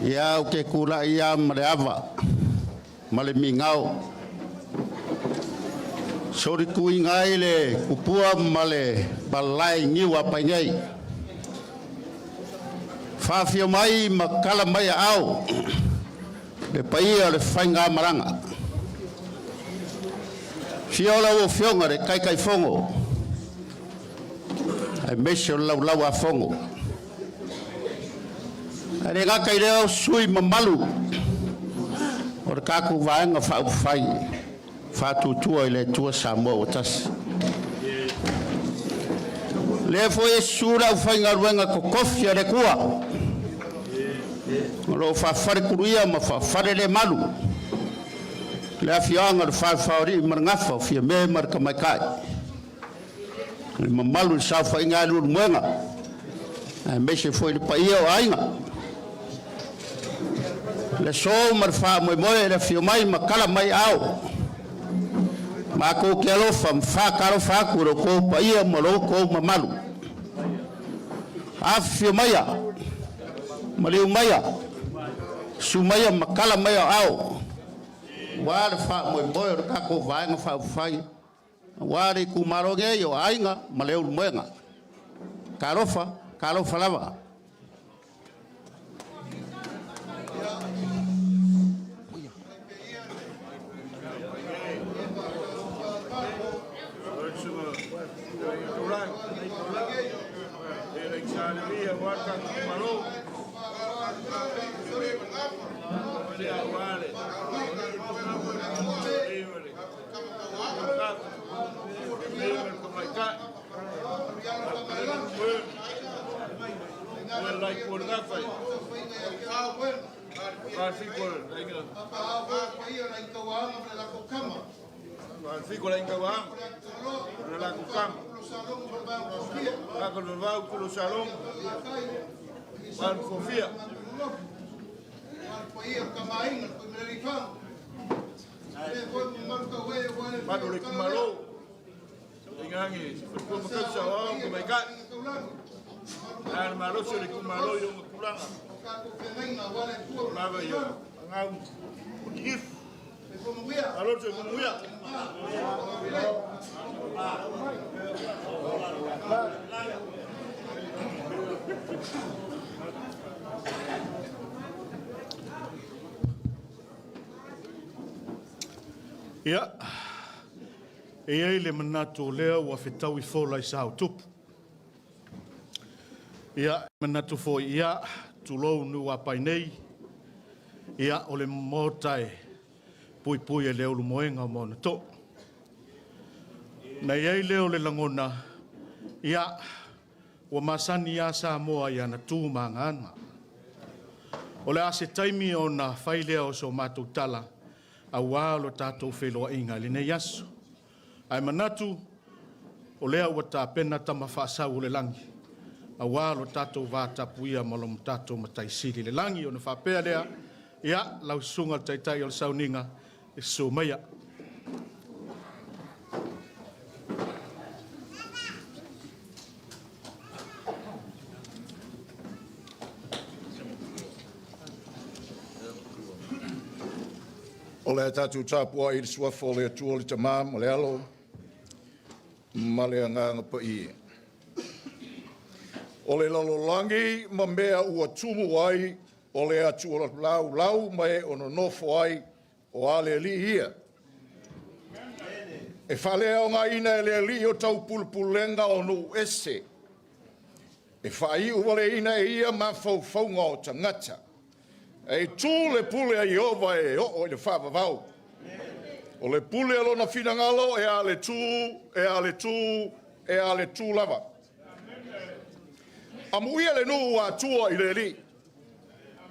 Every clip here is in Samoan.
Ia, ou te tulai lava ma le ava ma le migao solituina ai le tupua ma le malae i niu a painei. Faafio mai ma tala mai aao le paia o le faigamalaga. Afio lau Afioga i le Taitaifono aemaise o le Laulau-a-Fono. Ae le gata i lea o sui usufono mamalu o le tatou Vaega Faaupufai Faatuatua i le Atua Samoa ua Tasi. O lea foi e susu le aufaigaluega totofi a le Atua o lo o faafaletuluia ma faafalelemalu le afioaga o le Falefaoalii ma le Gafa o Fiame ma le Tamaitai, le mamalu i le saofaiga a Leulumoega, aemaise foi le paia o aiga. Le aso ma le faamoemoe i le afio mai ma tala mai aao, matou te alofa ma faatalofa atu i lo outou paia ma lo outou mamalu. Afifio maia, maliu maia, susu maia ma tala mai o aao, aua le faamoemoe o le tatou Vaega Faaupufai, aua le itumalo nei o Aiga ma Leulumoega. Talofa, talofa lava. Ia, e i ai le manatu o lea ua fetaui fola i sa o tupu. Ia, e manatu foi, ia, tulou Nuuapai nei, ia, o le Maota e puipui e le ulumoega ma ona too. Na i ai lea o le lagona, ia, ua masani lava Samoa i ana tu ma ana aga. O le a se taimi ona fai lea o so matou tala aua lo tatou feiloaiga i lenei aso. Ae manatu o lea ua tapena tama faasau o le lagi aua lo tatou vatapuia ma lo tatou Matai Sili i le lagi. Ona faapea lea, ia, lau susuga i le Taitai o le Sauniga, e susu maia. O le a tatou tapuai i le suafa o le Atua le Tama ma le Alo ma le Agaga Paia. O le lalolagi ma mea ua tumu ai, o le Atua laulau ma e o nonofo ai, o a le Alii ia. E faaleaogaina e le Alii o taupulepulega o nuu ese, e faaiuvaleina e ia mafaufauga o tagata. E tu le pule a Ieova e oo i le faavavau. O le pule a lona finagalo e a le tu, e a le tu, e a le tu lava. Amuia le nuu ua atua i le Alii,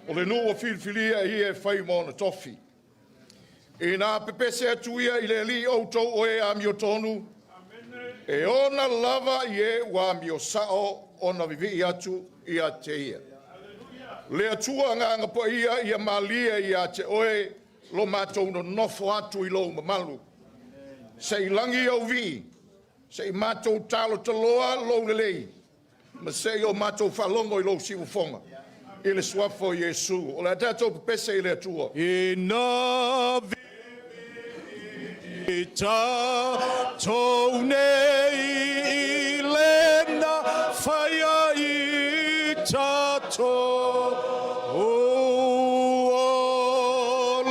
o le nuu ua filifilia e ia e fai ma ona tofi. Ina pepese atu ia i le Alii outou o e amiotonu, e ona lava i e ua amio sao ona vivii atu ia te ia. Le Atua Agaga Paia ia malie ia te oe lo matou nonofo atu i lou mamalu. Se i lagi au vii, se i matou talotaloa lou lelei, ma se i o matou faalogo i lou siufofoga, i le suafa o Iesu. O le a tatou pepese i le Atua. Ina vivii tatou nei i lena faia i tatou o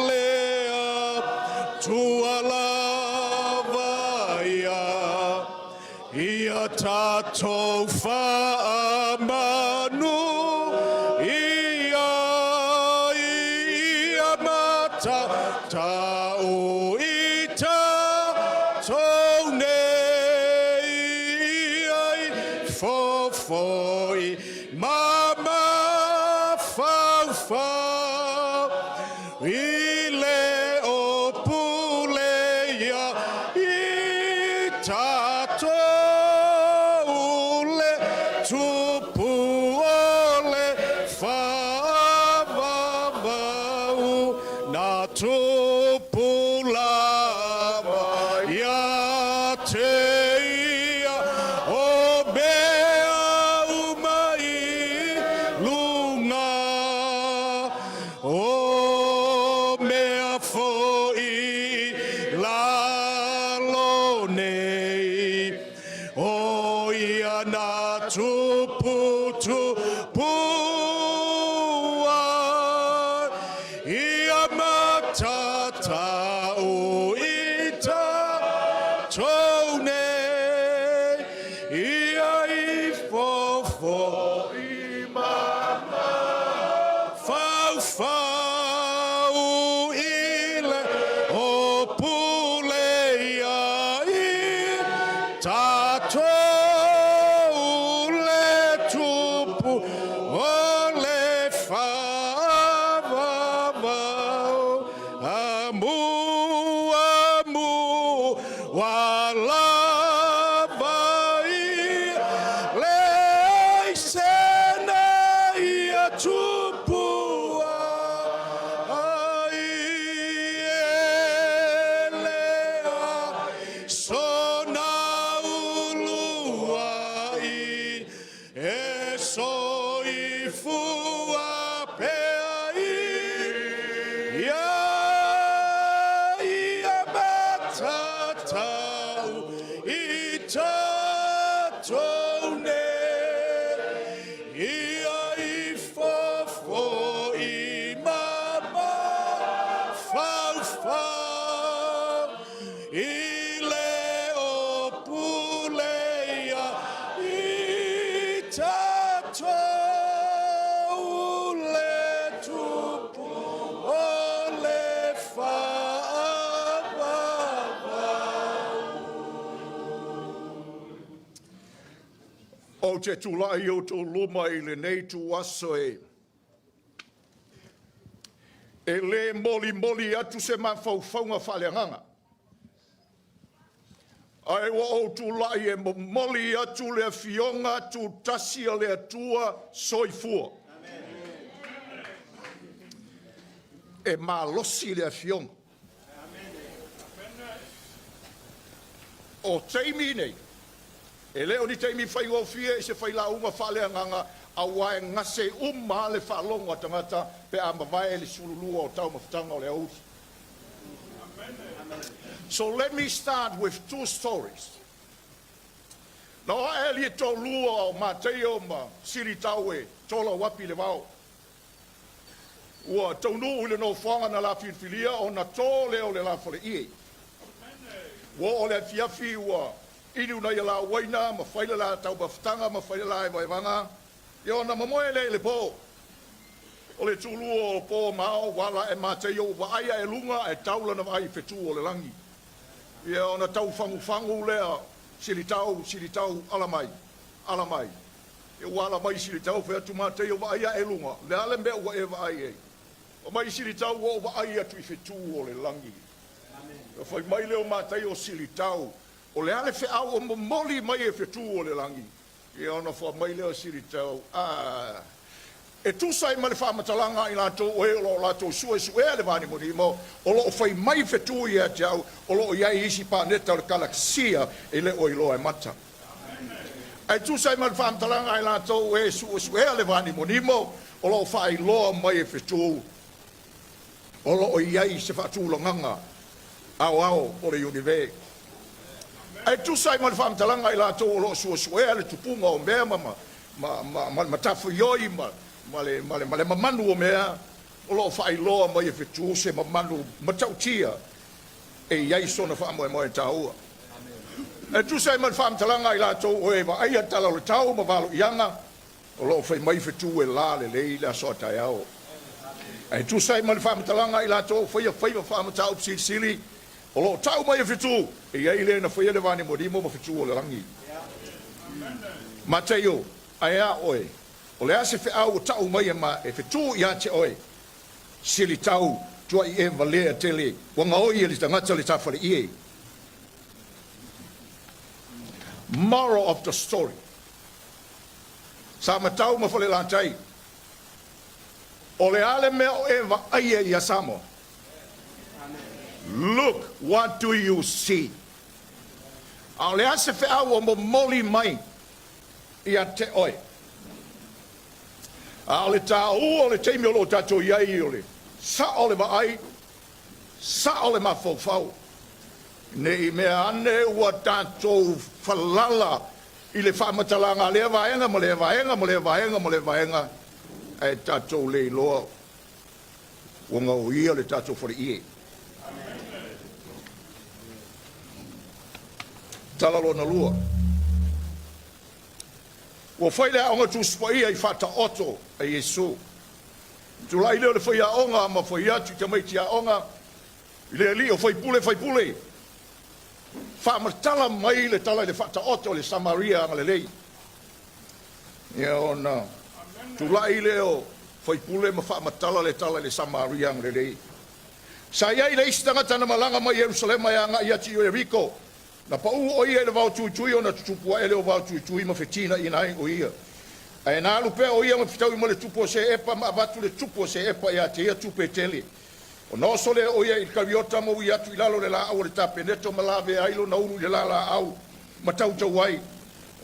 le Atua lava ia. Ia tatou faamanu ia. Ia matatau i tatou nei, Ia i fofo i mama faufau i le o pule ia i tatou le tupu o le faavavau amu amu ua lava ia leai sene ia tupu ai e leai sona uluai e soifua pea i ia ia matatau i tatou nei ia i fofo i mama faufau i le o pule ia i tatou le tupu o le faavavau. Ou te tulai i outou luma i lenei ituaso e e le molimoli atu se mafaufauga faaleagaga, ae ua ou tulai e momoli atu le Afioga Tutasi a le Atua Soifua. E malosi le Afioga. O taimi nei, e le o ni taimi faigofie i se failauga faaleagaga, aua e gase uma lava le faalogo a tagata pe a mavae le 12 o taumafataga o le aoauli. So let me start with two stories. Na o ae alii e toalua o Mataio ma Silitau e tolauapi i le vao. Ua taunuu i le nofoaga na la filifilia ona to lea o le lafaleie. Ua oo le afiafi ua inu nai a la uaina ma fai le la taumafataga ma fai le la evaevaga, ia ona momoe lea i le po. O le tulua o po ma ao ua ala ae Mataio ua vaai ae luga ae tau lana vaai i fetu o le lagi. Ia ona tau fagufagu lea, Silitau, Silitau, ala mai, ala mai. Ia ua ala mai Silitau, fai atu Mataio, vaai ae luga, le a le mea ua e vaai ai? Fai mai Silitau, ua ou vaai atu i fetu o le lagi. Ia fai mai lea o Mataio, Silitau, o le a le feau o momoli mai e fetu o le lagi? Ia ona fai mai lea o Silitau, A, e tusa ai ma le faamatalaga a i latou o e o lo o latou suesuea le vanimonimo, o lo o fai mai fetu ia te au, o lo o i ai isi paneta o le kalakisia e le o iloa e mata. Ae tusa ai ma le faamatalaga a i latou o e suesuea le vanimonimo, o lo o faailoa mai e fetu, o lo o i ai se faatulagaga aoao o le Iunive. Ae tusa ai ma le faamatalaga a i latou o lo o suesuea le tupuga o mea ma ma ma le matafaioi ma ma le ma le ma le mamanu o mea, o lo o faailoa mai e fetu se mamanu matautia e i ai sona faamoemoe taua. E tusa ai ma le faamatalaga a i latou o e vaaia tala o le tau ma valoiaga, O lo o fai mai fetu e la lelei le aso a taeao. Ae tusa ai ma le faamatalaga a i latou o faia faiva faamataupu silisili, o lo o tau mai e fetu, e i ai le na faia le vanimonimo ma fetu o le lagi. Mataio, Ae a oe? O le a se feau o tau mai e ma e fetu ia te oe? Silitau, Tuai e valea tele, ua gaoi e le tagata le tafaleie. Moral of the story. Samatau ma Falelatai, o le a le mea o e vaaia ia Samoa? Look, what do you see? A o le a se feau o momoli mai ia te oe? A o le taua o le taimi o lo o tatou i ai o le sao o le vaai, sao le mafaufau, ne i mea ane ua tatou falala. i le faamatalaga a lea vaega ma lea vaega ma lea vaega ma lea vaega, ae tatou le iloa ua gaoia le tatou faleie. Tala lona lua. Ua fai le Aoga Tusi Paia i Faataoto a Iesu. Tulai lea o le faiaoga ma fai atu i tamaiti aoga i le alii o faipule faipule, faamatala mai le tala i le Faataoto o le Samaria agalelei. Ia ona tulai lea o faipule ma faamatala le tala i le Samaria agalelei. Sa i ai le isi tagata na malaga mai Ierusalema e agai atu i Ieriko. Na pau o ia i le vaotuitui ona tutupu ae lea o vaotuitui ma fetinaiina ai o ia. Ae na alu pea o ia ma fetaui ma le tupu o Seepa ma avatu le tupu o Seepa ia te ia tupe e tele. Ona oso lea o ia i le kariota ma ui atu i lalo o le laau o le tapeneto ma lavea ai lona ulu i le lalaau ma tautau ai.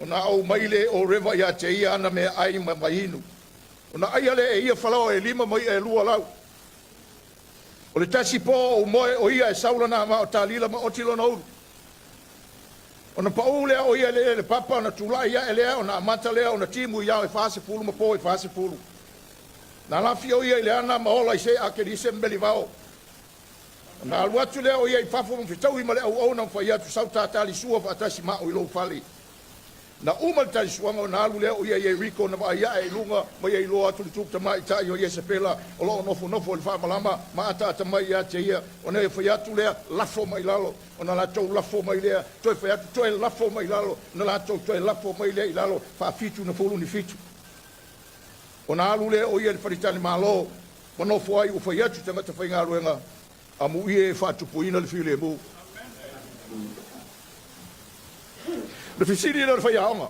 Ona ao mai lea o reva ia te ia ana meaai ma vaiinu. Ona aia lea e ia falaoa e 5 ma i'a e 2 lau. O le tasi po o umoe o ia e sau lana ava o talila ma oti lona ulu. Ona pau lea o ia i le eleele papa, ona tulai ae lea, ona amata lea ona timu i ao e 40 ma po e 40. Na lafi o ia i le ana ma ola i se akelise ma melivao. Ona alu atu lea o ia i fafo ma fetaui ma le auauna ma fai atu, sau ta talisua faatasi ma au i lou fale. Na uma le talisuaga ona alu lea o ia i Ieriko, na vaai ae i luga ma ia iloa atu le tupu tamaitai o Iesepela o lo o nofonofo i le faamalama ma ataata mai ia te ia. Ona ia fai atu lea, lafo mai i lalo. Ona latou lafo mai lea, toe fai atu, toe lafo mai i lalo. Ona latou toe lafo mai lea i lalo, faafitu na fulu ni fitu. Ona alu lea o ia i le faletalimalo ma nofo ai, ua fai atu i tagata faigaluega, amuia e faatupuina le filemu. Le fesili lea o le faiaoga,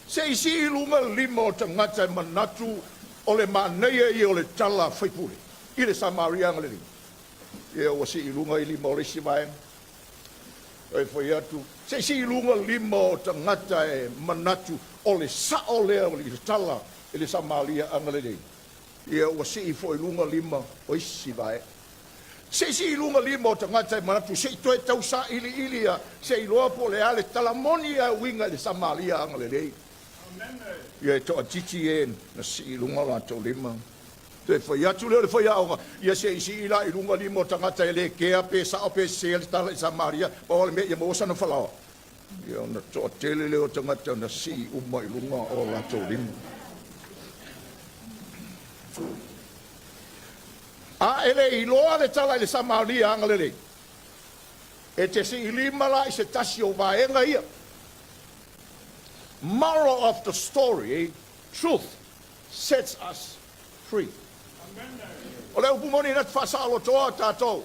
se i sii i luga le lima o tagata e manatu o le manaia ia o le tala faipule i le Samaria agalelei. Ia ua sii i luga i lima o le isi vaega. E fai atu, se i sii i luga lima o tagata e manatu o le sao lea o le tala i le Samaria agalelei. Ia ua sii foi i luga lima o isi vaega. Se i sii i luga lima o tagata e manatu se i toe tau sailiili ia, se i iloa po o le a le tala moni a uiga i le Samaria agalelei. Ia e toatiti e na sii i luga o latou lima. Toe fai atu lea o le faiaoga, ia se i sii la i luga lima o tagata e le kea pe sao pe sese le tala i Samaria, pau lava le mea ia maua sana falaoa. Ia ona toatele lea o tagata na sii uma i luga o latou lima. A e le iloa le tala i le Samaria agalelei, e te siilima la i se tasi o vaega ia. Moral of the story, truth sets us free. O le upu moni na te faasaolotoa tatou.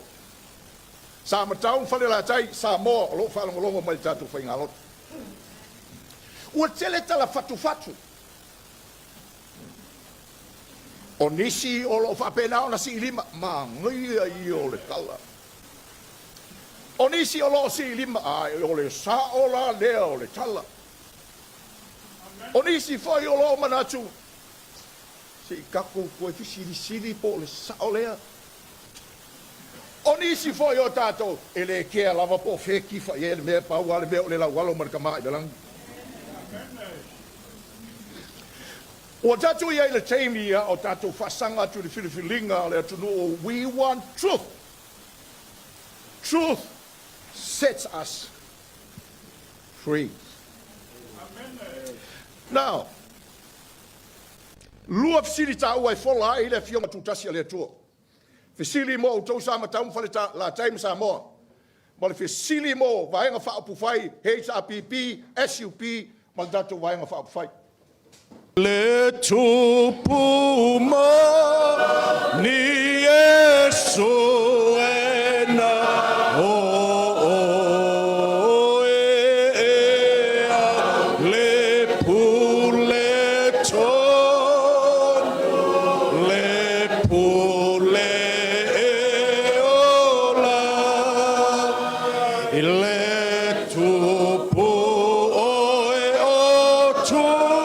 Sa Matau ma Falelatai, Samoa o lo o faalogologo mai i le tatou faigalotu. Ua tele tala fatufatu. O nisi o lo o faapena ona siilima, manaia ia o le tala. O nisi o lo o siilima, a o le sao la lea o le tala. O nisi foi o lo o manatu, se i tatou toe fesilisili po o le sao lea. O nisi foi o tatou, e le kea lava po o fea e kifa i ai le mea, pau lava le mea o le laualo ma le tama i le lagi. Ua tatou i ai i le taimi a o tatou faasaga atu i le filifiliga a le atunuu, we want truth. Truth sets us free. Now, lua fesili taua e fola ai le Afioga Tutasi a le Atua. Fesili mo outou sa Matau ma Falelatai ma Samoa, ma le fesili mo Vaega Faaupufai, HRPP, SUP ma le tatou Vaega Faaupufai. Le tupu moni Iesu e na o e a le pule tonu le pule e ola i le tupu oe o tupuina.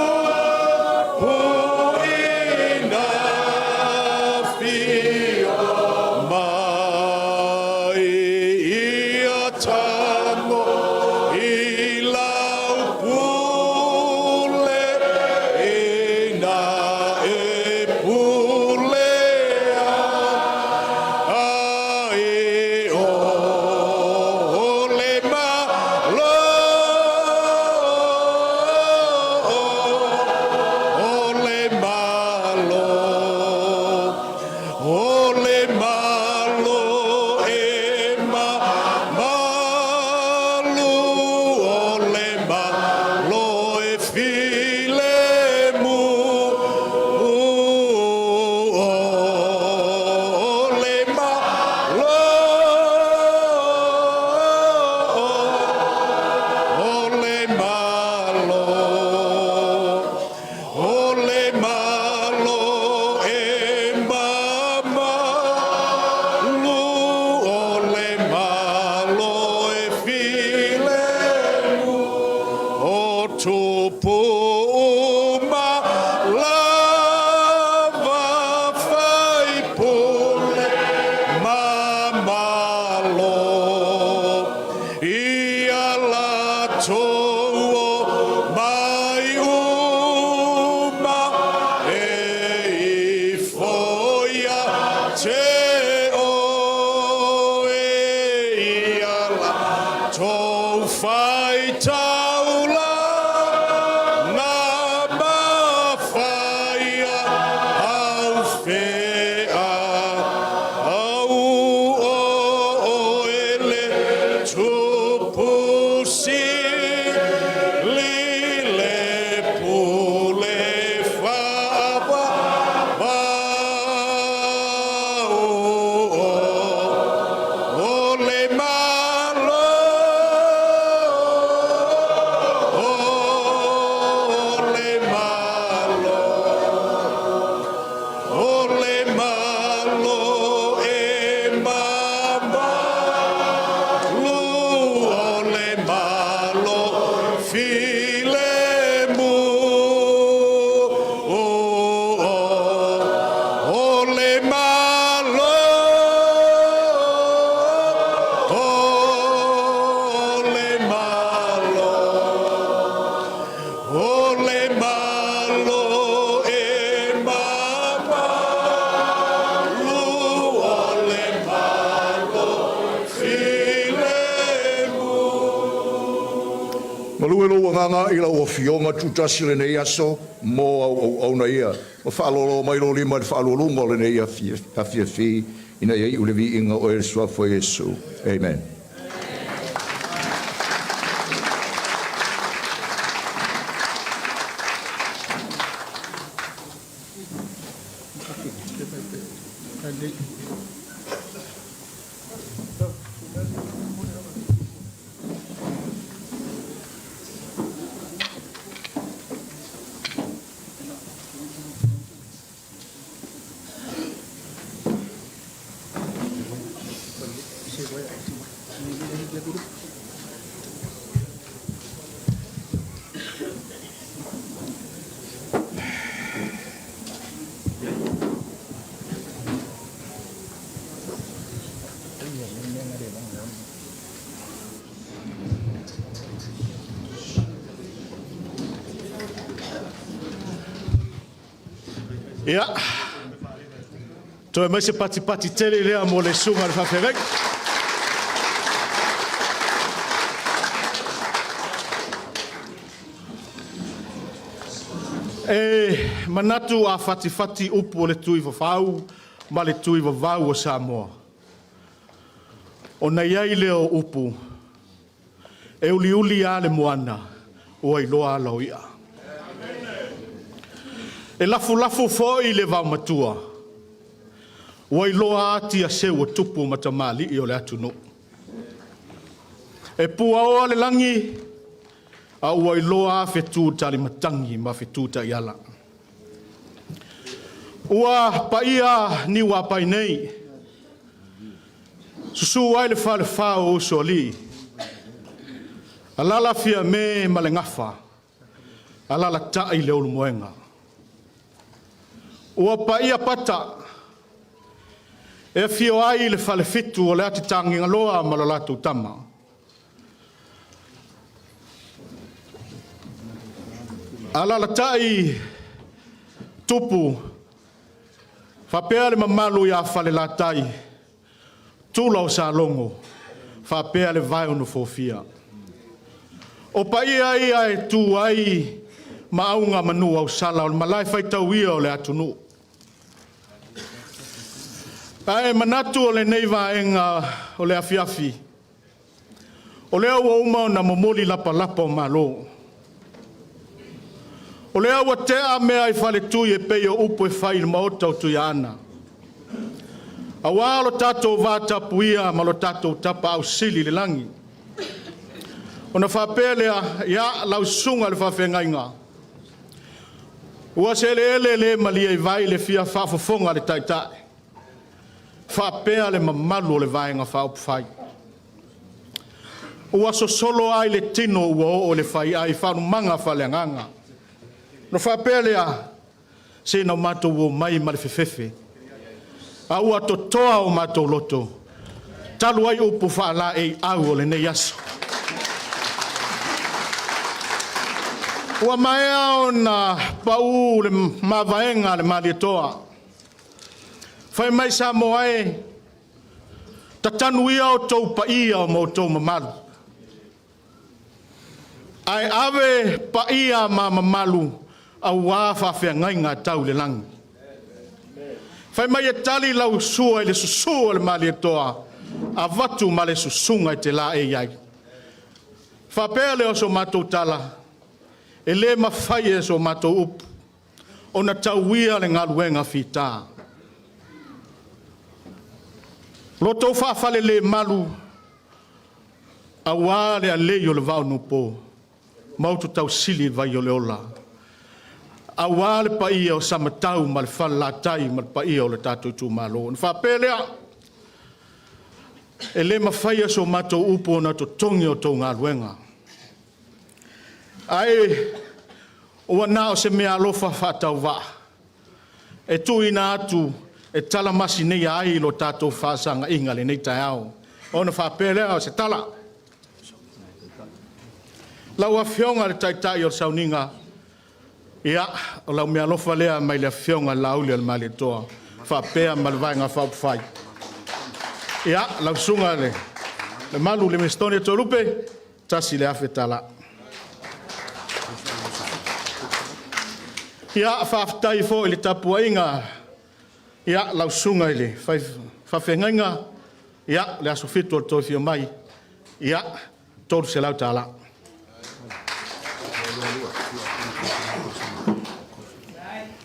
Faitaula na mafaia au fea au o oe le Tupu Sili le Pule Faavavau o le Malo, o le Malo, o le Malo e mamalu, o le Malo filemu, o le Malo, o le Malo, o le Malo e mamalu, o le Malo filemu. Malu e lou agaga i lau Afioga tutasi lenei aso mo au auauna ia, ma faalolo mai lo lima i le faalualuga o lenei afiafi, ina ia iu le viiga o oe i le suafa o Iesu. Amen. Ia, toe mai se patipati tele lea mo le susuga i le faafeagaiga. E manatu a fatifati upu o le tuifafau ma le tuivavau o Samoa, ona i ai lea o upu, e uliuli lava le moana ua iloa ala o i'a. E lafulafu foi le vaomatua, ua iloa ati a seu o tupu ma tamalii o le atunuu. E puaoa le lagi, a ua iloa fetu talimatagi ma fetu taiala. Ua paia niuapai nei, susu ai le falefa o usoalii, alala Fiame ma le gafa, alalatai le Ulumoega. Ua paia pata, e afio ai le falefitu o le Atitagigaloa ma lo latou tama. Alalatai tupu, faapea le mamalu ia Falelatai, Tula o Salogo, faapea le vae o Nofofia. O paia ia e tu ai maauga manu ausala o le malae faitauia o le atunuu. Ae manatu o lenei vaega o le afiafi, o lea ua uma ona momoli lapalapa o malo. O lea ua tea mea i faletui e pei o upu e fai i le maota o Tuiaana. Aua lo tatou vatapuia ma lo tatou Tapaau Sili i le lagi. Ona faapea lea, ia lau susuga i le faafeagaiga, ua se eleele le malie i vai le fia faafofoga a le Taitai, faapea le mamalu o le Vaega Faaupufai. Ua sosolo ai le tino ua oo i le faiai faalumaga faaleagaga. Ona faapea lea, se na matou omai ma le fefefe, a ua totoa o matou loto, talu ai upu faalaeiau o lenei aso. Ua maea ona pau le mavaega a le Malietoa. Fai mai Samoa e, tatanu ia outou paia ma outou mamalu. Ae ave paia ma mamalu aua faafeagaiga tau i le lagi. Fai mai e tali lau sua i le susu o le Malietoa, avatu ma le susuga e te laei ai. Faapea lea o so matou tala, e le mafai e so matou upu ona tauia le galuega fita. Lo outou faafalelemalu aua le alei o le vao nupo ma Ututausili le vai o le ola, aua le paia o Samatau ma le Falelatai ma le paia o le tatou itumalo. Ona faapea lea, e le mafai so matou upu ona totogi a outou galuega, ae ua na o se meaalofa faatauvaa e tuuina atu e talamasineia ai lo tatou faafesagaiga i lenei taeao. Ona faapea lea o se tala, lau Afioga i le Taitai o le Sauniga, ia, o lau meaalofa lea mai le Afioga i le Laauli a le Malietoa faapea ma le Vaega Faaupufai. Ia, lau Susuga i Lemalu Livingstone Toelupe, $1,000. Ia, faafetai foi i le tapuaiga, ia, lau Susuga i le Faafeagaiga, ia, le Aso Fitu o le toe afio mai, ia, $300.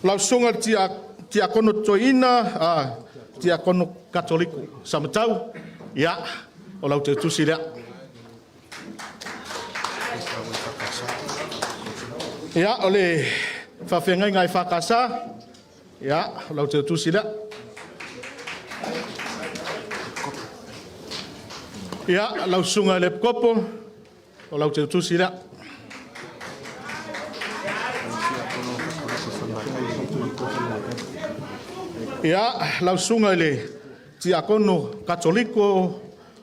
Lau Susuga i le Tiakono Toeaina, Tiakono Katoliko Samatau, ia, o lau teutusi lea. Ia, o le faafeagaiga EFKS, ia, o lau teutusi lea. Ia, lau Susuga i le Epikopo, o lau teutusi lea. Ia, lau Susuga i le Tiakono Katoliko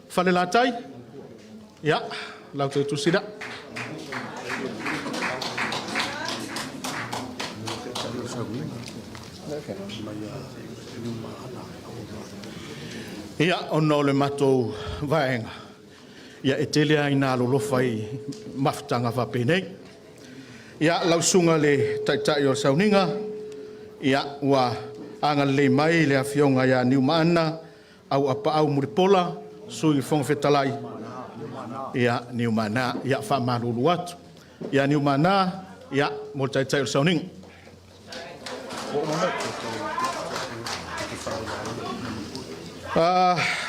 Falelatai, ia, lau teutusi lea. Ia, ona o le matou vaega, ia e tele lava ina alolofa i mafutaga faapenei. Ia, lau Susuga i le Taitai o le Sauniga, ia, ua agalelei mai le Afioga ia Niumaana Auapaau Mulipola, Sui Fofoga Fetalai, ia, Niumaana, ia, faamalulu atu. Ia Niumaana, ia, mo le Taitai o le Sauniga.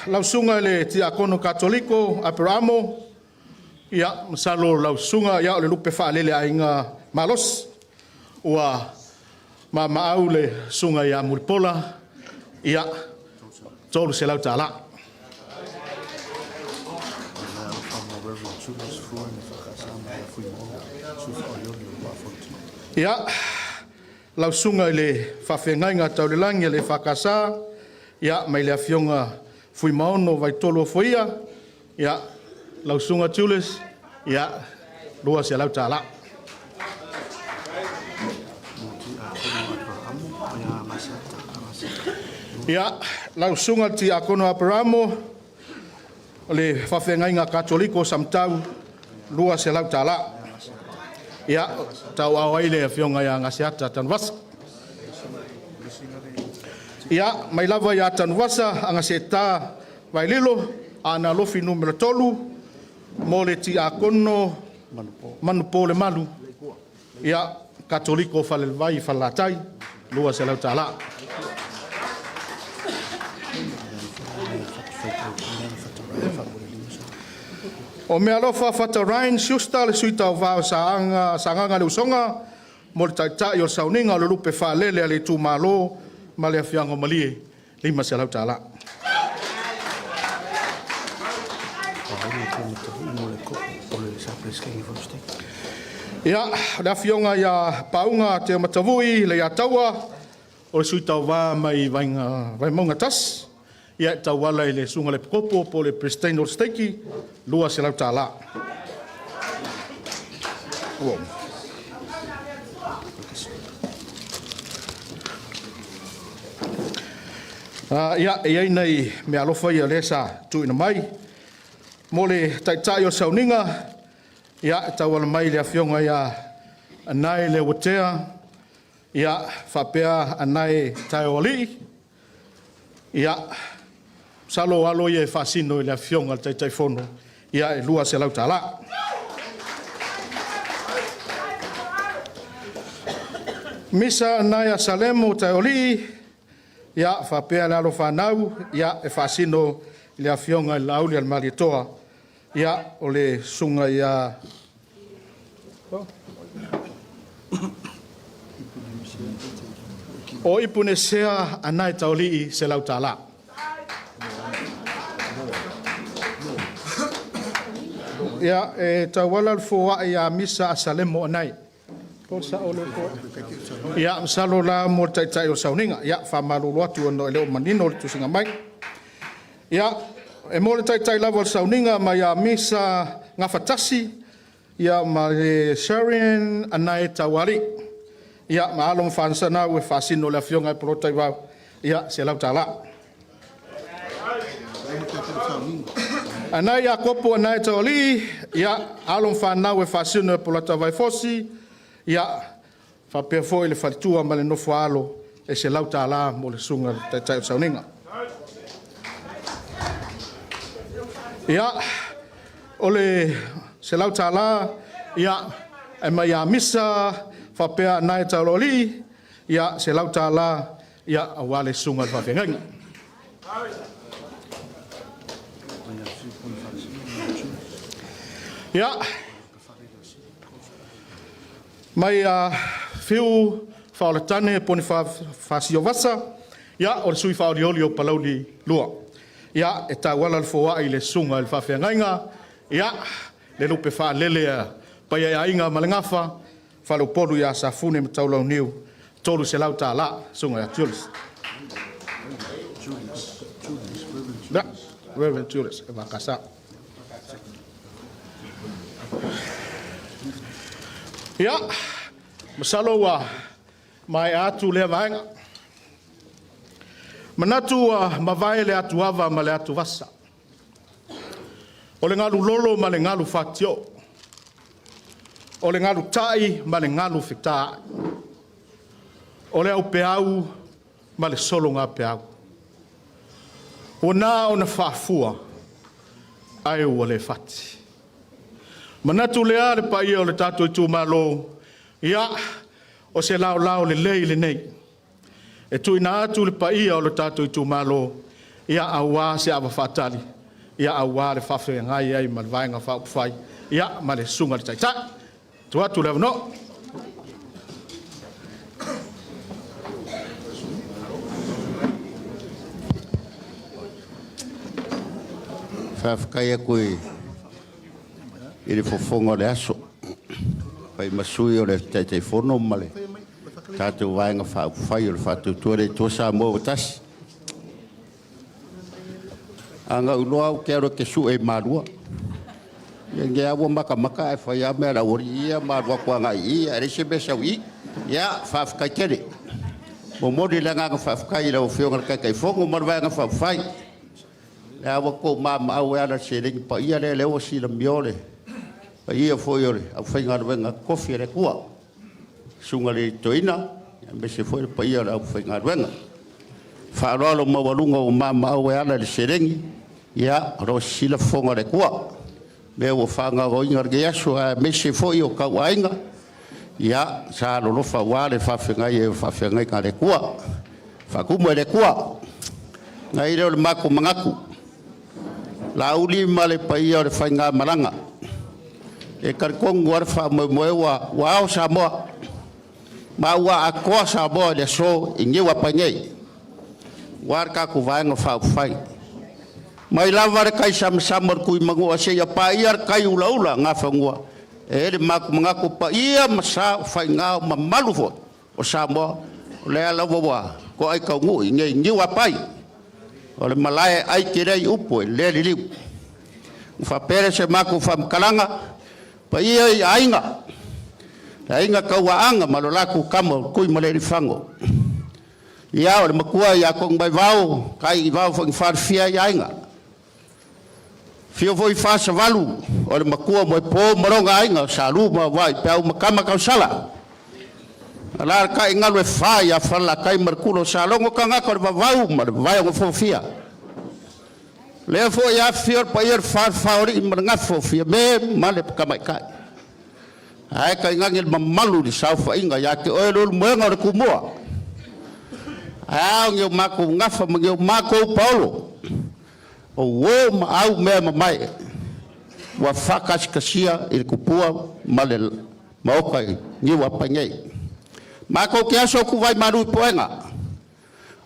Lau Susuga i le Tiakono Katoliko Aperamo, ia, masalo lau susuga, ia, o le lupe faalele a Aiga Malosi, ua maamaau le susuga ia Mulipola, ia, $300. Ia, lau susuga i le faafeagaiga tau le lagi a le EFKS, ia, mai le Afioga Fuimaono Vaitolu Ofoia, ia, lau Susuga Julius, ia, $200. Ia, lau Susuga i le Tiakono Aperamo, o le faafeagaiga Katoliko o Samatau, $200. Ia, tauaao ai le Afioga ia Gaseata Tanuvasa. Ia, mai lava ia Tanuvasa Agaseta Vaililo, Aana Alofi Nu.3, mo le Tiakono Manupo Lemalu, ia, Katoliko Falelevai Falelatai, $200. O meaalofa Fata Ryan Schuster, le sui tauva o Sagaga, Sagaga le Usoga, mo le Taitai o le Sauniga o le Lupe Faalele a le itumalo ma le afioaga o Malie, $500. Ia, le afioga ia Pauga Teomatavui Leiataua, o le sui tauva mai Vaiga, Vaimauga 1, ia e tauala i le susuga i le Epikopo po o le Peresetene o le Seketi, $200. Ua. Ia, e i ai nai meaalofa ia o lea sa tuuina mai mo le Taitai o le Sauniga. Ia, e tauala mai i le Afioga ia Anae Leuatea, ia, faapea Anae Taeoalii, ia, masalo o alo ia e faasino i le Afioga i le Taitaifono, ia e $200. Misa Anae Asalemo Taeoalii, ia, faapea le alo fanau, ia, e faasino i le Afioga i le Laaulialemalietoa, ia, o le susuga ia o Ipunesea Anae Taulii $100. Ia, e tauala le foai ia Misa Asalemo Anae. Po o le sao lea o le foai? Ia, masalo la mo le taitai o le sauniga. Ia, faamalulu atu ona e le o manino le tusiga mai. Ia, e mo le taitai lava o le sauniga mai ia Misa Gafatasi, ia ma le Sharon Anae Taualii. Ia, ma alo ma fanau e faasino i le Afioga ia Polataivao, ia, $100. Anae Iakopo Anae Taualii, ia, alo ma fanau e faasino e Polatavai Fosi, ia, faapea foi le faletua ma le nofo a alo, e $100 mo le susuga i le taitai o le sauniga. Ia, o le $100, ia, e mai ia Misa faapea Anae Taulolii, ia, $100, ia, aua le susuga i le faafeagaiga. Ia, mai ia Fiu Faaolatane Poni Fasiovasa, ia, o le sui faaolioli o Palauli 2. Ia, e tauala le foai i le susuga i le faafeagaiga, ia, le lupe faalele a paia e aiga ma le gafa, faleupolu ia Safune ma Taulauniu, $300, susuga ia Julius. Ya, Reverend Julius Evakasa. Ia, masalo ua maea atu lea vaega. Manatu ua mavae le atuava ma le atuvasa. O le galu lolo ma le galu fatio. O le galu tai ma le galu fetaai. O le aupeau ma le sologapeau. Ua na ona faafua ae ua le fati. Manatu lea le paia o le tatou itumalo, ia, o se laolao lelei lenei e tuuina atu le paia o le tatou itumalo, ia, aua se ava faatali, ia, aua le faafeagai ai ma le Vaega Faaupufai, ia, ma le susuga i le Taitai. Tuu atu le avanoa. Faafetai atu i le fofoga o le aso, fai ma sui o le Taitaifono ma le tatou Vaega Faaupufai o le Faatuatua i le Atua Samoa ua Tasi. A na ou iloa au ou te alu ou te sue i Malua. Ia lenei lava ua matamata ae fai lava mea a le aualii ia ma alu atu agai i i ae leai se mea e sau i i. Ia, faafetai tele. E momoli le agaga faafetai i lau Afioga i le Taitaifono ma le Vaega Faaupufai. O lea ua outou maamaau e ala i le seleni paia lea, lea ua silamio le paia foi o le aufaigaluega totofi a le Atua, susuga i le Toeaina, aemaise foi le paia o le aufaigaluega. Faaaloalo maualuga ua maamaau e ala i le seleni, ia, o lo o sisila fofoga o le Atua. Mea ua faagaogoina i lenei aso aemaise foi o tauaiga, ia, sa alolofa aua le faafeagai ai o faafeagaiga a le Atua, faatumu e le Atua. Ona i ai lea o le matou manatu, Laauli ma le paia o le faigamalaga, e talitonu lava le faamoemoe ua ao Samoa, ma ua atoa Samoa i le aso i Niuapa nei, aua le tatou Vaega Faaupufai. Mai lava le taisamasama o le Tuimanua seia paia le tai ulaula Nafanua, e i ai le matou manatu, o paia ma sa o faiga o mamalu foi o Samoa, o lea lava ua toai taunuu i inei i Niuapai, o le malae e ai tele ai upu e le liliu. Ona faapea lea o se matou faamatalaga, paia i aiga, le aiga Tauaana ma lo latou tama o Tuimalealiifano. Ia, o le matua ia Tonumaivao, Taiivao foi na falefia ai aiga. Afio foi Fasavalu, o le matua moepo ma lona aiga o Sa Lu ma Auvaa Ipeau ma Tama Tausala. Alaalatai galu e fa ia Falelatai ma le Tula o Salogo, tagata o le vavau ma le vae o Nofofia. Lea foi e afifio le paia o le Falefa o Alii ma le Gafa o Fiame ma le Tamaitai. Ae tainane le mamalu i le saofaiga ia te oe le Ulumoega o le Tumua. Ae a ni o matou gafa ma ni o matou paolo, o uo ma au mea mamae ua faakasikasi'a i le tupua ma le maota i Niuapa nei. Matou te aso atu vai malu i puega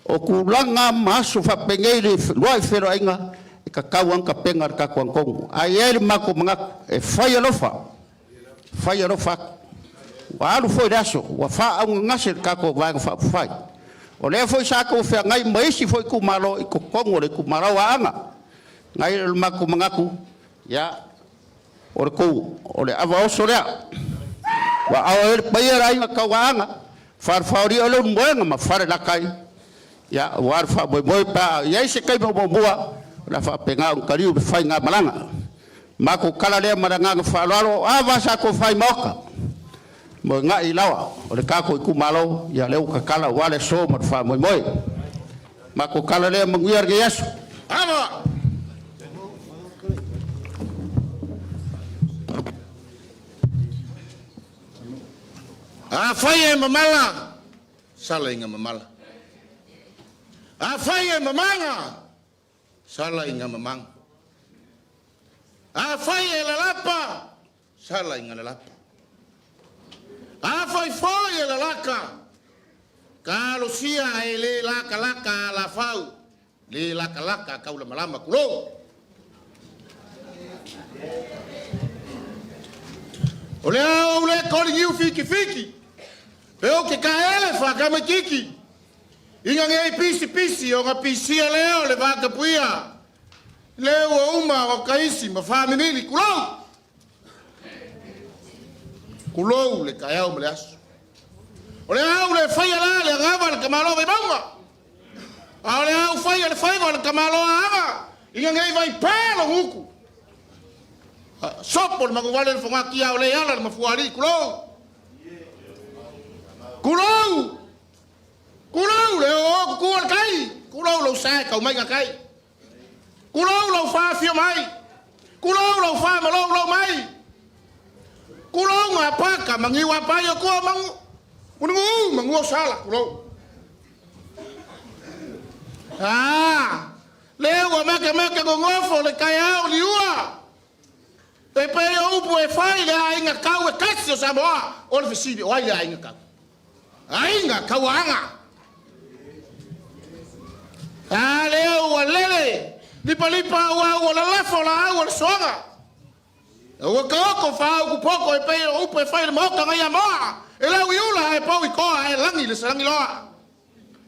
o tulaga ma aso faapenei le lua'i feloaiga e tatau ona tapena le tatou agatonu. Ae i ai le matou manatu e fai alofa, fai alofa atu. Ua alu foi le aso ua faaaaogagase le tatou Vaega Faaupufai. O lea foi sa outou feagai ma isi foi itumalo i totonu o le itumalo o Aana. Na i ai le matou manatu, ia, o le tou o le ava oso lea ua ao ai le paia o le Aiga Tauaana, Falefaolia o le Ulumoega ma Falelatai, ia, aua le faamoemoe pe a i ai se taimi o muamua o le a faapena ona taliu le faigamalaga. Matou tala lea ma le agaga faaaloalo, o ava sa tofa i maota moega'i i laoa o le tatou itumalo, ia lea ua tatala aua le aso ma le faamoemoe. Matou tala lea, manuia lenei aso. Ava! Afai e mamala, sala ina mamala. Afai e mamaga, sala ina mamaga. Afai e lalapa, sala ina lalapa. Afai foi e lalaka, talosia e le lakalaka alafau, le lakalaka kaulamalama kulou. O le ao le koli niu fiki fiki, pe o ke kaele whakamaikiki. Inga ngei pisi pisi o ngā pisia leo le vakapuia. Le ua uma o kaisi ma whamimili kulou. Kulou le kaeao ma le aso. O le au le whaia la le angava le kamalo vai maunga. A o le au whaia le whaiva o le kamalo a anga. Inga ngei vai palo nguku. Sopo le maguvale le whangaki au le ala le mafuali kulou. Kulou! Kulou le o o kukua le kai. Kulou lau sae kau mai ngā kai. Kulou lau whaafio mai. Kulou lau wha malou lau mai. Kulou ngā paka mangiwa pai o kua mangu. Munungu mangu o sala kulou. Ah, le ua make make ngongofo le kai au liua. E pei o upu e fai le aiga kau e kasi o Samoa o le fesili o ai le aiga kau. Aiga kauaaga. A lea ua lele lipalipa ua ua lalafo la au o le soaga. Ua kaoko faauku poko e pei o upu e fai le maoka ngai a moa. E lau i ula e pau i koa e langi le salangi loa.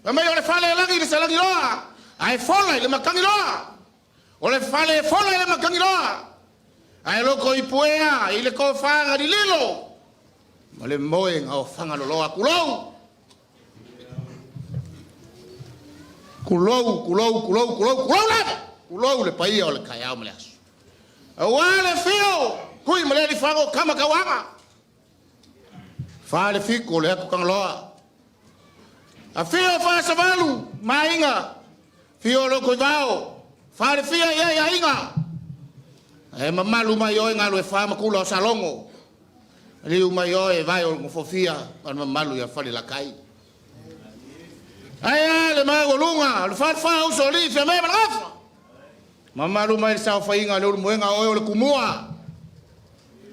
Fai mai o le fale e lagi le salangi loa, ae fola i le matangi loa. O le fale e fola i le matangi loa, ae loko i puea i le tofaga lililo ma le moega o Fagaloa. Kulou! Kulou, kulou, kulou, kulou, kulou lava! Kulou le paia o le kaeao ma le aso. Aua le fio, kui ma le alifago kama kauaga. Fa le fiku o le atu Tagaloa. Afio Fasavalu ma aiga, fio Lokoivao, fa le fia i ai aiga. E mamalu mai oe galu e fa makula o Salogo. Liu mai oe vai o Ngofofia, ma le mamalu ia Falelatai. Ae a le maualuga o le falefa uso o alii Fiame ma le Gafa. Mamalu mai le saofaiga a le Ulumoega oe o le Kumua.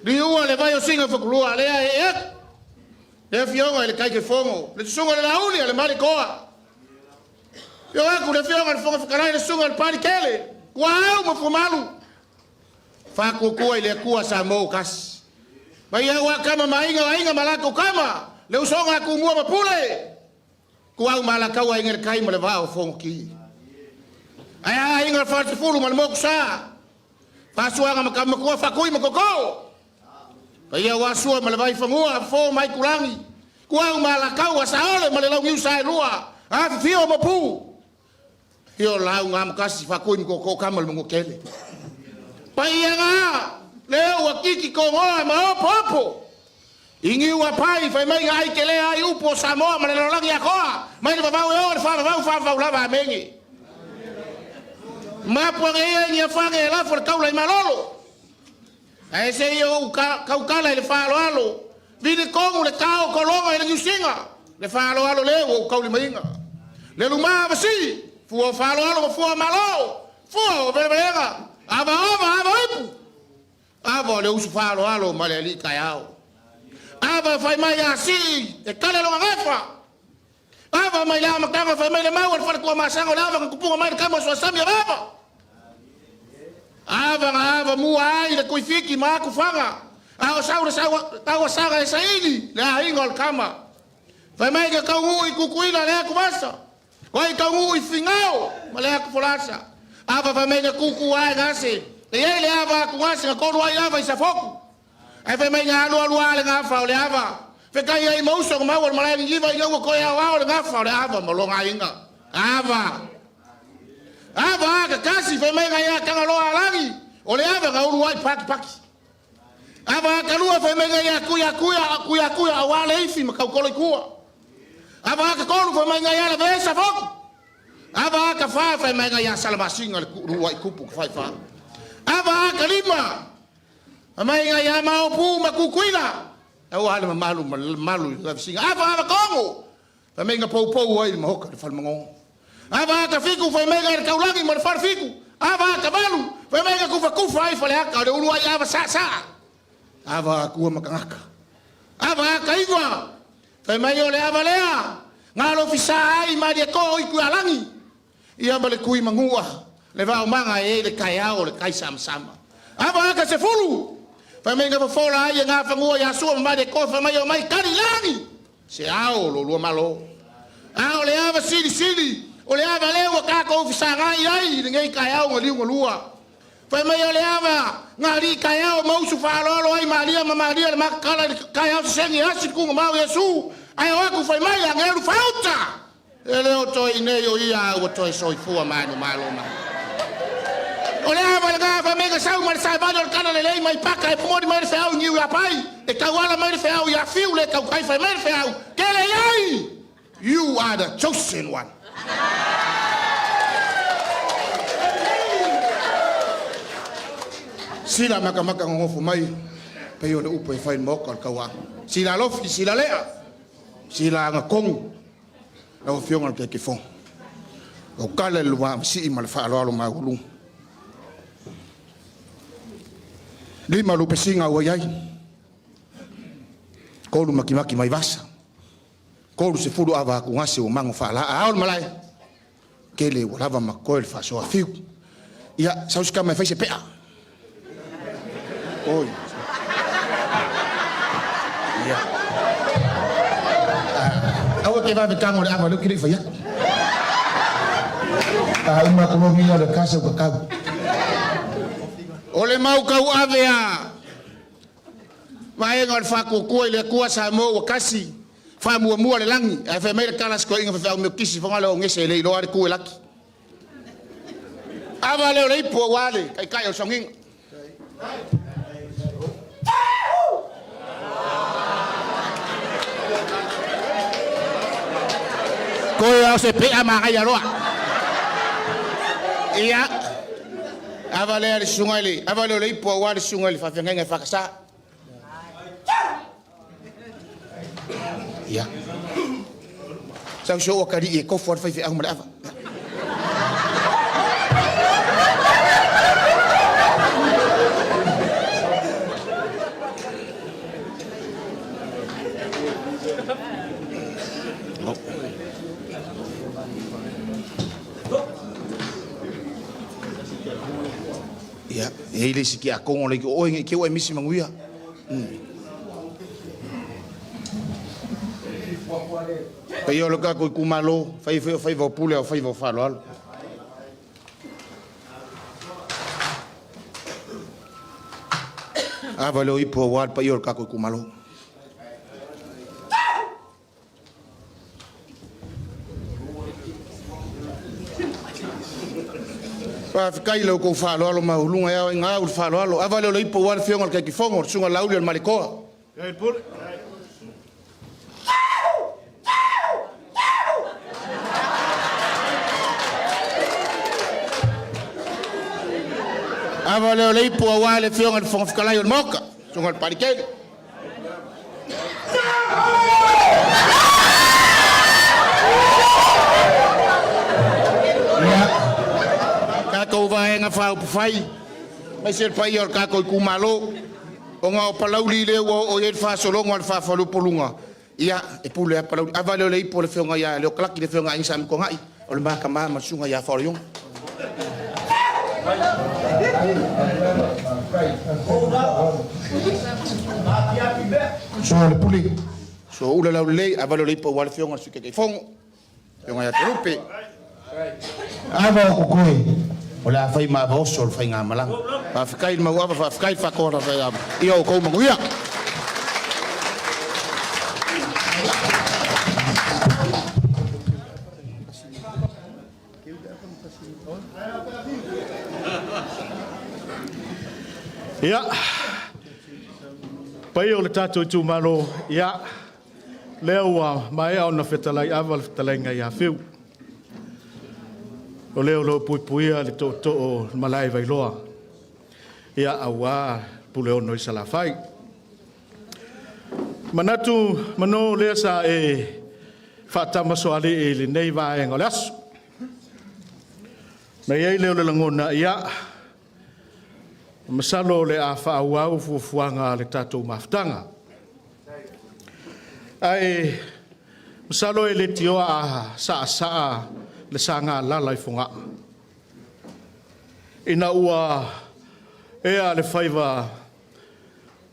Liua le vai o Singa Fakulua lea e ee atu. Le afioga i le Taitaifono, le susuga i le Lauli a le Malikoa. Afio atu le afioga i le Fofoga Fetalai, le susuga i le Palikele, Tuaau ma Fuamalu. Faatuatua i le Atua Samoa ua tasi. Mai au a tama ma aiga o aiga ma latou tama, le usoga a Tumua ma Pule. Tuau ma Alataua aiga i le tai ma le vaa o Fonoti. Ae a aiga o le Falesefulu ma le Motusa. Faasuaga ma Taumatua, Faatui ma Toto. Paia aua Sua ma le Vaifanua, Fofo ma Aitulagi, Tuau ma Alataua, Saole ma le Launiu Saelua, Afifio ma Pu. Afio Lauga Amotasi, Faatui ma Toto, Tama le Manuatele. Paia na! Lea ua kiki kogoa ma opoopo i niu a pai fai mai ga ai kelea ai upu o Samoa ma le lalolagi atoa mai le vavau e oo i le faavavau faavavau lava. Amene. Mapu age ia i Niafage e lafo le taula i malolo. Ae se i ou tautala i le faaaloalo, vili tonu le tao tologa i le niusiga, le faaaloalo le ua ou taulimaina. Le luma vasi, fua o faaaloalo ma fua o malo, fua o velevelega, ava ova ava ipu, ava o le usu faaaloalo ma le alii taeao. Ava fai mai a sii e kale lona gafa, ava mai le amataga fai mai le mau a le faletuamasaga o le ava na tupuga mai le tama o Suasami ava ava. Ava na ava mua ai le tuifiti ma atufaga, a o sau le tauasaga e saili le aiga o le tama. Fai mai ke taunuu i Tutuila le atuvasa, o ai taunuu i Finao ma le atufolasa. Ava fai mai na tutu ai gase, e iai le ava atugase na tolu ai ava i Safotu. Ae fai mai na alualu a le gafa o le ava. Fekai ai ma uso na maua le malae liliva ina ua toe aoao le gafa o le ava ma lona aiga. Ava. Ava a kakasi fai mai na ia Tagaloa Alagi o le ava na ulu ai pakipaki. Ava a kalua fai mai na ia kuia kuia kuia kuia aua le ifi ma tautolo i tua. Ava a katolu fai mai na ia lavea i Safotu. Ava a ka fa fai mai na ia Salamasina le lua'i tupu ka faifa. Ava a ka lima fai mai na ia Maopu ma Tutuila. Aua le mamalu ma le malu i le lavasiga. Ava ava kongo fai mai na poupou ai le mahoka i le falemagogo. Ava a ka fitu fai mai na le taulagi ma le falefitu. Ava a ka valu fai mai na kufakufa ai faleata o le ulu ai ava saasaa. Ava a kua ma tagata. Ava a ka iva fai mai o le ava lea na alofisa ai Malietoa o Itualagi ia ma le tui manua le vaomaga e ai le taeao o le tai samasama. Ava a ka sefulu fai mai na fofola ai e gafanua ia Sua ma Malietoa fai mai o mai kali lagi se ao o lo lua malo. A o le ava silisili o le ava lea ua tatou fesagai ai i lenei taeao na liu na lua. Fai mai o le ava na alii taeao ma usu faaaloalo ai Maria ma Maria le makakala i le taeao sesegi e asi le tuugamao Iesu ae o atu fai mai agelu fauta e le o toe i nei o ia a ua toe soifua manumalo mai. O le ava lena fai mai na sau ma le savali o le tala lelei mai paka e momoli mai le feau i niu ia pai e tauala mai le feau ia fiu le tautai fai mai le feau kele iai. You are the chosen one. Sila makamaka gogofo mai pei o le upu e fai i le maoka o le tauaga. Sila alofi, sila lea, sila agatonu lau Afioga i le Taitaifono. Lau tala i le luma masii ma le faaaloalo maualuga. Lima lupesiga ua i ai, tolu makimaki mai vasa, 30 ava atugase ua mago faalaa ao le malae, tele ua lava ma totoe le faasoa fiu. Ia, sau si tama e fai se pea. Oi. Ia. Aua ke vave tago le ava lea ou te le i fai atu. A uma atu loa ia o le kasa ua kakau. O le mau tauave a vaega o le Faatuatua i le Atua Samoa ua tasi, faamuamua le lagi. Ae fai mai le tala a si toeaina faifeau Metotisi Fogaa o gese e le iloa le tu e laki. Ava lea o le ipu aua le taitai o le sauniga. Toe a o se pea manaia loa. Ia, ava lea le susuga i le, ava lea o le ipu aua le susuga i le faafeagaiga e faakasa. Ia. Sau si ou atalii e tofu lava le faifeau ma le ava. Ia, e i ai le isi tiakono le o oe nei te ua e misi manuia. Paia o le tatou itumalo, fai foi o faiva o pule a o faiva o faaaloalo. Ava leo ipu aua le paia o le tatou itumalo. Faafetai i la outou faaaloalo maualuga e ao ai ona au i le faaaloalo. Ava lea o le ipu aua le afioga i le Taitaifono, le Susuga Laauli o le Malietoa. Ava lea o le ipu aua le afioga i le Fofoga Fetalai o le Maota, le Susuga i le Papaliitele. Ia, tatou Vaega Faaupufai, aemaise le paia o le tatou itumalo, ona o Palauli lea ua oo i ai le faasologa o le faa-faleupoluga, ia, e pule lava Palauli. Ava lea o le ipu a le Afioga ia Leo Kalaki le afioga ia Aiga Sa Amituanai, o le ma tama ma le Susuga ia Faoleogo. Soa le pule, soa ula lau lelei, ava lea o le ipu aua le afioga i le Sui Taitaifono, afioga ia Talupe. Ava o kokoe, o le a fai ma ava oso le faigamalaga. Faafetai le mauava, faafetai le faatoa ia outou manuia. Ia, paia o le tatou itumalo, ia, lea ua maea ona fetalai ava le fetalaiga ia Fiu. O lea o lo o puipuia le tootoo o le malae i Vailoa, ia, aua Puleono i Salafai. Manatu mano lea sa e faatamasoalii i lenei vaega o le aso. Na i ai lea o le lagona, ia, masalo o le a faaauau fuafuaga a le tatou mafutaga. Ae masalo e le tioa a saasaa le sagalala i Fogaa, ina ua ea le faiva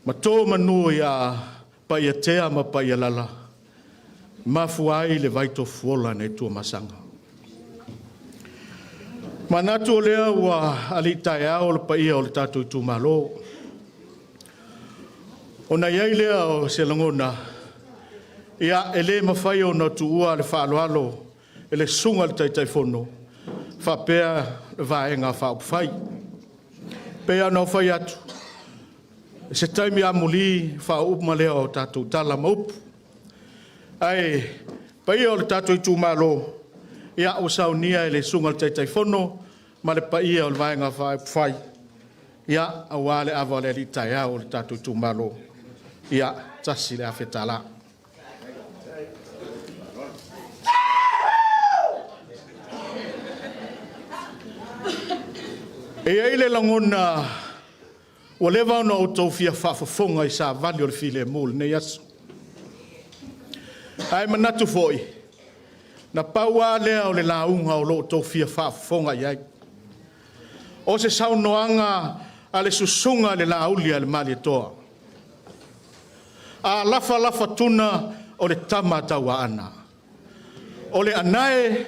ma to manu ia Paiatea ma Paialala, mafua ai le vaitofuola nai Tuamasaga. Manatu o lea ua alii taeao le paia o le tatou itumalo. Ona i ai lea o se lagona, ia e le mafai ona tuua le faaaloalo e le susuga i le Taitaifono faapea le Vaega Faaupufai. E pei ona ou fai atu, i se taimi amuli faauma lea o tatou tala ma upu. Ae paia o le tatou itumalo, ia ua saunia e le susuga i le Taitaifono ma le paia o le Vaega Faaupufai, ia aua le ava o le alii taeao o le tatou itumalo, ia $1,000. E i ai le lagona ua leva ona outou fia faafofoga i savali o le filemu i lenei aso. Ae manatu foi, na pau lava lea o le lauga o lo o outou fia faafofoga i ai. O se saunoaga a le susuga i le Laauli a le Malietoa, a lafa lafa tuna o le tama Tauaana, o le anae,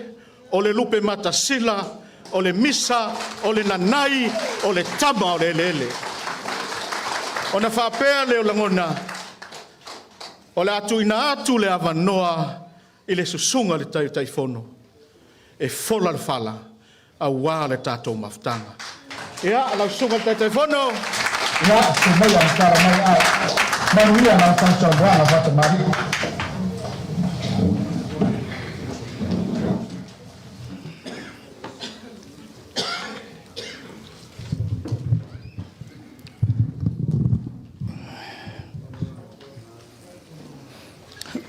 o le lupe matasila, o le misa, o le nanai, o le tama o le eleele. Ona faapea lea o lagona, o le a tuuina atu le avanoa i le susuga i le Taitaifono e fola le fala aua le tatou mafutaga. Ia, lau susuga i le Taitaifono. Ia, sumaia ma tala mai ai. Manuia lau sausaunoaga Faatamalii.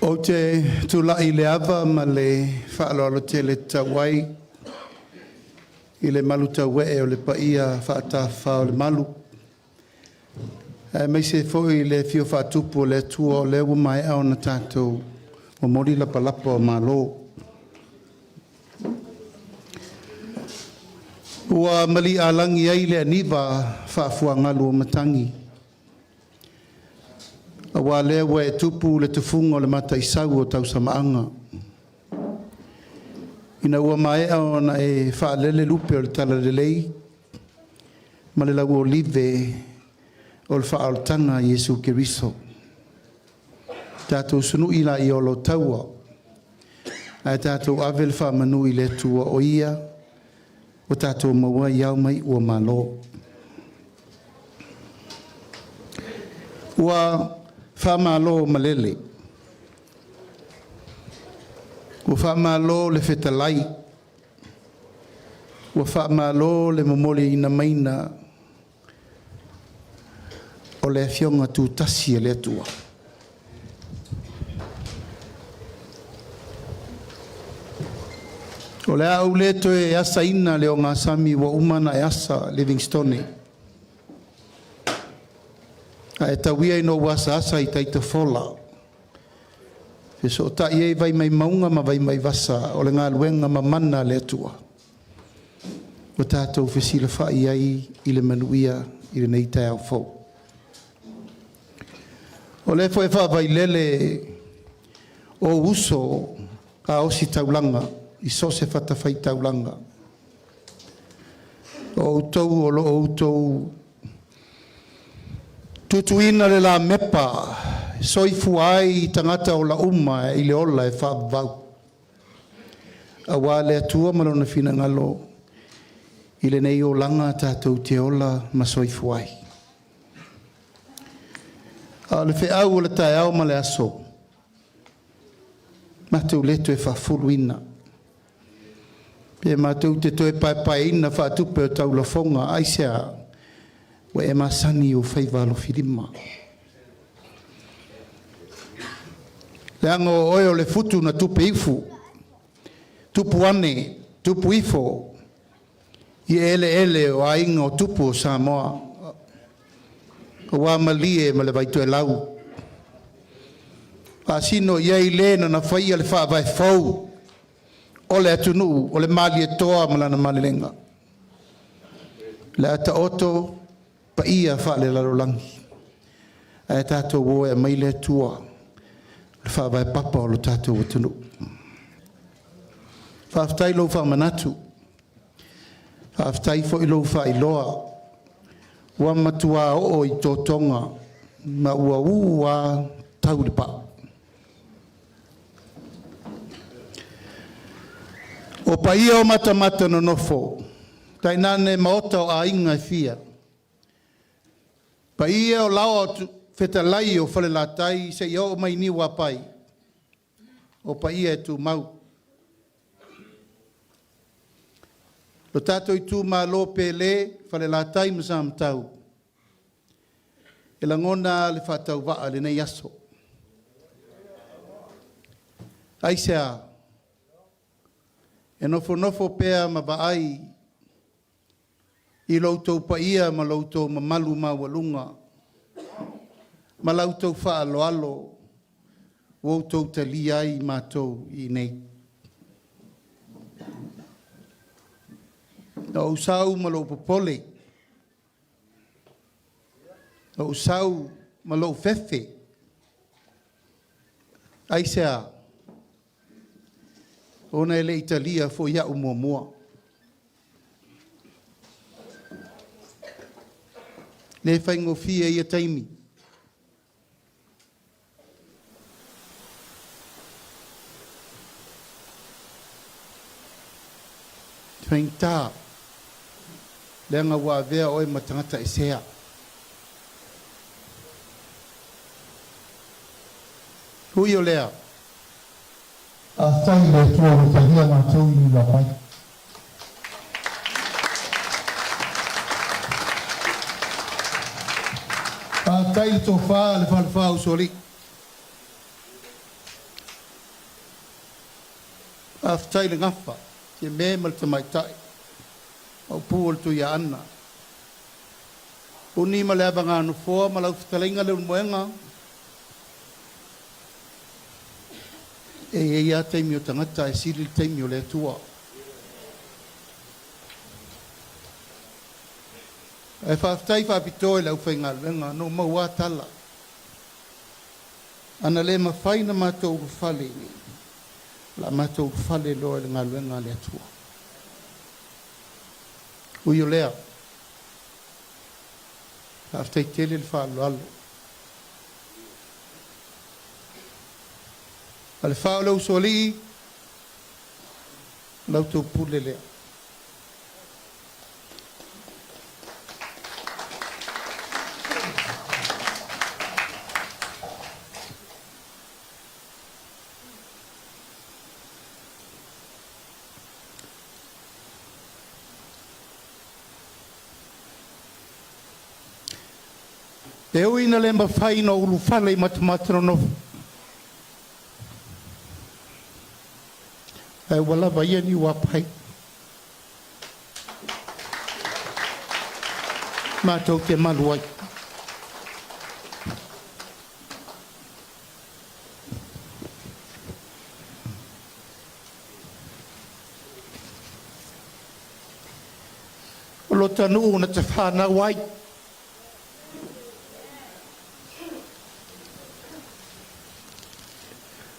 Ou te tulai i le ava ma le faaaloalo tele e tatau ai i le malutauee o le paia faatafafa o le malu, aemaise foi le afio faatupu o le Atua o lea ua maea ona tatou momoli lapalapa o malo. Ua mali'alagi ai le aniva faafuagalu o matagi, aua lea ua e tupu le tufuga o le Mataisau o tausamaaga. Ina ua maea ona e faalele lupe o le talalelei ma le lauolive o le faaolataga a Iesu Keriso. Tatou sunui laia o lo taua, ae tatou ave le faamanu i le Atua o Ia Ua tatou maua ai ao ma iu o Malo. Ua faamalo malele. Ua faamalo le fetalai. Ua faamalo le momoliina maina o le Afioga Tutasi a le Atua. O le a ou le toe asaina le ogasami ua uma ona e asa Livingstone. Ae tau ia ina ou asaasa i tai tafola fesootai ai vai mai mauga ma vai mai vasa o le galuega mamana a le Atua ua tatou fesilafai ai i le manuia i lenei taeao fou. O lea foi e faavailele o uso a ositaulaga i so o se fatafaitaulaga. O outou o lo o outou tutuina le lamepa e soifua ai tagata ola uma i le ola e faavavau. Auā le Atua ma Lona finagalo i lenei olaga tatou te ola ma soifua ai. A o le feau o le taeao ma le aso, matou le toe faafuluina, pe matou te toe paepaeina faatupe o taulafoga. Aisea? Ua e masani i ou faiva alofilima. Leaga o oe o le futu na tupe ifu, tupu ane, tupu ifo i eleele o aiga o tupu o Samoa, aua Malie ma le Vaitoelau, faasino i ai le na na faia le faavae fou o le atunuu o le Malietoa ma lana malelega. Le a taoto paia faalelalolagi ae tatou o e aumai le Atua le faavae papa o lo tatou atunuu. Faafetai lou faamanatu, faafetai foi lou faailoa, ua matua oo i totoga ma ua ū lava tau i le pau. O paia o matamata nonofo, tainane maota o aiga e fia, paia o laoa o fetalai o Falelatai seia oo mai i Niuapai, o paia e tumau. Lo tatou itumalo pele, Falelatai ma Samatau, e lagona lava le faatauvaa i lenei aso. Aisea? E nofonofo pea ma vaai i lo outou paia ma lo outou mamalu maualuga ma la outou faaaloalo ua outou talia ai matou i inei. Na ou sau ma lou popole, na ou sau ma lou fefe. Aisea? Ona e le i talia foi au muamua. Le faigofie ia taimi. Faigata, leaga ua avea oe ma tagata esea. Ui o lea. Faafetai i le Atua ua talia matou i Niuapai. Faafetai i le tofa a le Falefa Usoalii. Faafetai i le gafa, Fiame ma le Tamaitai, Maopu o le Tuiaana, Puni ma le Avaganofoa ma lau fetalaiga Leulumoega. E i ai lava taimi o tagata ae sili le taimi o le Atua. Ae faafetai faapitoa i le aufaigaluega na ou maua lava tala. Ana le mafai ona matou ulufale i inei, o le a matou ulufale loa i le galuega a le Atua. Ui o lea, faafetai tele le faaaloalo. A le fa o le usoalii, o la outou pule lea. E ui ina le mafai ona ulufale i Matamatanonofo, ae ua lava ia Niuapai matou te malu ai. O lo ta nuu na ta fanau ai,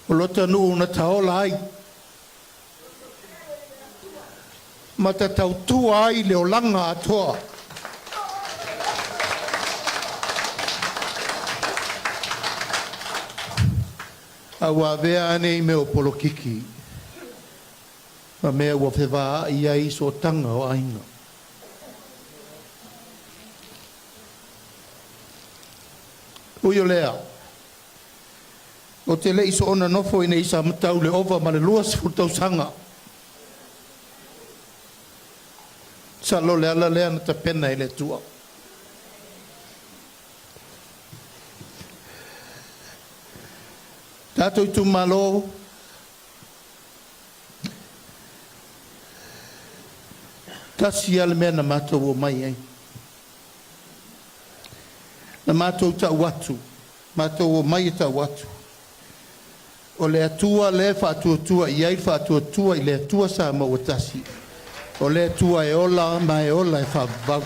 o lota nuu na ta ola ai, ma ta tautua ai le olaga atoa. A ua avea a nei mea o polokiki ma mea ua fevaai ai sootaga o aiga. Ui o lea, ou te le i soona nofo i inei i Samatau i le ova ma le 20 tausaga. Masalo o le ala lea na tapena e le Atua. Tatou itumalo, tasi lava le mea na matou omai ai. Na matou tau atu, matou omai e tau atu, o le Atua lea e faatuatua i ai le Faatuatua i le Atua Samoa ua Tasi, o le Atua e ola ma e ola e faavavau.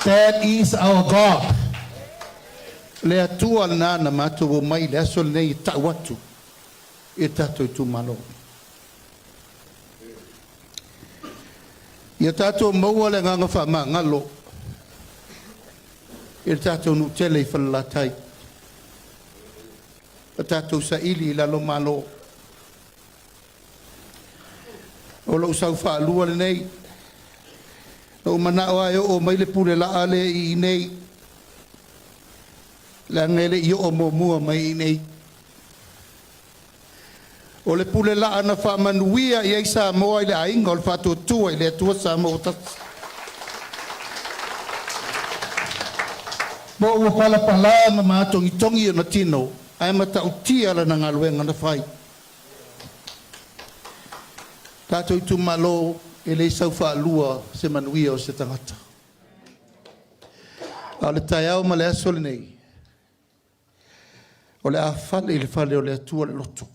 That is our God. Le Atua lena na matou omai i le aso lenei e tau atu i tatou itumalo. Ia tatou maua le agaga faamagalo i le tatou nuu tele i Falelatai. Ma tatou saili i lalo malo. O lou sau faalua lenei, na ou manao lava e oo mai le pule laa lea i inei, leaga e le i oo muamua mai i inei. O le pule laa na faamanuia i ai Samoa i le aiga o le Faatuatua i le Atua Samoa ua Tasi. Po ua palapala ma matogitogi ona tino ae matautia lana galuega na fai. Tatou itumalo, e le sau faalua se manuia o se tagata. A o le taeao ma le aso lenei, o le a fale i le fale o le Atua le loto.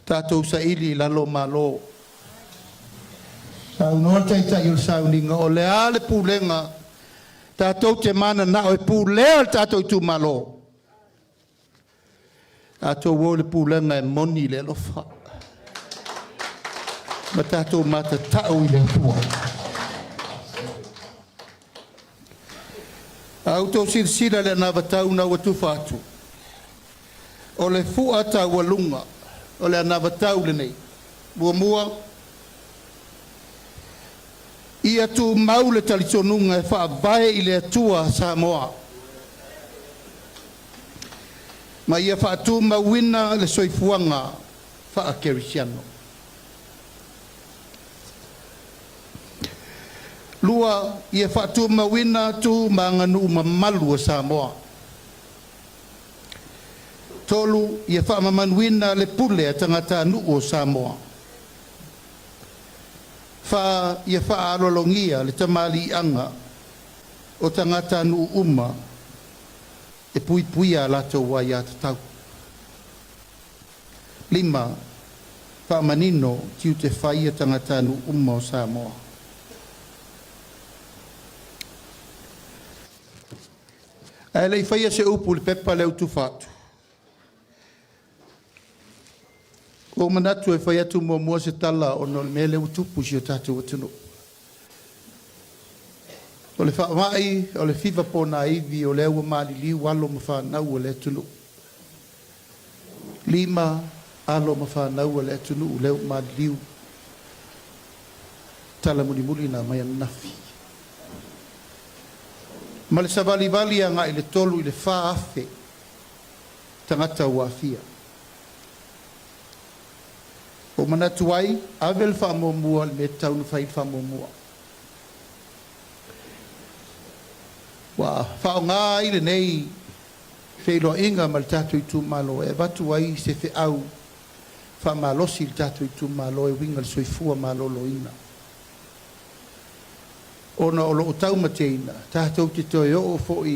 Tatou saili i lalo o Malo. Saunoa le Taitai o le sauniga, o le a le pulega tatou te mananao e pulea le tatou itumalo. Tatou o i le pulega e moni i le alofa ma tatou matatau i le Atua. A outou silasila i le anavatau na ua tufa atu, o le fua taualuga o le anavatau lenei. Muamua, ia tumau le talitonuga e faavae i le Atua Samoa, ma ia faatumauina le soifuaga faakerisiano. Lua, ia faatumauina tu ma aganuu mamalu a Samoa. Tolu, ia faamamanuina le pule a tagatanuu o Samoa. Fa, ia faaaloalogia le tamaliiaga o tagatanuu uma e puipuia a latou aiatatau. Lima, faamanino tiute fai a tagatanuu uma o Samoa. Ae le i faia se upu i le pepa lea ua tufa atu, ua ou manatu e fai atu muamua se tala ona o le mea lea ua tupu i si o tatou atunuu. O le faamai o le fiva ponaivi o lea ua maliliu alo ma fanau a le atunuu. Lima alo ma fanau a le atunuu lea ua maliliu. Tala mulimuli na aumai ananafi. Ma le savalivali agai i le 3 i le 4,000 tagata ua aafia. Ua ou manatu ai, ave le faamuamua i le mea e tatau ona fai le faamuamua. Ua faaaoga ai lenei feiloaiga ma le tatou itumalo e avatu ai se feau faamalosi i le tatou itumalo e uiga i le soifua maloloina. Ona o lo o taumateina, tatou te toe oo foi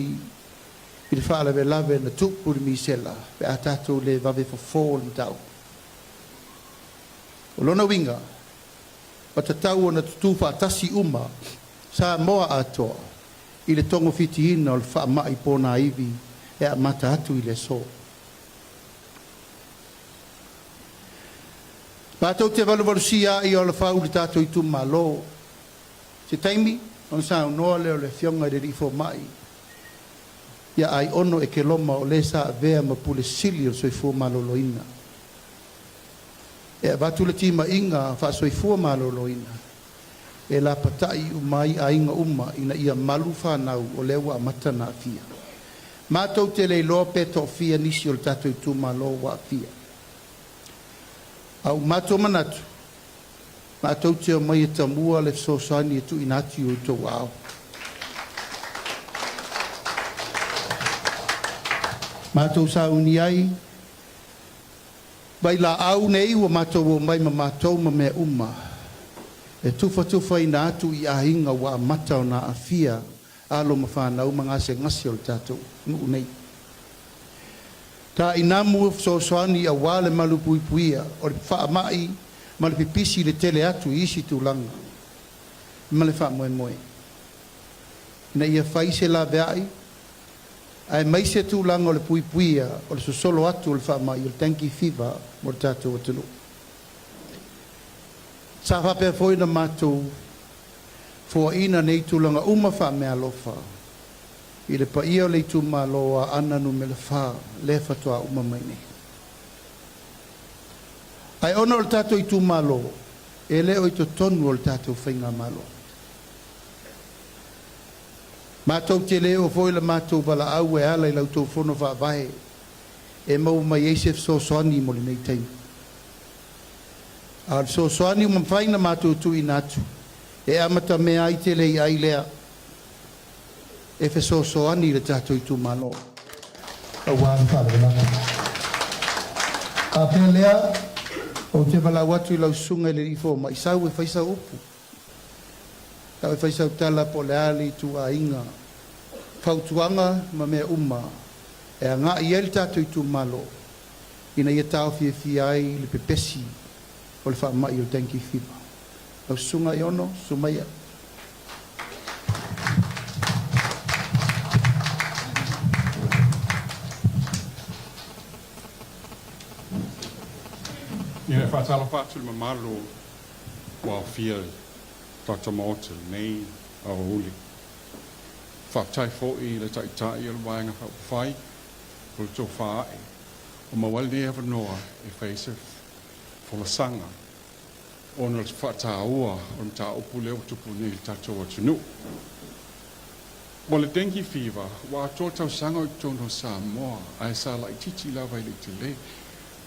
i le faalavelave na tupu i le misela pe a tatou le vave fofo le mataupu. O lona uiga, ua tatau ona tutu faatasi uma Samoa atoa i le togafitiina o le faamai ponaivi e amata atu i le aso. Matou te valuvalusia a'i o alafau i le tatou itumalo. Se taimi ona saunoa lea o le Afioga i le Alii Fomai ia Aiono Ekeloma o le sa avea ma Pule Sili o le Soifua Maloloina e avatu le timaiga faa-soifua maloloina e lapata'i uma ai aiga uma ina ia malu fanau o lea ua amata ona aafia. Matou te le iloa pe toafia nisi o le tatou itumalo ua aafia. A ua matou manatu, matou te omai e tamua le fesoasoani e tuuina atu i o outou aao. Matou sauni ai vailaau nei ua matou omai ma matou ma mea uma e tufatufaina atu i aiga ua amata ona aafia alo ma fanau ma gasegase o le tatou nuu nei. Tainamu fesoasoani aua le malupuipuia o le faamai ma le pipisi i le tele atu i isi tulaga ma le faamoemoe ina ia fai se laveai aemaise tulaga o le puipuia o le sosolo atu o le faamai o le dengue fever mo le tatou atunuu. Sa faapea foi ona matou foaina nei tulaga uma faameaalofa i le paia o le itumalo o Aana Numera 4 lea faatoa uma mai nei. Ae ona o le tatou itumalo e le o i totonu o le tatou faigamalo, matou te le oo foi la matou valaau e ala i la outou fono faavae e maua mai ai se fesoasoani mo lenei taimi. A o le fesoasoani ua mafai ona matou tuuina atu e amatamea ai te le i ai lea e fesoasoani i le tatou itumalo aua le faalavelave. Faapea lea, ou te valaau atu i lau susuga i le Alii Fomai, sau e fai sau upu, sau e fai sau tala po o le a le ituaiga fautuaga ma mea uma e agai i ai le tatou itumalo ina ia taofiofia ai le pepesi o le faamai o le dengue fever. Lau susuga Aiono, Sumaia. Ia, e faatalofa atu i le mamalu ua aofia i le tatou Maota i lenei aoauli. Faafetai foi i le Taitai o le Vaega Faaupufai o le tofa ae ua maua ai lenei avanoa e fai ai se folasaga ona o le faataua o le mataupu lea ua tupu nei i le tatou atunuu. O le dengue fever ua atoa tausaga o i totonu o Samoa ae sa laitiiti lava e le i tele.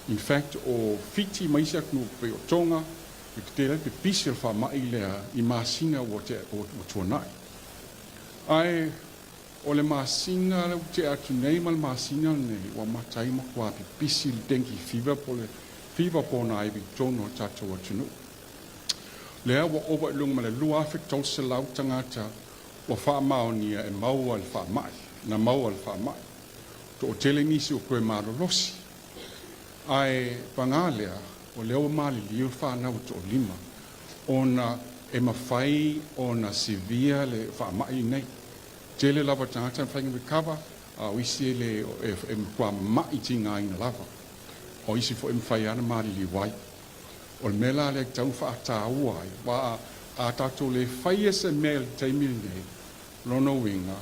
In fact o Fiti ma isi atunuu pei o Tonga e tetele ai le pipisi o le faamai lea i masina ua tuanai. Ae o le masina lea ua tea atu nei ma le masina lenei ua amata ai matua pipisi le dengue fever po o le fever ponaivi i totonu o le tatou atunuu. Lea ua ova i luga ma le 2,300 tagata ua faamaonia e maua i le faamai, na maua i le faamai. Toatele nisi ua toe malolosi. Ae paga lea, o lea ua maliliu le fanau e toalima ona e mafai ona severe le faamai lenei. Tele lava tagata e mafai ona recover, a o isi e le e matua ma'i tigaina lava. O isi foi e mafai lava ona maliliu ai. O le mea la lea e tatau ona faataua ai, aua a tatou le faia se mea i le taimi lenei, lona uiga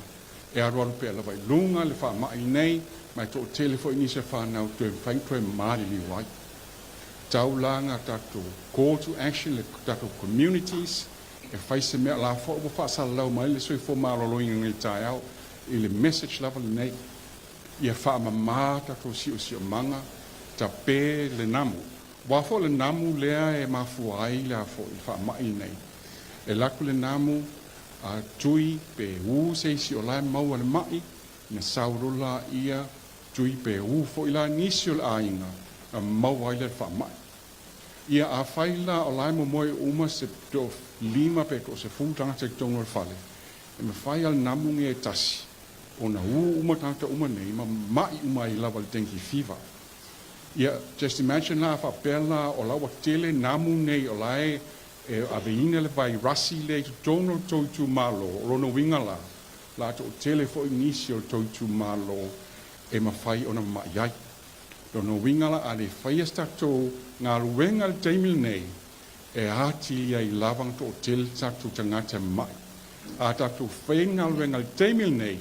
e alualu pea lava i luga le faamai lenei, ma e toatele foi nisi o fanau toe mafai ona toe maliliu ai. Tau la na tatou call to action le tatou communities e fai se mea. O la foi ua faasalalau mai le soifua maloloina nei taeao i le message lava lenei, ia faamama tatou siosiomaga, tape le namu. Aua foi o le namu lea e mafua ai le a foi le faamai lenei. E alu atu le namu, a tui pe ū se isi o la e maua i le mai, ona sau loa lea tui pe ū foi la nisi o le aiga na maua ai lea i le faamai. Ia afai la o la e momoe uma se toalima pe toasefulu tagata i totonu o le fale, e mafai lava e le namu nei e tasi ona ū uma tagata uma nei ma mai uma ai lava i le dengue fever. Ia, just imagine la a faapea la o la ua tele namu nei o la e aveina le vairasi lea i totonu o le tou itumalo, o lona uiga la, la toatele foi nisi o le tou itumalo e mafai ona mamai ai. Lona uiga la a le faia se tatou galuega i le taimi lenei, e atili ai lava ona toatele tatou tagata e mamai. A tatou faia ni galuega i le taimi lenei,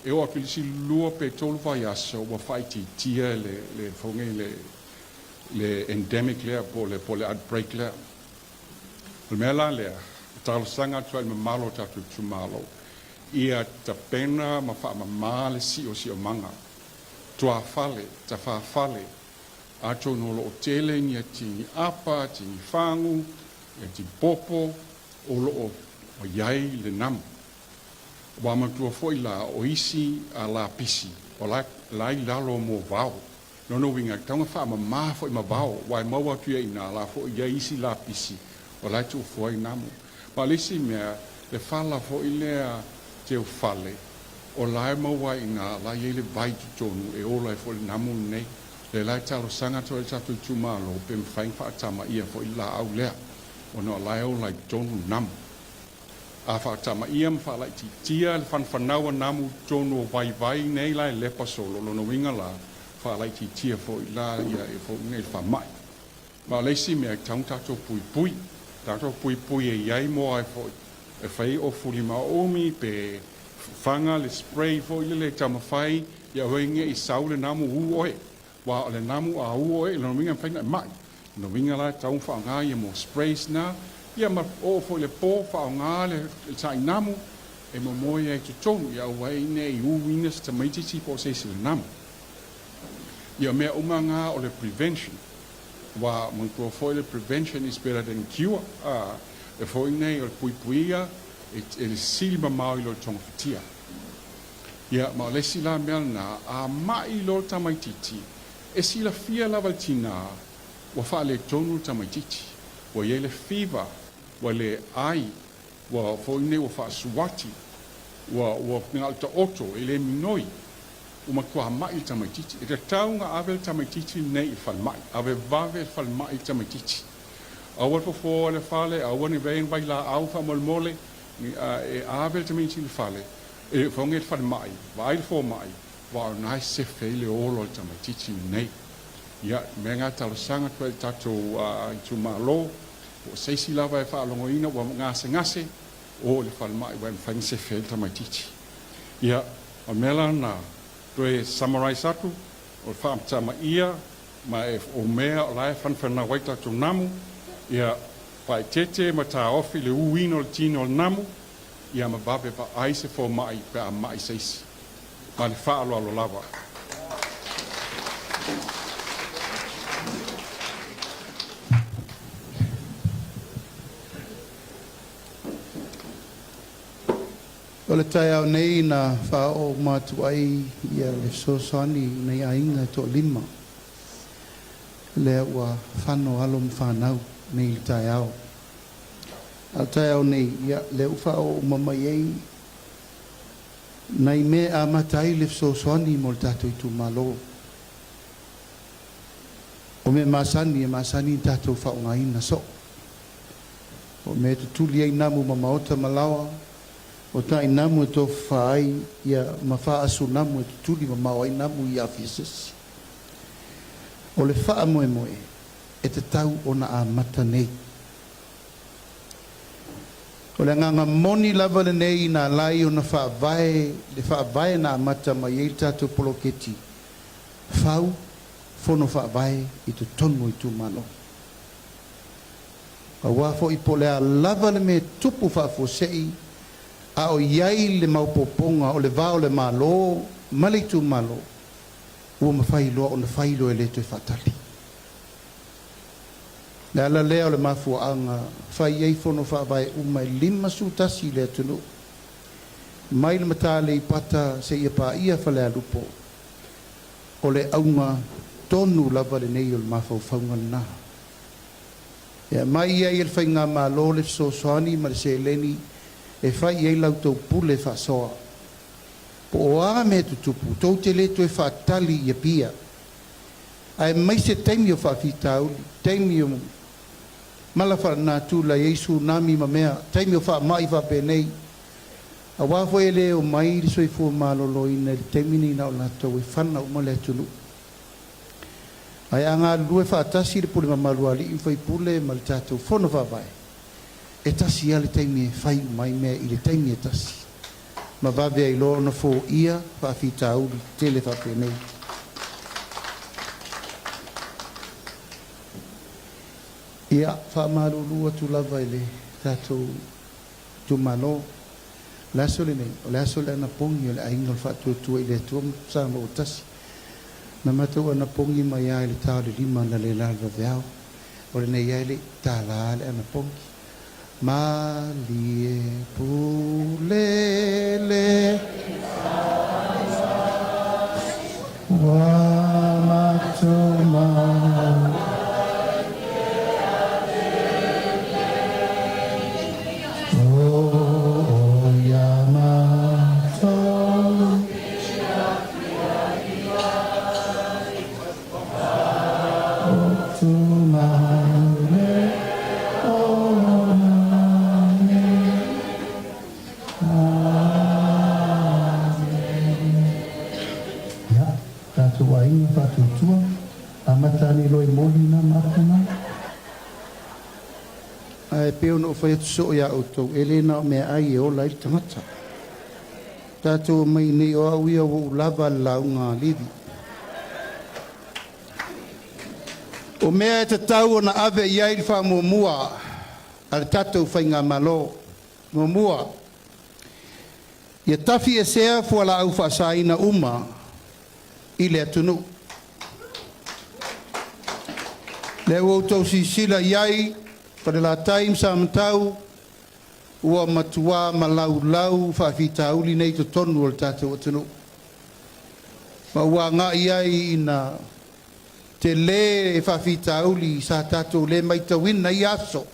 e oo atu i le isi lua pe tolu vaiaso ua faaitiitia le le le le endemic lea po o le outbreak lea. O le mea la lea, e talosaga atu ai i le mamalu o tatou itumalo, ia tapena ma faamama le siosiomaga, tuafale, tafafale, atonu o lo o tele ni tini apa, tini fagu, tini popo o lo o i ai le namu. Ua manatua foi la o isi lapisi o la e i lalo o moavao. Lona uiga, e tatau ona faamama foi ma vao, aua e maua atu i ai i ina, o la foi e i ai isi lapisi o la e tuufua ai namu. Ma o le isi mea, le fala foi lea teufale, o la e maua ai i ina, o la e i ai le vai i totonu e ola ai foi le namu lenei. Lea la e talosaga atu ai le tatou itumalo pe mafai ona faatamaia foi le laau lea, ona o la e ola i totonu le namu. A faatamaia ma faalaitiitia le fanafanau a namu i totonu o vaivai nei la e lepa solo, lona uiga la, faalaitiitia foi la ia e foi nei le faamai. Ma o le isi mea e tatau ona tatou puipui, tatou puipui e i ai moa e foi e fai ofu limaoumi pe faga le spray foi lele e taumafai ia oe ne i sau le namu ū oe. Aua o le namu a ū oe, lona uiga e mafai ona e mai. Lona uiga la e tatau ona faaaoga ia moa sprays na, ia ma oo foi i le po faaaoga le tainamu e momoe ai i totonu ia aua ai ne i ūina se tamaitiiti po o se isi i le namu. Ia o mea uma na o le prevention. Aua manatua foi le prevention is better than cure, a, e foi nei o le puipuia e le sili mamao i lo le togafitia. Ia, ma o le isi la mea lena, a ma'i loa le tamaitiiti, e silafia lava e le tinā ua faaletonu le tamaitiiti, ua i ai le fever, ua le ai, ua foi nei ua faasuati, ua, ua na o le taoto, e le minoi, ua matua ma'i le tamaitiiti. E tatau ona ave le tamaitiiti lenei i le falemai, ave vave i le falemai le tamaitiiti. Aua le fofoa i le fale, aua ne i avea ni vailaau faamolemole, e ave le tamaitiiti i le fale, E le o faoga i le falemai, vaai le fomai, aua o lena e sefe ai le ola o le tamaitiiti lenei. Ia, mea na e talosaga atu ai i le tatou itumalo, po o se isi lava e faalogoina ua gasegase, o i le falemai aua e mafai ona sefe ai le tamaitiiti. Ia, o le mea la lena, toe summarize atu, o le faamatamaia ma e o mea o la e fanafanau ai tatou namu, ia, faaeteete ma taofi le ūina o le tino o le namu, Ia ma vave vaai se fomai pe a ma'i se isi. Ma le faaaloalo lava. O le taeao nei na faaoo uma atu ai ia le fesoasoani i nai aiga e toalima lea ua fano alo ma fanau nei i le taeao. A o le taeao nei, ia, lea ua faaoo uma mai ai nai mea e amata ai le fesoasoani mo le tatou itumalo. O mea masani, e masani ona tatou faaaogaina soo. O mea e tutuli ai namu ma maota ma laoa, o tainamu e tofafa ai, ia, ma faaasu namu e tutuli mamao ai namu i afi sesi. O le faamoemoe, e tatau ona amata nei. O le agaga moni lava lenei na ala ai ona faavae le faavae na amata mai ai le tatou poloketi fau fono faavae i totonu o itumalo. Aua foi po o le a lava le mea e tupu faafuasei a o i ai le maopoopoga o le va o le Malo ma le itumalo, ua mafai loa ona fai loa e le toe faatali. Le ala lea o le mafuaaga fai ai fono faavae uma e 51 i le atunuu, mai le Mata Aleipata seia paia Falealupo, o le auga tonu lava lenei o le mafaufauga lena. E aumai ai e le Faigamalo le fesoasoani ma le seleni e fai i ai la outou pule faasoa. Po o a mea e tutupu, tou te le toe faatali i Apia, aemaise taimi o faafitauli, taimi o mala faalenatura e i ai tsunami ma mea, taimi o faamai faapenei. Aua foi e le omai le soifua maloloina i le taimi nei na o latou e fana uma le atunuu. Ae a galulue faatasi le pule mamalu a alii ma faipule ma le tatou fono faavae, e tasi lava le taimi e fai uma ai mea i le taimi e tasi, ma vave ai loa ona foia faafitauli tetele faapenei. Ia, faamalulu atu lava i le tatou itumalo. O le aso lenei, o le aso o le anapogi o le Aiga o le Faatuatua i le Atua ma Samoa ua Tasi. Na matou anapogi mai lava i le ta o le lima analeila i le vaveao. O lenei lava e le i tala le anapogi. Malie pule le Ua matou mau O ia matou Ia, tatou aiga faatuatua, amata ane loa i moli na ma apu na. Ae pei ona ou fai atu soo iā outou, e le na o meaai e ola ai le tagata. Tatou omai nei, o au ia ua ou lava le lauga a Levi. O mea e tatau ona ave i ai le faamuamua a le tatou Faigamalo. Muamua, ia tafiesea fualaau faasaina uma i le atunuu. Lea ua outou silasila i ai, Falelatai ma Samatau, ua matuā malaulau faafitauli nei i totonu o le tatou atunuu, ma ua agai ai ina telē faafitauli sa tatou le maitauina i ia aso.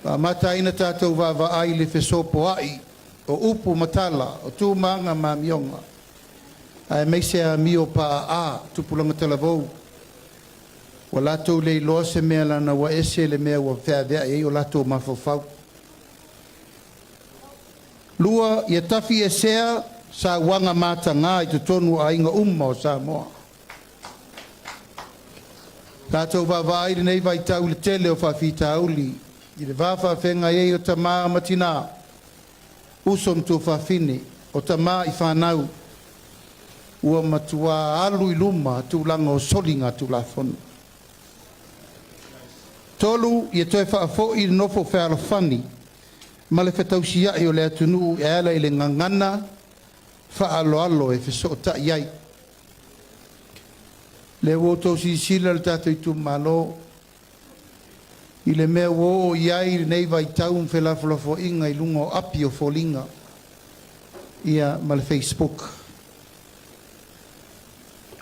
Ua amata ai ona tatou vaavaai i le fesopoa'i o upu ma tala, o tu ma aga ma amioga, aemaise amio paaa tupulaga talavou, Ua latou le iloa se mea leaga ua ese le mea ua feaveai ai o latou mafaufau. Lua, ia tafiesea sauaga mataga i totonu o aiga uma o Samoa. Tatou vaavaai i lenei vaitau i le tele o faafitauli i le va faafeagai ai o tama ma tina, uso ma tuafafine, o tama i fanau, ua matuā alu i luma tulaga o soligatulafono. Tolu, ia toe faafoi le nofo fealofani ma le fetausia'i o le atunuu e ala i le gagana faaaloalo e fesootai ai. Lea ua outou silasila le tatou itumalo i le mea ua oo i ai lenei vaitau ma felafolafoaiga i luga o api o foliga ia ma le Facebook.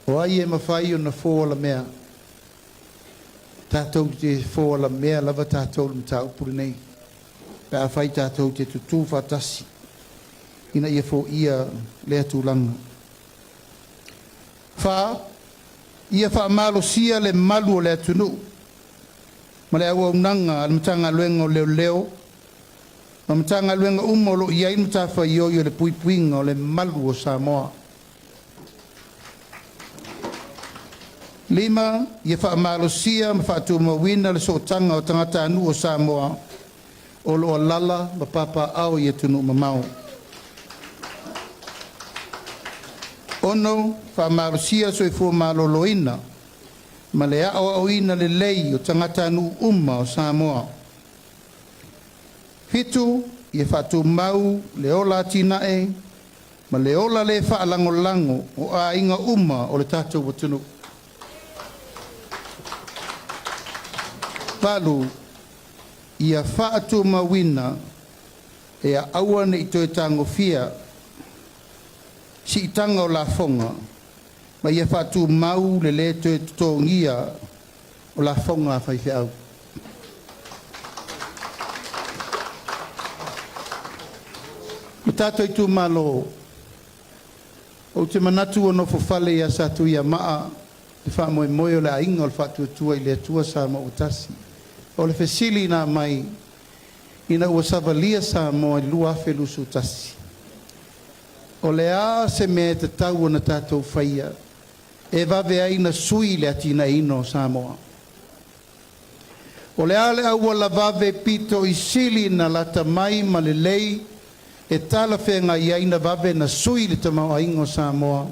O ai e mafai ona fo alamea? Tatou te fo alamea lava tatou i le mataupu lenei pe afai tatou te tutū faatasi ina ia foia lea tulaga. Fa, ia faamalosia le malu o le atunuu ma le auaunaga a le Matagaluega o Leoleo ma Matagaluega uma o lo o i ai le matafaioi o le puipuiga o le malu o Samoa. Lima, ia faamalosia ma faatumauina le sootaga o tagatanuu o Samoa o lo o alaala ma papaaao i atunuu mamao. 6, Faamalosia le soifua maloloina ma le aoaoina lelei o tagatanuu uma o Samoa. 7, Ia faatumau le ola atinae ma le ola le faalagolago o aiga uma o le tatou atunuu. 8. Ia faatumauina e aua nei toe tagofia siitaga o lafoga ma ia faatumau le lē toe totogia o lafoga a faifeau. Lo tatou itumalo, ou te manatu ua nofo fale ia Satuiamaa le faamoemoe o le Aiga o le Faatuatua i le Atua Samoa ua Tasi. O le fesili na aumai ina ua savalia Samoa i le 2021, o le a se mea e tatau ona tatou faia e vave ai ona sui le atinaeina o Samoa? O le a le auala vave pito i sili na lata mai ma lelei e talafeagai ai na vave na sui le tamaoaiga o Samoa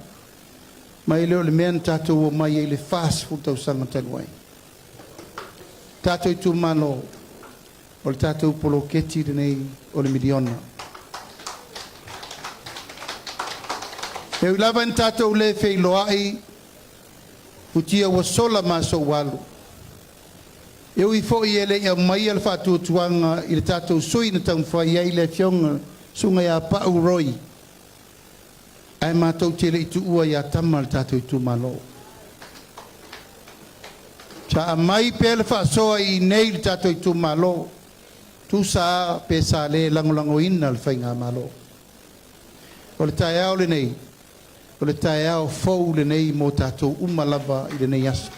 mai le o le mea na tatou omai ai i le 40 tausaga talu ai. Tatou itumalo, o le tatou poloketi lenei o le miliona. E ui lava ina tatou le feiloai, futia ua sola ma aso ua alu. E ui foi e le i aumaia le faatuatuaga i le tatou sui na taumafai ai le afioga Susuga ia Pau Roy, ae matou te le i tuua ia Tama le tatou itumalo. Sa aumai pea le faasoa i inei i le tatou itumalo, tusa a pe sa le lagolagoina le faigamalo. O le taeao lenei, o le taeao fou lenei mo tatou uma lava i lenei aso.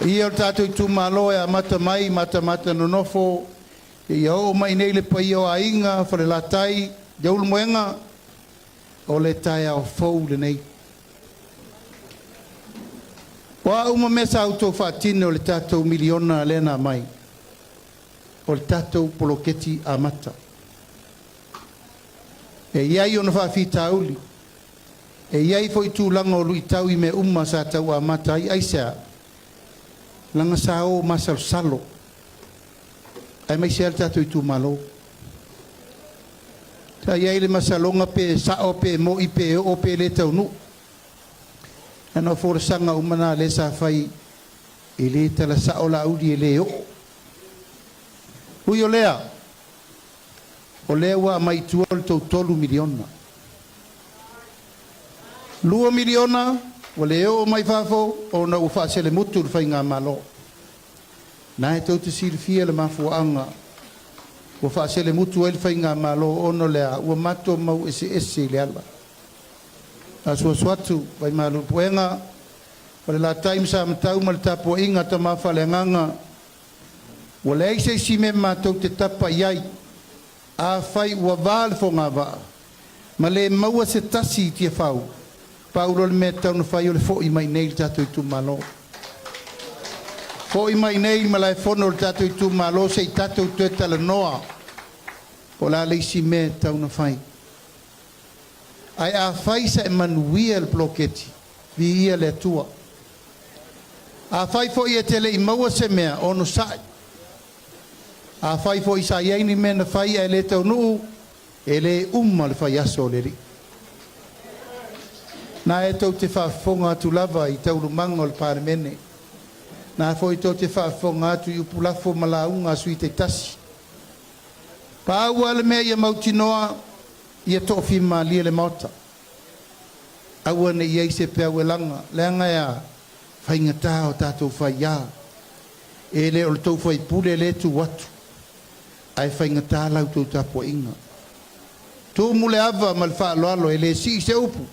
O ia o le tatou itumalo e amata mai Matamata Nonofo ia oo mai nei le paia o aiga, Falelatai, Leulumoega, o le taeao fou lenei. O a uma mea sa outou faatino i le tatou miliona lea na aumai, o le tatou poloketi amata. E i ai ona faafitauli, e i ai foi tulaga o luitau i mea uma sa tau amata ai. Aisea? Leaga sa o masalosalo, aemaise lava le tatou itumalo. Sa i ai le masaloga pe sao pe moi pe oo pe le taunuu. Leaga o folasaga uma na lea sa fai, e le tala sao Laauli e le oo. Ui o lea, o lea ua aumai i tua le tou $3 miliona. $2 miliona ua le oo mai fafo ona ua faaselemutu le faigamalo. Na e tou te silafia le mafuaaga ua faaselemutu ai le faigamalo ona o le a? Ua matou mau eseese i le ala. Asuasu atu Vaimalu Puega, Falelatai ma Samatau ma le tapuaiga a Tama Faaleagaga, ua leai se isi mea matou te tapa i ai. Afai ua va le fogavaa ma le maua se tasi i Tiafau, pau loa le mea e tatau ona fai o le foi mai nei i le tatou itumalo. Foi mai nei i malaefono o le tatou itumalo se i tatou toe talanoa po o le a le isi mea e tatau ona fai. Ae afai sa e manuia le poloketi, viia le Atua. Afai foi e te le i maua se mea, onosai. Afai foi sa i ai ni mea na fai ae le taunuu, e le uma le faiaso o le Alii. Na e tou te faafofoga atu lava i taualumaga o le Palemene. Na foi tou te faafofoga atu i upu lafo ma lauga a sui taitasi. Pau lava le mea ia mautinoa, ia toafimalie le Maota. Aua ne i i ai se peau e laga, leaga e a? Faigata o tatou faiā. E le o le tou faipule lea e tu atu, ae faigata la outou tapuaiga. Tumu le ava ma le faaaloalo, e le sii se upu,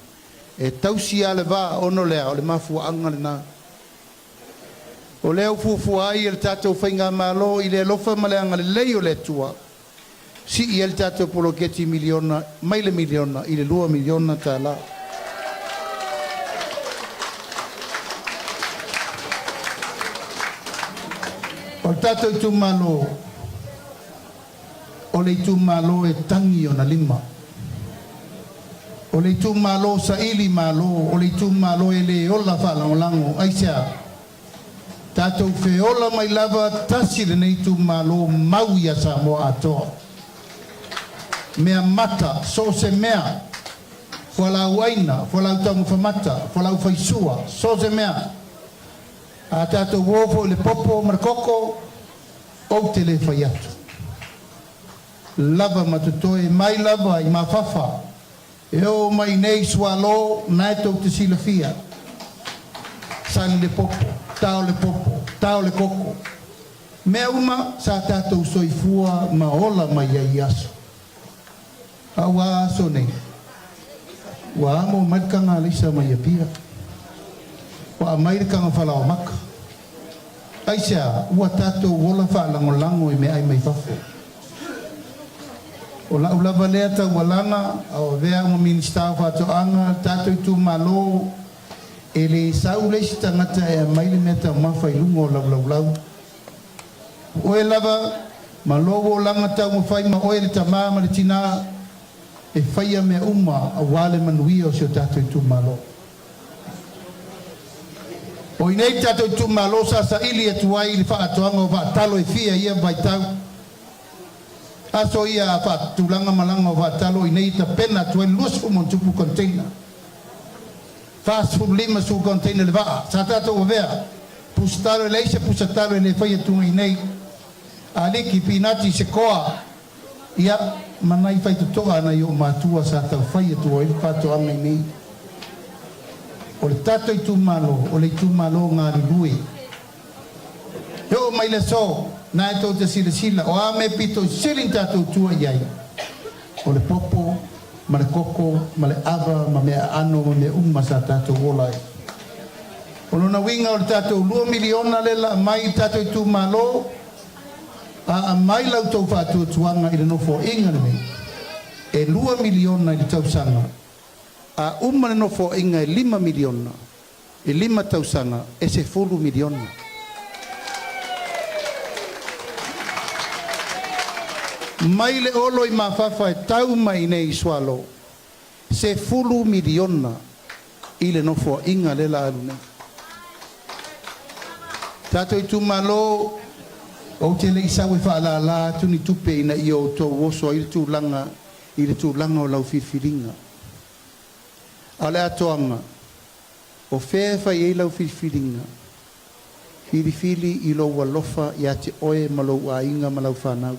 e tausi lava le va, ona o le a? O le mafuaaga lena. O lea ua fuafua ai e le tatou Faigamalo i le alofa ma le agalelei o le Atua, sii ai le tatou poloketi miliona mai le miliona i le $2 miliona. O le tatou itumalo, o le itumalo e tagi ona lima. O le itumalo saili malo, o le itumalo e le ola faalagolago. Aisea? Tatou feola mai lava tasi lenei itumalo mau ia Samoa atoa. Mea mata, so o se mea, fualaau aina, fualaau taumafa mata, fualaau faisua, so o se mea. A tatou o foi i le popo ma le koko, ou te le fai atu. Lava ma totoe mai lava i mafafa e oo mai nei sualo na e tou te silafia. Sali le popo, tao le popo, tao le koko. Mea uma sa tatou soifua ma ola mai ai i aso. A ua aso nei, ua amo mai le taga alaisa mai Apia. Ua aumai le taga falaoamata. Aisea? Ua tatou ola faalagolago i meaai mai fafo. O lau lava lea taualaga a o avea au ma Minisita o Faatoaga, le tatou itumalo, e le sau le isi tagata e aumai le meataumafa i luga o lau laulau. O oe lava ma lou olaga taumafai ma oe le tama ma le tina e faia mea uma aua le manuia o si o tatou itumalo. O i inei le tatou itumalo sa saili atu ai le faaatoaga o vaatalo e fia i ia vaitau. Aso ia a faatulaga malaga o vaatalo o i inei e tapena atu ai le 20+ container. 45 su container le vaa. Sa tatou avea pusatalo e leai se pusatalo e le faia tuga i inei. Aliki, pinati, sekoa, ia, ma nai faitotoa a nai ou matua sa tau fai atu ai le faatoaga i inei. O le tatou itumalo, o le itumalo galulue. E oo mai le aso, na e tou te silasila, o a mea pito sili ona tatou tua i ai, o le popo ma le koko ma le ava ma mea aano ma mea uma sa tatou ola ai. O lona uiga o le tatou $2 miliona lea la aumai i le tatou itumalo, a aumai la outou faatuatuaga i le Nofoaiga lenei, e $2 miliona i le tausaga, a uma le Nofoaiga e $5 miliona, e 5 tausaga e $10 miliona. Mai le olo i mafafa e tau mai i nei i Sualo, $10 miliona i le Nofoaiga lea la alu nei. Tatou itumalo, ou te le i sau e faalala atu ni tupe ina ia outou oso ai le tulaga i le tulaga o lau filifiliga. A o le atoaga, o fea e fai ai lau filifiliga, filifili i lou alofa ia te oe ma lou aiga ma lau fanau.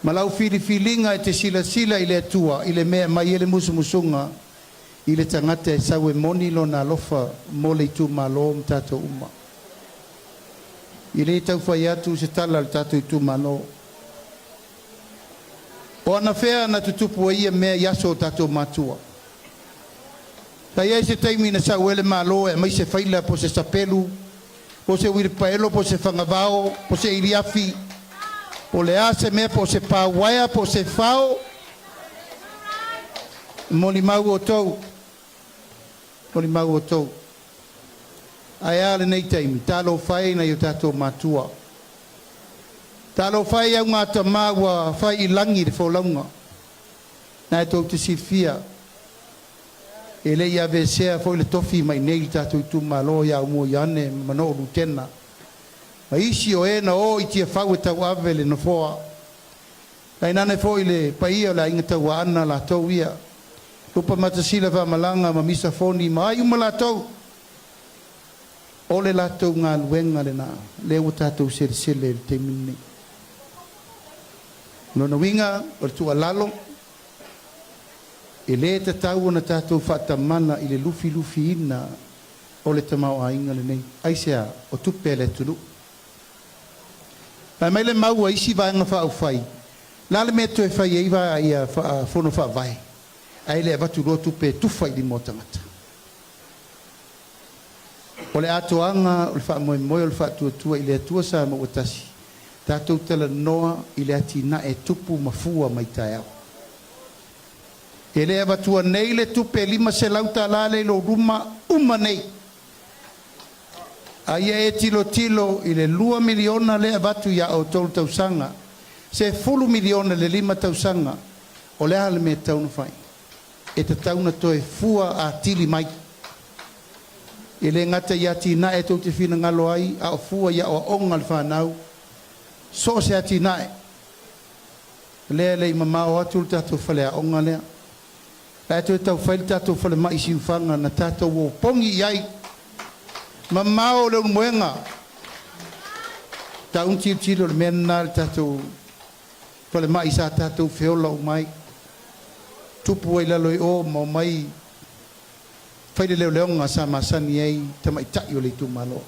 Ma lau filifiliga e te silasila i le Atua i le mea e aumai ai le musumusuga i le tagata e sau e moni lona alofa mo le itumalo ma tatou uma. E le tau fai atu se tala a le tatou itumalo. O anafea na tutupu ai ia mea i aso o tatou matua. Sa i ai se taimi na sau ai le Malo e aumai se faila po o se sapelu, po o se uilipaelo, po o se fagavao, po o se iliafi, po o le a se mea, po o se pauaea, po o se fao. Molimau outou, molimau outou. Ae a lenei taimi, talofa e i nai o tatou matua. Talofa e i augatama ua fai i lagi le folauga. Na e tou te silafia, e le i aveesea foi le tofi mai nei i le tatou itumalo ia Aumua Ioane ma Manoo Lutena ma isi o e na o i Tiafau e tauave le nofoa. Tainane foi le paia o le aiga Tauaana latou ia, Lupa Matasila Faamalaga ma Misa Foni ma ai uma latou. O le latou galuega lena lea ua tatou selesele i le taimi lenei. O lona uiga, o le tuualalo, e le tatau ona tatou faatamala i le lufilufiina o le tamaoaiga lenei. Aisea? O tupe a le atunuu. Fai mai le mau a isi Vaega Faaupufai, le a le mea e toe fai ai ia fono faavae ae le avatu loa tupe e tufa i lima o tagata? O le atoaga o le faamoemoe o le faatuatua i le Atua sa maua tasi, tatou talanoa i le atinae tupu ma fua mai taeao. E le avatua nei le tupe $500 lea i lou luma uma nei. A ia e tilotilo i le $2 miliona lea e avatu ia outou i le tausaga, $10 miliona i le 5 tausaga, o le a le mea e tatau ona fai? E tatau ona toe fua atili mai. E le gata i atinae tou te finagalo ai, a o fua i aoaoga a le fanau, so o se atinae. Lea e le i mamao atu le tatou faleaoga lea. La e toe tau fai le tatou falemai i Siufaga na tatou opogi i ai. Mamao Leulumoega. Tau ona tilotilo i le mea lena i le tatou falemai sa tatou feola uma ai. Tupu ai i lalo i o ma omai fai le leoleoga sa masani ai tamaitai o le itumalo.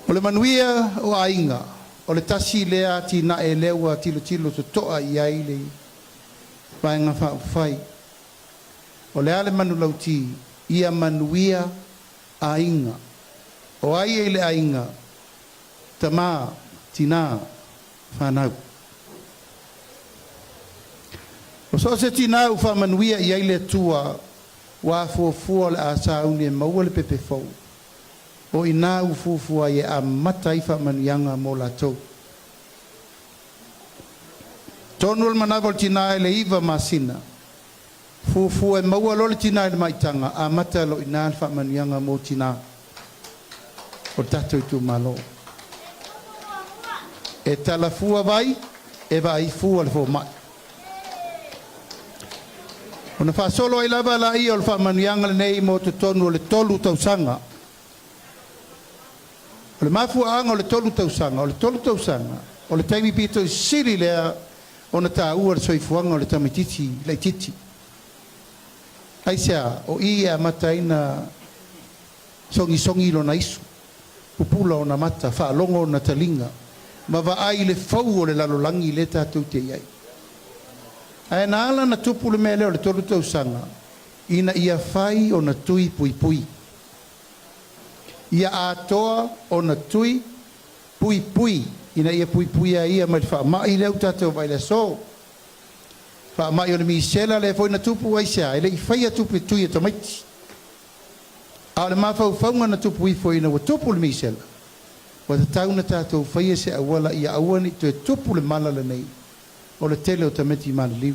O le manuia o aiga, o le tasi lea atinae lea ua tilotilo totoa i ai le Vaega Faaupufai. O le a le manulauti? Ia manuia aiga. O ai e i le aiga? Tama, tina, fanau. O so o se tina ua faamanuia i ai le Atua ua afuafua o le a sauni e maua le pepe fou, o i ina ua fuafua ai e amata ai faamanuiaga mo latou. Tonu o le manava o le tina i le 9 masina, fuafua e maua loa le tina i le maitaga, amata loa i ina le faamanuiaga mo tina o le tatou itumalo. E talafua vai, e vaai fua le fomai. Ona faasolo ai lava laia o le faamanuiaga lenei mo totonu o le 3 tausaga. O le mafuaaga o le 3 tausaga, o le 3 tausaga, o le taimi pito i sili lea ona taua le soifuaga o le tamaitiiti laitiiti. Aisea? O i e amata ai ona sogisogi lona isu, pupula ona mata, faalogo ona taliga, ma vaai i le fou o le lalolagi lea tatou te i ai. Ae na ala ona tupu le mea lea o le 3 tausaga, ina ia fai ona tui puipui. Ia atoa ona tui puipui ina ia puipuia ai ia mai le faamai lea ua tatou vaai i le aso. Faamai o le misela lea foi na tupu aisea? E le i faia tupe tui a tamaiti. A o le mafaufauga na tupu ifo ina ua tupu le misela, ua tatau ona tatou faia se auala ia aua ne i toe tupu le mala lenei o le tele o tamaiti maliliu.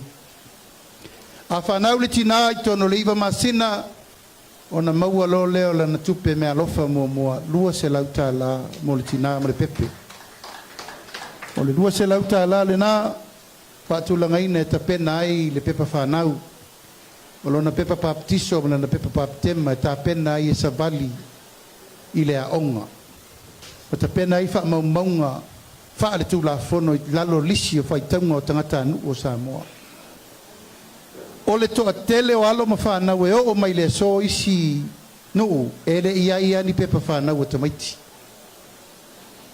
A fanau le tina i totonu o le 9 masina, ona maua loa lea o lana tupe meaalofa muamua, $200 mo le tina ma le pepe. O le $200 lena faatulagaina e tapena ai le pepa fanau, o lona pepa papatiso ma lana pepa papitema e tapena ai e savali i le aoga. Ua tapena ai faamaumauga faaletulafono i lalo o lisi o faitauga o tagatanuu o Samoa. O le toatele o alo ma fanau e oo mai i le aso isi nuu e le i ai lava ni pepa fanau a tamaiti.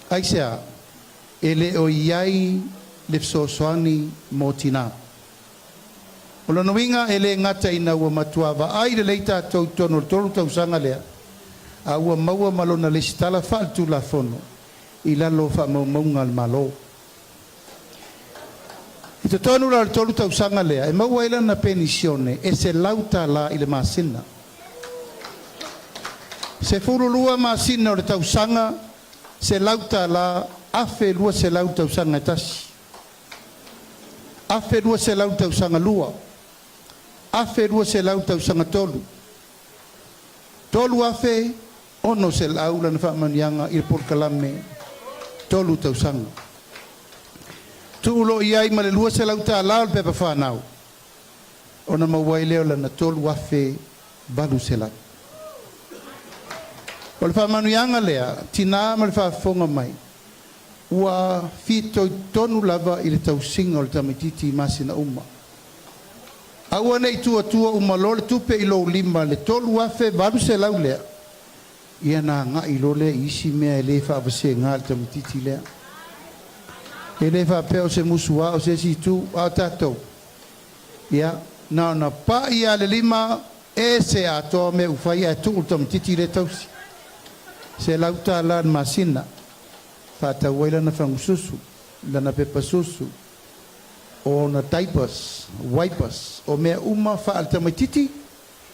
Aisea? E le o i ai le fesoasoani mo tina. O lona uiga e le gata ina ua matua vaai lelei tatou i totonu o le 3 tausaga lea, a ua maua ma lona lesitala faaletulafono i lalo o faamaumauga a le Malo. I totonu la o le 3 tausaga lea, e maua ai lana penisione e $100 i le masina. 12 masina o le tausaga, $100, 1200 i le tausaga e tasi, 1200 i le tausaga lua, 1200 i le tausaga tolu, 3600 lana faamanuiaga i le polokalame 3 tausaga. Tuu loa i ai ma le $200 o le pepa fanau, ona maua ai lea o lana 3800. O le faamanuiaga lea, tina ma le faafofoga mai, ua fitoitonu lava i le tausiga o le tamaitiiti i masina uma. Aua ne i tuatua uma loa le tupe i lou lima le 3800 lea, ia ona agai loa lea i isi mea e le faavasega le tamaitiiti lea. E le faapea o se musu a o se isi itu, a o tatou, ia, na ona pai lava le lima, ese atoa mea ua fai ae tuu le tamaitiiti lea e tausi. $100 i le masina, faatau ai lana fagususu, lana pepa susu, o ona diapers, wipers, o mea uma faale-tamaitiiti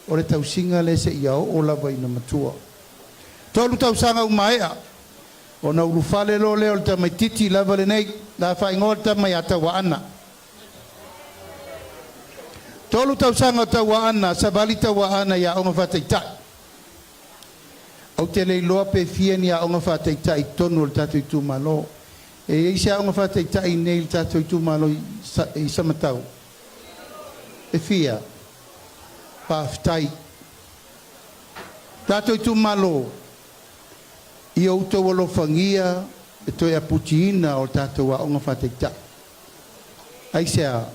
o le tausiga lea seia oo lava ina matua. 3 tausaga ua maea, ona ulufale loa lea o le tamaitiiti lava lenei, la faaigoa le tama ia Tauaana. 3 tausaga o Tauaana, savali Tauaana i aoga faataitai. Ou te le iloa pe fia ni aoga faataitai i totonu o le tatou itumalo. E i ai se aoga faataitai i inei i le tatou itumalo i Samatau? E fia? Faafetai. Tatou itumalo, ia outou alofagia le toe aputiina o tatou aoga faataitai. Aisea?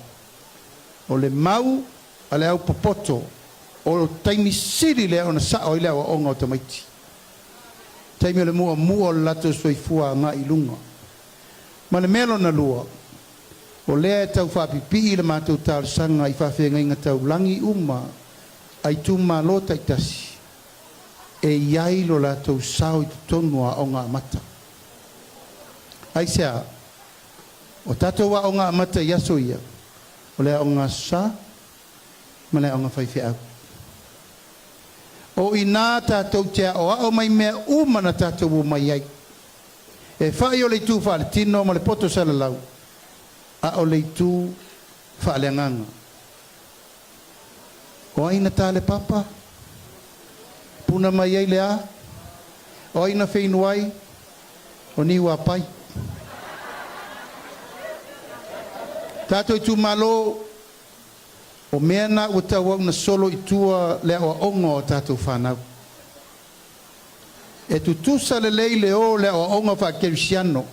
O le mau a le aupopoto, o le taimi sili lea ona sao ai le aoaoga o tamaiti. Taimi o le muamua o le latou soifua agai i luga. Ma le mea lona lua, o lea e tau faapipii le matou talosaga i faafeagaiga taulagi uma a itumalo taitasi e i ai lo latou sao i totonu o aoga amata. Aisea? O tatou aoga amata i aso ia, o le aoga Aso Sa ma le aoga faifeau. O i ina tatou te aoao mai mea uma na tatou omai ai. E fa'i o le itu faaletino ma le poto salalau, a o le itu faaleagaga. O ai na ta le papa? Puna mai ai le a? O ai na feinu ai? O Niuapai. Tatou itumalo, o mea na ua tauau na solo i tua le aoaoga o a tatou fanau. E tutusa lelei le o o le aoaoga faakerisiano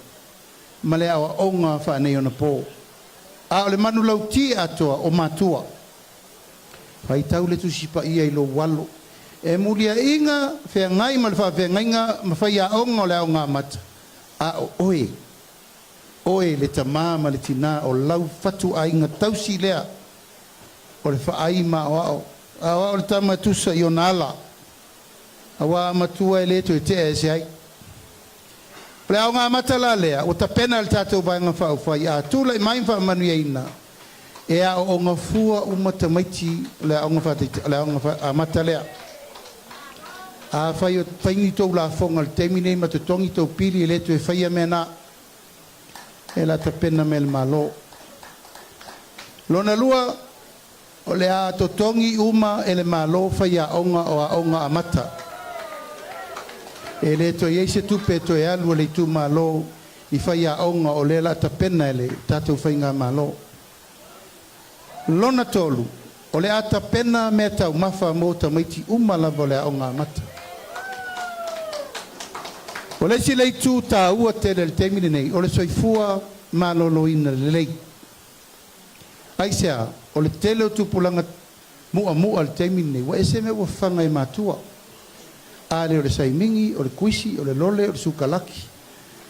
ma le aoaoga faaneionapo. A o le manulauti atoa o matua. Faitau le Tusi Paia i lou alo. E muliaina feagai ma le faafeagaiga ma faiaoga o le Aoga Amata, a o oe, oe le tamā ma le tinā o lau fatuaiga tausi lea o le faai ma aoao, aoao le tama e tusa i ona ala, aua a matua e le toe tea ese ai. O le Aoga Amata la lea ua tapena e le tatou Vaega Faaupufai a tulai mai ma faamanuiaina, E aooga fua uma tamaiti o le aoga faataitai o le aoga amata lea. Afai o fai ni tou lafoga i le taimi nei ma totogi tou pili e le toe faia mea na. E la tapena mai e le Malo. Lona lua, o le a totogi uma e le Malo faiaoga o aoga amata. E le toe i ai se tupe e toe alu a le itumalo i faiaoga o lea la tapena e le tatou faigamalo. Lona tolu, o le a tapena meataumafa mo tamaiti uma lava o le aoga amata. O le isi lea itu taua tele i le taimi lenei, o le soifua maloloina lelei. Aisea? O le tele o tupulaga mu'amu'a i le taimi lenei, ua ese mea ua fafaga e matua. A lea o le saimigi, o le kuisi, o le lole, o le sukalaki,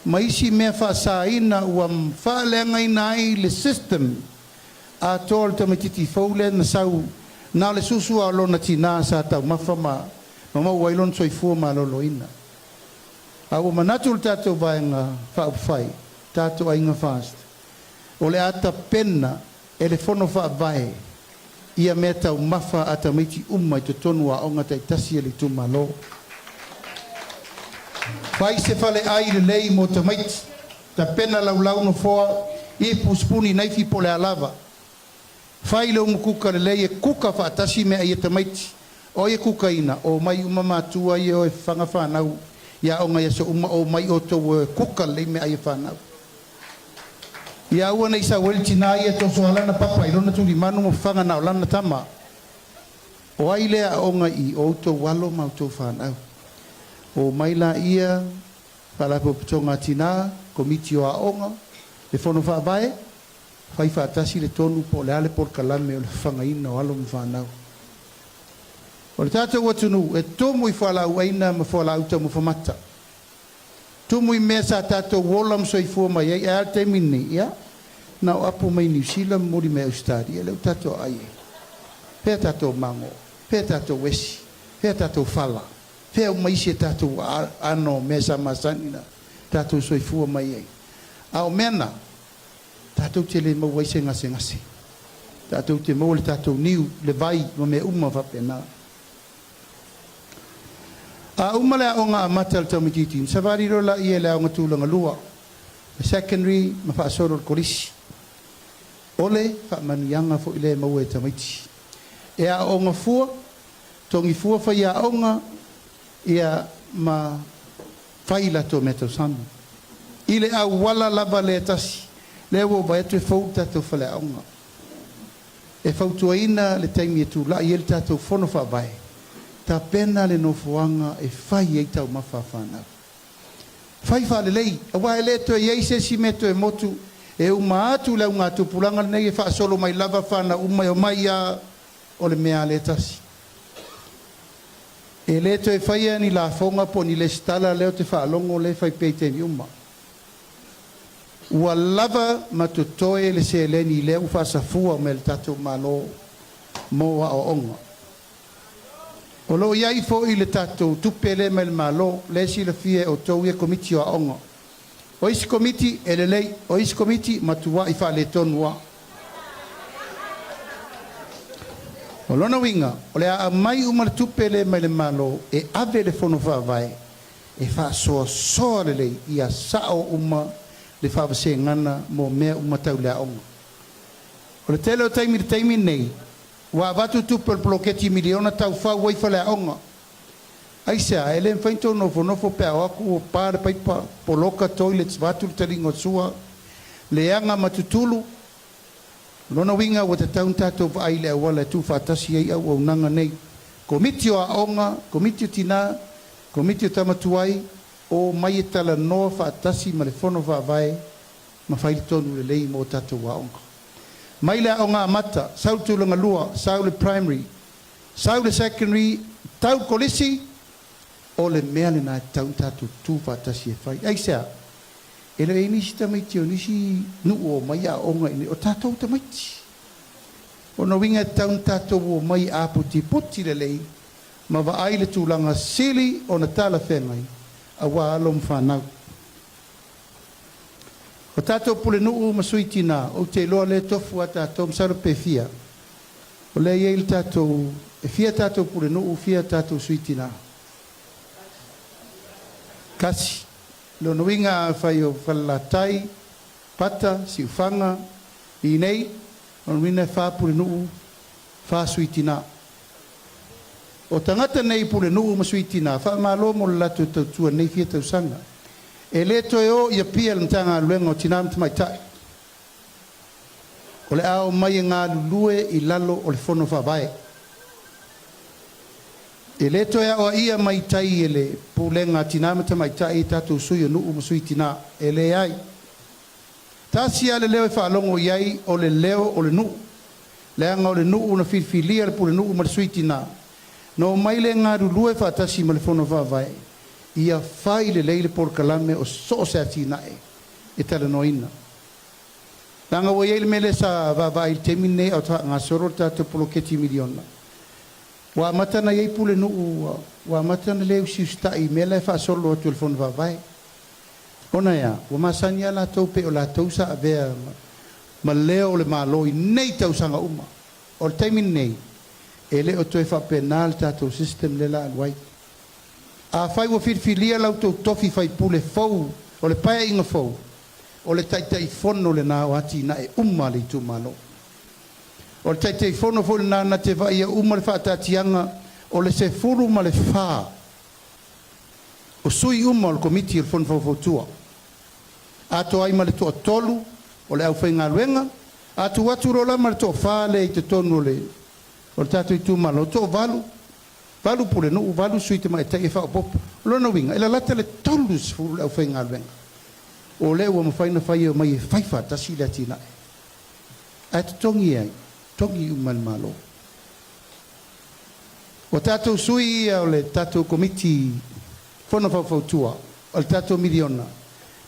ma isi mea faasaina ua faaleagaina ai le system atoa o le tamaitiiti fou lea na sau na o le susu lava o lona tinā sa taumafa ma maua ai lona soifua maloloina. A ua manatu le tatou Vaega Faaupufai, tatou Aiga FAST, o le a tapena e le Fono Faavae ia mea taumafa a tamaiti uma i totonu o aoga taitasi a le itumalo. Fai se faleai lelei mo tamaiti, tapena laulau nofoa, ipu, sipuni, naifi po o le a lava. Fai le umukuka lelei e kuka faatasi meaai a tamaiti. O ai e kukaina? Omai uma matua ia e o e fafaga fanau i aoga i aso uma, omai outou e o e kuka lelei meaai a fanau. Ia aua ne i sau ai le tinā ia e toso lava lana papa i lona tulimanu ma fafaga na o lana tama. O ai lea aoga i o outou alo ma outou fanau? Omai laia, Faalapotopotoga a Tinā, Komiti o Aoga, le Fono Faavae, fai faatasi le tonu po o le a le polokalame o le fafagaina o alo ma fanau. O le tatou atunuu e tumu i fualaau aina ma fualaau taumafa mata. Tumu i mea sa tatou ola ma soifua mai ai, ae a le taimi lenei? Ia, na o apo mai Niu Sila ma muli mai Ausetalia lea ua tatou aai ai. Fea tatou mago? Fea tatou esi? Fea tatou fala? Fea uma isi a tatou ano mea sa masani na tatou soifua mai ai? A o mea na, tatou te le maua ai se gasegase. Tatou te maua le tatou niu, le vai ma mea uma faapena. A uma le aoga amata a le tamaitiiti, ona savali loa laia i le aoga tulaga lua, le secondary ma faasolo i le kolisi. O le faamanuiaga foi lea e maua e tamaiti. E aooga fua, togi fua faiaoga, ia ma fai latou meatausami. I le auala lava lea e tasi, lea ua ou vaai atu e fou le tatou faleaoga. E fautuaina le taimi e tulai ai le tatou Fono Faavae, tapena le nofoaga e fai ai taumafa a fanau. Fai faalelei, aua e le toe i ai se isi mea toe motu e uma atu le augatupulaga lenei e faasolo mai lava fanau uma e omai a o le mea a lea e tasi. E le toe faia ni lafoga po o ni lesitala lea ou te faalogo lea e fai pea i taimi uma. Ua lava ma totoe le seleni lea ua faasafua mai e le tatou Malo mo aoaoga. O lo o i ai foi le tatou tupe lea mai le Malo, lea e silafia e outou ia Komiti o Aoga. O isi Komiti e lelei, o isi Komiti matuai faaletonu lava. O lona uiga, o le a aumai uma le tupe lea mai le Malo e ave i le Fono Faavae e faasoasoa lelei ia sao uma le faavasegaga mo mea uma tau le aoga. O le tele o taimi i le taimi lenei, ua avatu tupe o le poloketi miliona tau fau ai faleaoga. Aisea? E le mafai ona tou nofonofo pe a o atu ua pa le paipa, poloka toilets vaeatu le taliga o le sua, leaga ma tutulu. O lona uiga ua tatau ona tatou vaai i le auala e tuufaatasi ai auaunaga nei, Komiti o Aoga, Komiti o Tina, Komiti o Tama Tuai, omai e talanoa faatasi ma le Fono Faavae ma fai le tonu lelei mo tatou aoga. Mai le aoga amata, sau le tulaga lua, sau le primary, sau le secondary, tau le kolisi, o le mea lena e tatau ona tatou tutu faatasi e fai. Aisea? E le o i ai nisi tamaiti o nisi nuu o omai aooga i inei, o tatou tamaiti. O lona uiga e tatau ona tatou omai aputiputi lelei ma vaai le tulaga sili ona talafeagai aua alo ma fanau. O tatou pulenuu ma sui tina, ou te iloa lea e tofu a tatou, masalo pe fia. O lea e i ai le tatou, e fia tatou pulenuu, fia tatou sui tina? Tasi. Lona uiga afai o Falelatai, Pata, Siufaga, i inei, lona uiga e fa pulenuu, fa sui tina. O tagata nei pulenuu ma sui tina, faamalo mo le latou tautua i lenei fia tausaga. E le toe o i Apia i le Matagaluega o Tina ma Tamaitai. O le a omai e galulue i lalo o le Fono Faavae. E le toe aoaia mai tai e le Pulega a Tina ma Tamaitai i tatou sui o nuu ma sui tina. E leai. Tasi lava le leo e faalogo i ai o le leo o le nuu. Leaga o le nuu na filifilia le pulenuu ma le sui tina. Na omai lea e galulue faatasi ma le Fono Faavae ia fai lelei le polokalame o so o se atinae e talanoaina. Leaga ua i ai le mea lea sa vaavaai i le taimi lenei a o faagasolo le tatou poloketi miliona. Ua amata ona i ai pulenuu ua amata ona le usiusitai i mea la e faasolo atu e le Fono Faavae. Ona e a? Ua masani lava latou pei o latou sa avea ma leo o le Malo i nei tausaga uma. O le taimi lenei, e le o toe faapena le tatou system lea la alu ai. Afai ua filifilia la outou tofi faipule fou o le Paeaiga fou, o le Taitaifono lena o atinae uma a le itumalo. O le Taitaifono foi lena na te vaaia uma le faataatiaga o le 14 o sui uma o le Komiti o le Fono Faufautua, atoa ai ma le toatolu o le aufaigaluega, a tuu atu loa la ma le toafa lea i totonu o le o le tatou itumalo, toavalu, valu pulenuu, valu sui tamaitai e faaopoopo. O lona uiga, e lalata le 30 le aufaigaluega o lea ua mafai ona fai e omai e fai faatasi le atinae. Ae totogi e ai? Totogi uma e le Malo. O tatou sui ia o le tatou Komiti Fono Faufautua o le tatou miliona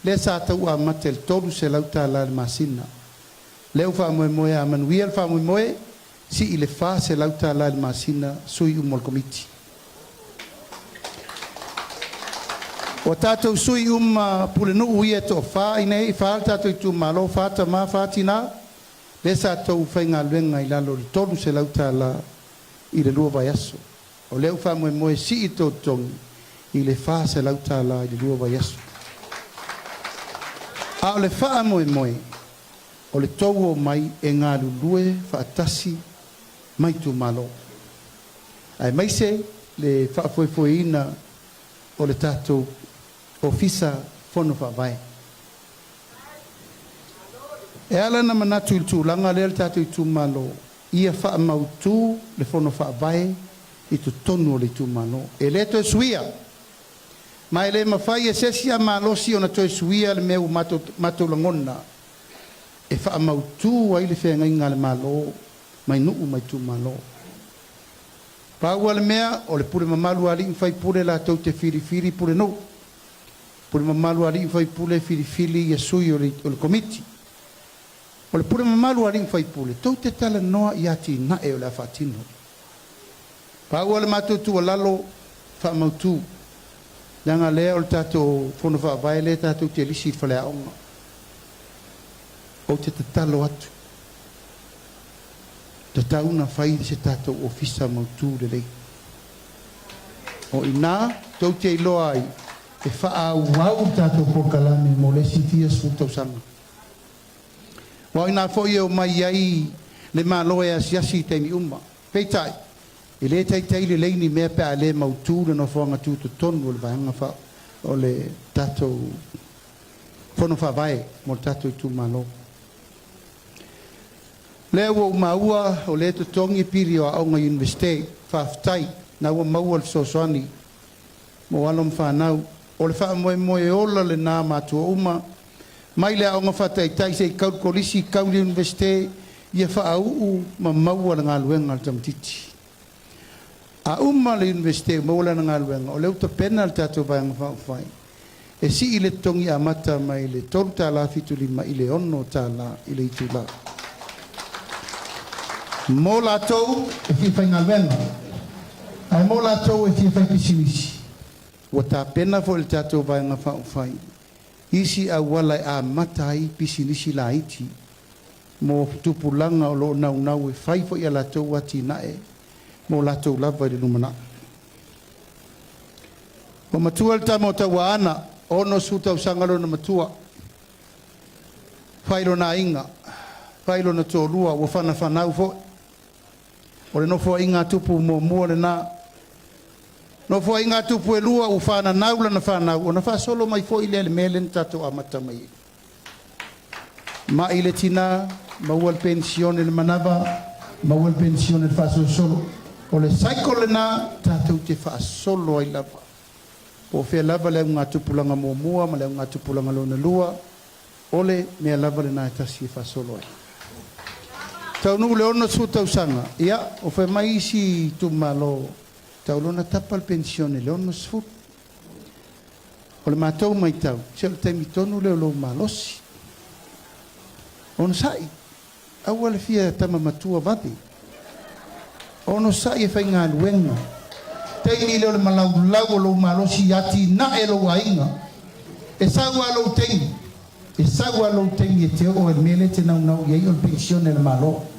lea sa tau amata i le $300 i le masina. Lea ua faamoemoe a manuia le faamoemoe, sii i le $400 i le masina sui uma o le Komiti. O tatou sui uma pulenuu ia e toafa i inei, fa le tatou itumalo, fa tama, fa tina, lea sa tou faigaluega i lalo o le $300 i le lua vaiaso. O lea ua faamoemoe e sii le tou totogi i le $400 i le lua vaiaso. A o le faamoemoe, o le tou omai e galulue faatasi ma itumalo, aemaise le faafoefoeina o le tatou Ofisa Fono Faavae. E ala ona manatu i le tulaga lea le tatou itumalo. Ia faamautu le Fono Faavae i totonu o le itumalo. E le toe suia, ma e le mafai e se isi a malosi ona toe suia le mea ua matou lagona e faamautu ai le feagaiga a le Malo mai nuu ma itumalo. Pau lava le mea, o le pule mamalu a alii ma faipule latou te filifili pulenuu, pule mamalu a alii ma faipule e filifili ia sui o le Komiti. O le pule mamalu a alii ma faipule, tou te talanoa i atinae o le a faatino. Pau lava le matou tuualalo, faamautu, leaga lea o le tatou Fono Faavae lea tatou te lisi i le faleaoga. Ou te tatalo atu, tatau ona fai se tatou ofisa mautu lelei. O i ina tou te iloa ai e faaauau le tatou polokalame mo le isi fia sefulu tausaga. Aua o i ina foi e omai ai le Malo e asiasi i taimi uma. Peitai, e le taitai lelei ni mea pe a le mautu le nofoaga tutotonu o le vaega o le tatou Fono Faavae mo le tatou itumalo. Lea ua ou maua o lea e totogi pili o aoga Iunivesite. Faafetai, na ua maua le fesoasoani mo alo ma fanau. O le faamoemoe ola lena matua uma, mai le aoga faataitai seia tau i le kolisi, tau i le Iunivesite, ia faauu ma maua le galuega a le tamaitiiti. A uma le Iunivesite ua maua lana galuega, o lea ua tapena le tatou Vaega Faaupufai e sii le totogi amata mai le $3.75 i le $6 i le itula. Mo latou e fia faigaluega, ae mo latou e fia fai pisinisi, ua tapena foi le tatou Vaega Faaupufai isi auala e amata ai pisinisi laiti mo tupulaga o lo o naunau e fai foi a latou atinae mo latou lava i le lumanai. Ua matua le tama o Tauaana, 60 tausaga lona matua, fai lona aiga, fai lona toalua, ua fanafanau foi. O le nofoaiga a tupu muamua lena. Nofoaiga a tupu e lua ua fananau lana fanau, ona faasolo mai foi lea i le mea lea na tatou amata mai ai. Mai le tina, maua le penisione i le manava, maua le penisione i le faasolosolo. O le cycle lena tatou te faasolo ai lava. Po o fea lava le augatupulaga muamua ma le augatupulaga lona lua, o le mea lava lena e tasi e faasolo ai. Taunuu i le 60 tausaga, ia, o fai mai isi itumalo, tau loa ona tapa le penisione i le 60. O le matou matau, se o le taimi tonu lea o lou malosi. Onosai, aua le fia tama matua vave. Onosai e faigaluega. Taimi lea o le malaulau o lou malosi atinae lou aiga. E sau lava lou taimi, e sau lava lou taimi e te oo ai i le mea lea e te naunau i ai o le penisione a le Malo.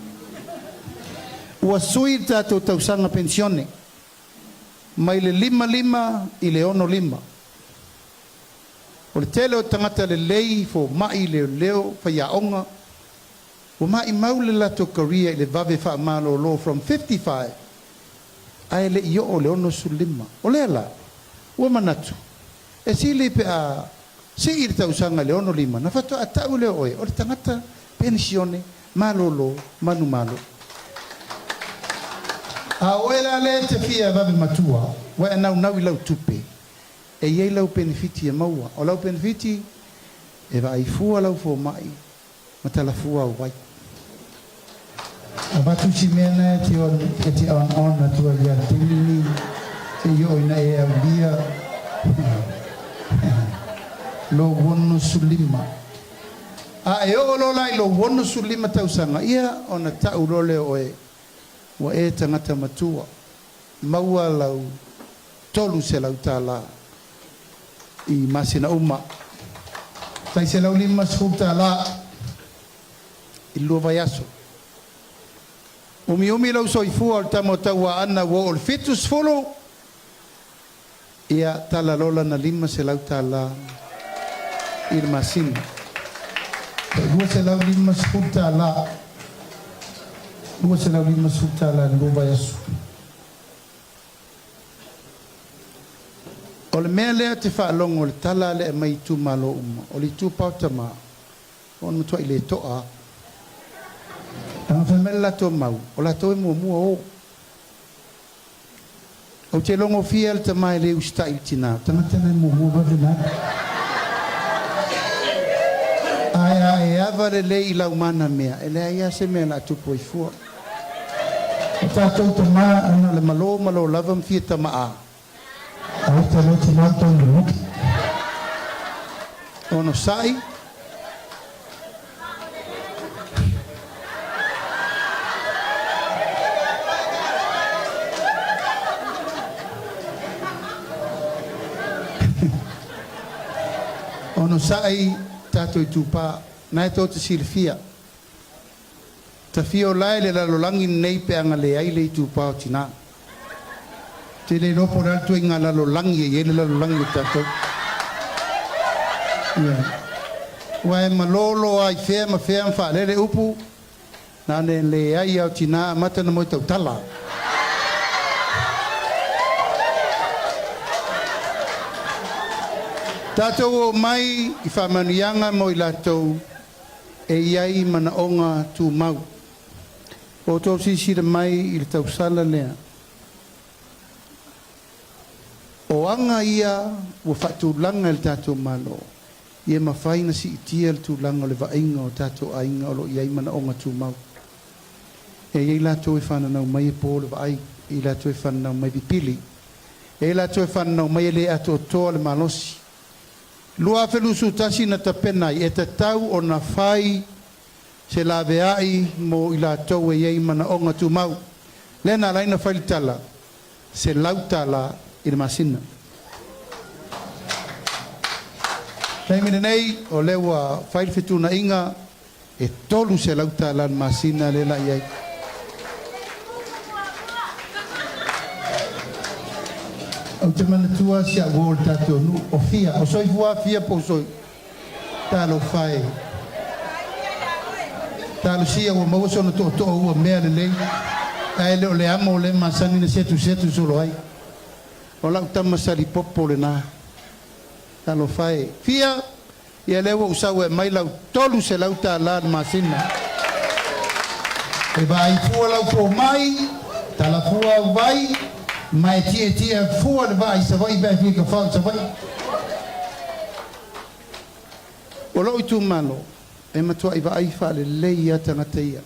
Ua sui le tatou tausaga penisione. Mai le 55 i le 65. O le tele o tagata lelei, fomai, leoleo, faiaoga, ua maimau le latou career i le vave faamalolo from 55 ae le i oo i le 65. O lea la, ua manatu, e sili pe a sii le tausaga i le 65 na faatoa tau lea o oe o le tagata penisione malolo manumalo. A o oe la lea e te fia vave matua, ua e naunau i lau tupe, e i ai lau penefiti e maua. O lau penefiti, e vaai fua lau fomai ma talafua au vai. Avatu si mea na e te on e te on on atu ai ia te taimi se i oo ina e aulia lou 65. A e oo loa la i lou 65 tausaga, ia ona tau loa lea o oe, ua e tagata matua, maua lau $300 i masina uma, $150 i le lua vaiaso. Umiumi lou soifua o le tama o Tauaana ua oo i le 70, Ia tala loa lana $500 i le masina. Tai $250, $250 i le lua vaiaso. O le mea lea ou te faalogo i le tala lea e aumai i itumalo uma, o le itupa o tama, ua matuai le to'a lava. Leaga fai mai le le latou mau, o latou e muamua o. Ou te logofia le tama e le usitai i le tina, o le tagata lena e muamua vave ona alu. Ae a e ava lelei i lau manamea, e leai lava se mea o le a tupu ai fua. O tatou tama, ana o le malo malo lava ma fia tama a. Ae le tina tonu. Onosai. Onosai tatou itupa, na e tou te silafia. Tafia o lae le lalolagi lenei pe a na leai le itupa o tinā. Ou te le iloa po o le a le ituaiga lalolagi e i ai le lalolagi o tatou. Ioe. Aua e malolo lava i fea ma fea ma faalele upu, na ona leai lava o tinā amata ona moe tautala. Tatou oo mai i faamanuiaga mo i latou e i ai manaoga tumau. Ua outou silasila mai i le tausala lea, o aga ia ua faatulaga e le tatou Malo, ia mafai ona siitia le tulaga o le vaaiga o tatou aiga o lo o i ai manaoga tumau. E i ai latou e fananau mai e po le vaai, e i ai latou e fananau mai pipili, e i ai latou e fananau mai e le atoatoa le malosi. 2021 na tapena ai, e tatau ona fai se laveai mo i latou e i ai manaoga tumau. Lea na ala ai ona fai le tala, $100 i le masina. Taimi lenei, o lea ua fai le fetuunaiga e $300 le masina lea la i ai. Ou te manatua si au uo o le tatou nuu, o Fia, o soifua Fia po o soi. Talofa e. Talosia ua maua sona tootoo ua mea lelei, ae le o le amo lea e masani ona setusetu solo ai. O lau tama salipopo lena. Talofa e. Fia, ia lea ua ou sau e aumai lau $300 i le masina. E vaai fua lau fomai, tala fua au vai, ma e tietie fua le vaa i Savaii pe a e fia tafao i Savaii. O lou itumalo, e matuai vaai faalelei lava tagata ia.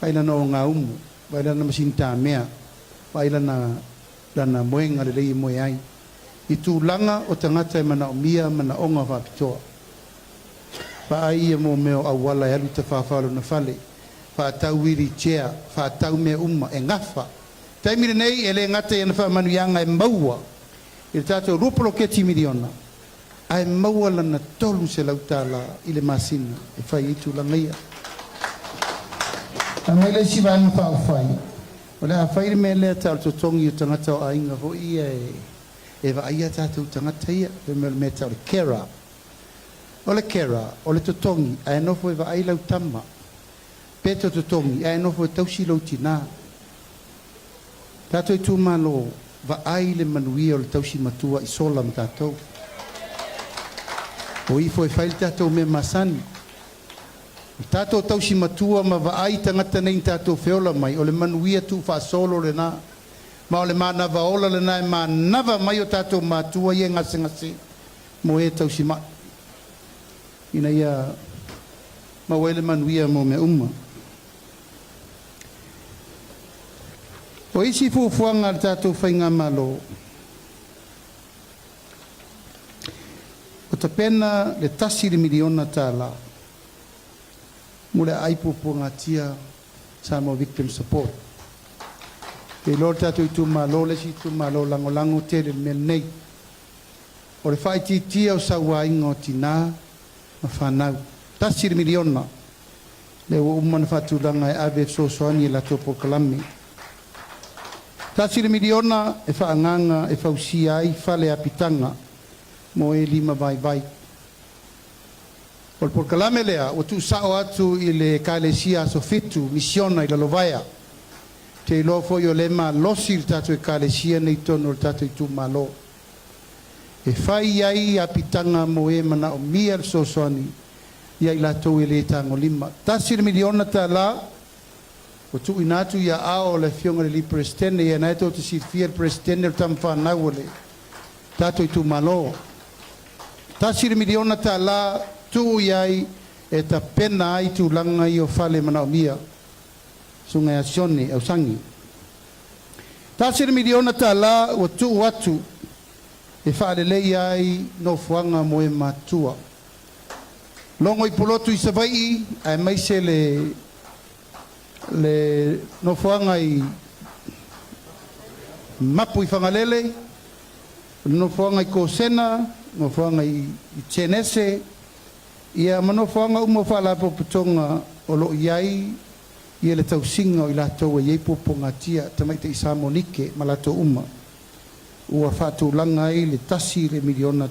Vaai lana ogaumu, vaai lana masini tamea, vaai lana lana moega lelei e moe ai, i tulaga o tagata e manaomia manaoga faapitoa. Vaai ia mo mea o auala e alu i tafafao lona fale, faatau wili chair, faatau mea uma, e gafa. Taimi lenei, e le gata i ana faamanuiaga e maua i le tatou 2 poloketi miliona, ae maua lana $300 i le masina e fai ai tulaga ia. Aumai le isi vaega faaupufai, o le a fai le mea lea tau le totogi o tagata o aiga foi ia e vaaia tatou tagata ia, fai mai o le mea tau le carer. O le carer, o le totogi ae nofo e vaai lau tama, pe te totogi ae nofo e tausi lou tinā. Tatou itumalo, vaai le manuia o le tausi matua i sola ma tatou. O ifo e fai le tatou mea masani. O le tatou tausi matua ma vaai tagata nei na tatou feola mai, o le manuia tuufaasolo lena, ma o le manava ola lena e manava mai o tatou matua ia e gasegase mo e tausi mai, ina ia maua ai le manuia mo mea uma. O isi fuafuaga a le tatou faigamalo, ua tapena le $1 miliona mo le aai puapuagatia Samoa Victim Support. Te iloa le tatou itumalo le isi itumalo lagolago tele i le mea lenei. O le faaitiitia o sauaina o tinā ma fanau. $1 miliona lea ua uma ona faatulaga e ave e fesoasoani e latou polokalame. $1 miliona e faaagaaga e fausia ai fale apitaga mo e lima vaivai. O le polokalame lea ua tuusao atu i le Ekalesia Aso Fitu Misiona i Lalovaea. Te iloa foi o lea e malosi le tatou Ekalesia nei totonu o le tatou itumalo. E fai ai apitaga mo e manaomia le fesoasoani ia i latou e le tagolima. $1 miliona. Ua tuuina atu i aao o le Afioga i le alii Peresetene, ia na e tou te silafia le Peresetene o le tama fanau a le tatou itumalo. $1 miliona tuu i ai e tapena ai tulaga ia o fale manaomia. Susuga ia Sione Ausagi. $1 miliona ua tuu atu e faaleleia ai nofoaga mo e matutua. Logo i Pulotu i Savaii aemaise le nofoaga i Mapu i Fagalele, le nofoaga i Kosena, nofoaga i Tenese, ia ma nofoaga uma o faalapotopotoga o lo o i ai ia le tausiga o i latou e i ai puapuagatia, tamaitai Samonike ma latou uma, ua faatulaga ai le $1 miliona.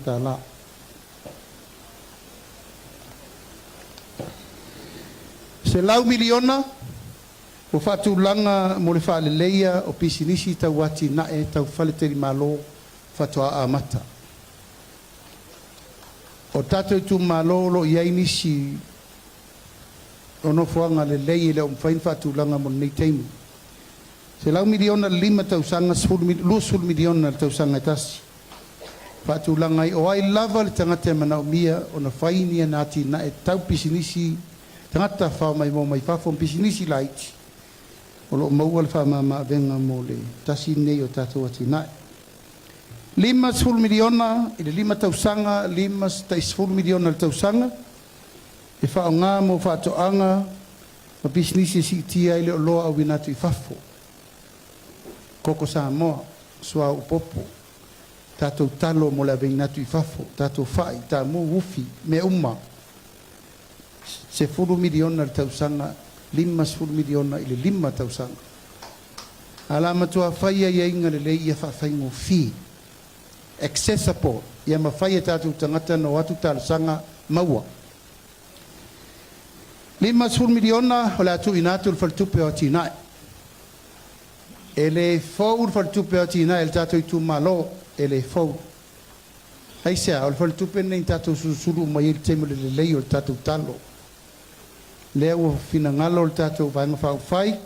$100 miliona ua faatulaga mo le faaleleia o pisinisi tau atinae tau faletalimalo faatoa amata. O tatou itumalo o lo o i ai nisi o nofoaga lelei e le o mafai ona faatulaga mo lenei taimi. $100 miliona le 5 tausaga, $20 miliona le tausaga e tasi. Faatulaga ai o ai lava le tagata e manaomia ona fai ni ana atinae tau pisinisi, tagata tafafao maimoa mai fafo ma pisinisi laiti, o lo o maua le faamama-avega mo le tasi lenei o tatou atinae. $50 miliona i le 5 tausaga, $50 miliona i le tausaga, e faaaoga mo faatoaga ma pisinisi e siitia ai le oloa auina atu i fafo. Koko Samoa, suauu popo, tatou talo mo le aveina atu i fafo, tatou fai, tamu, ufi, mea uma. $10 miliona le tausaga, $50 miliona i le 5 tausaga. A la matua fai aiaiga lelei ia faafaigofie, accessible, ia mafai e tatou tagata na o atu talosaga maua. $50 miliona o le a tuuina atu le Faletupe o Atinae. E le fou le Faletupe o Atinae i le tatou itumalo, e le fou. Aisea? O le faletupe lenei na tatou sulusulu uma i ai i le taimi o le lelei o le tatou talo. Lea ua finagalo le tatou Vaega Faaupufai,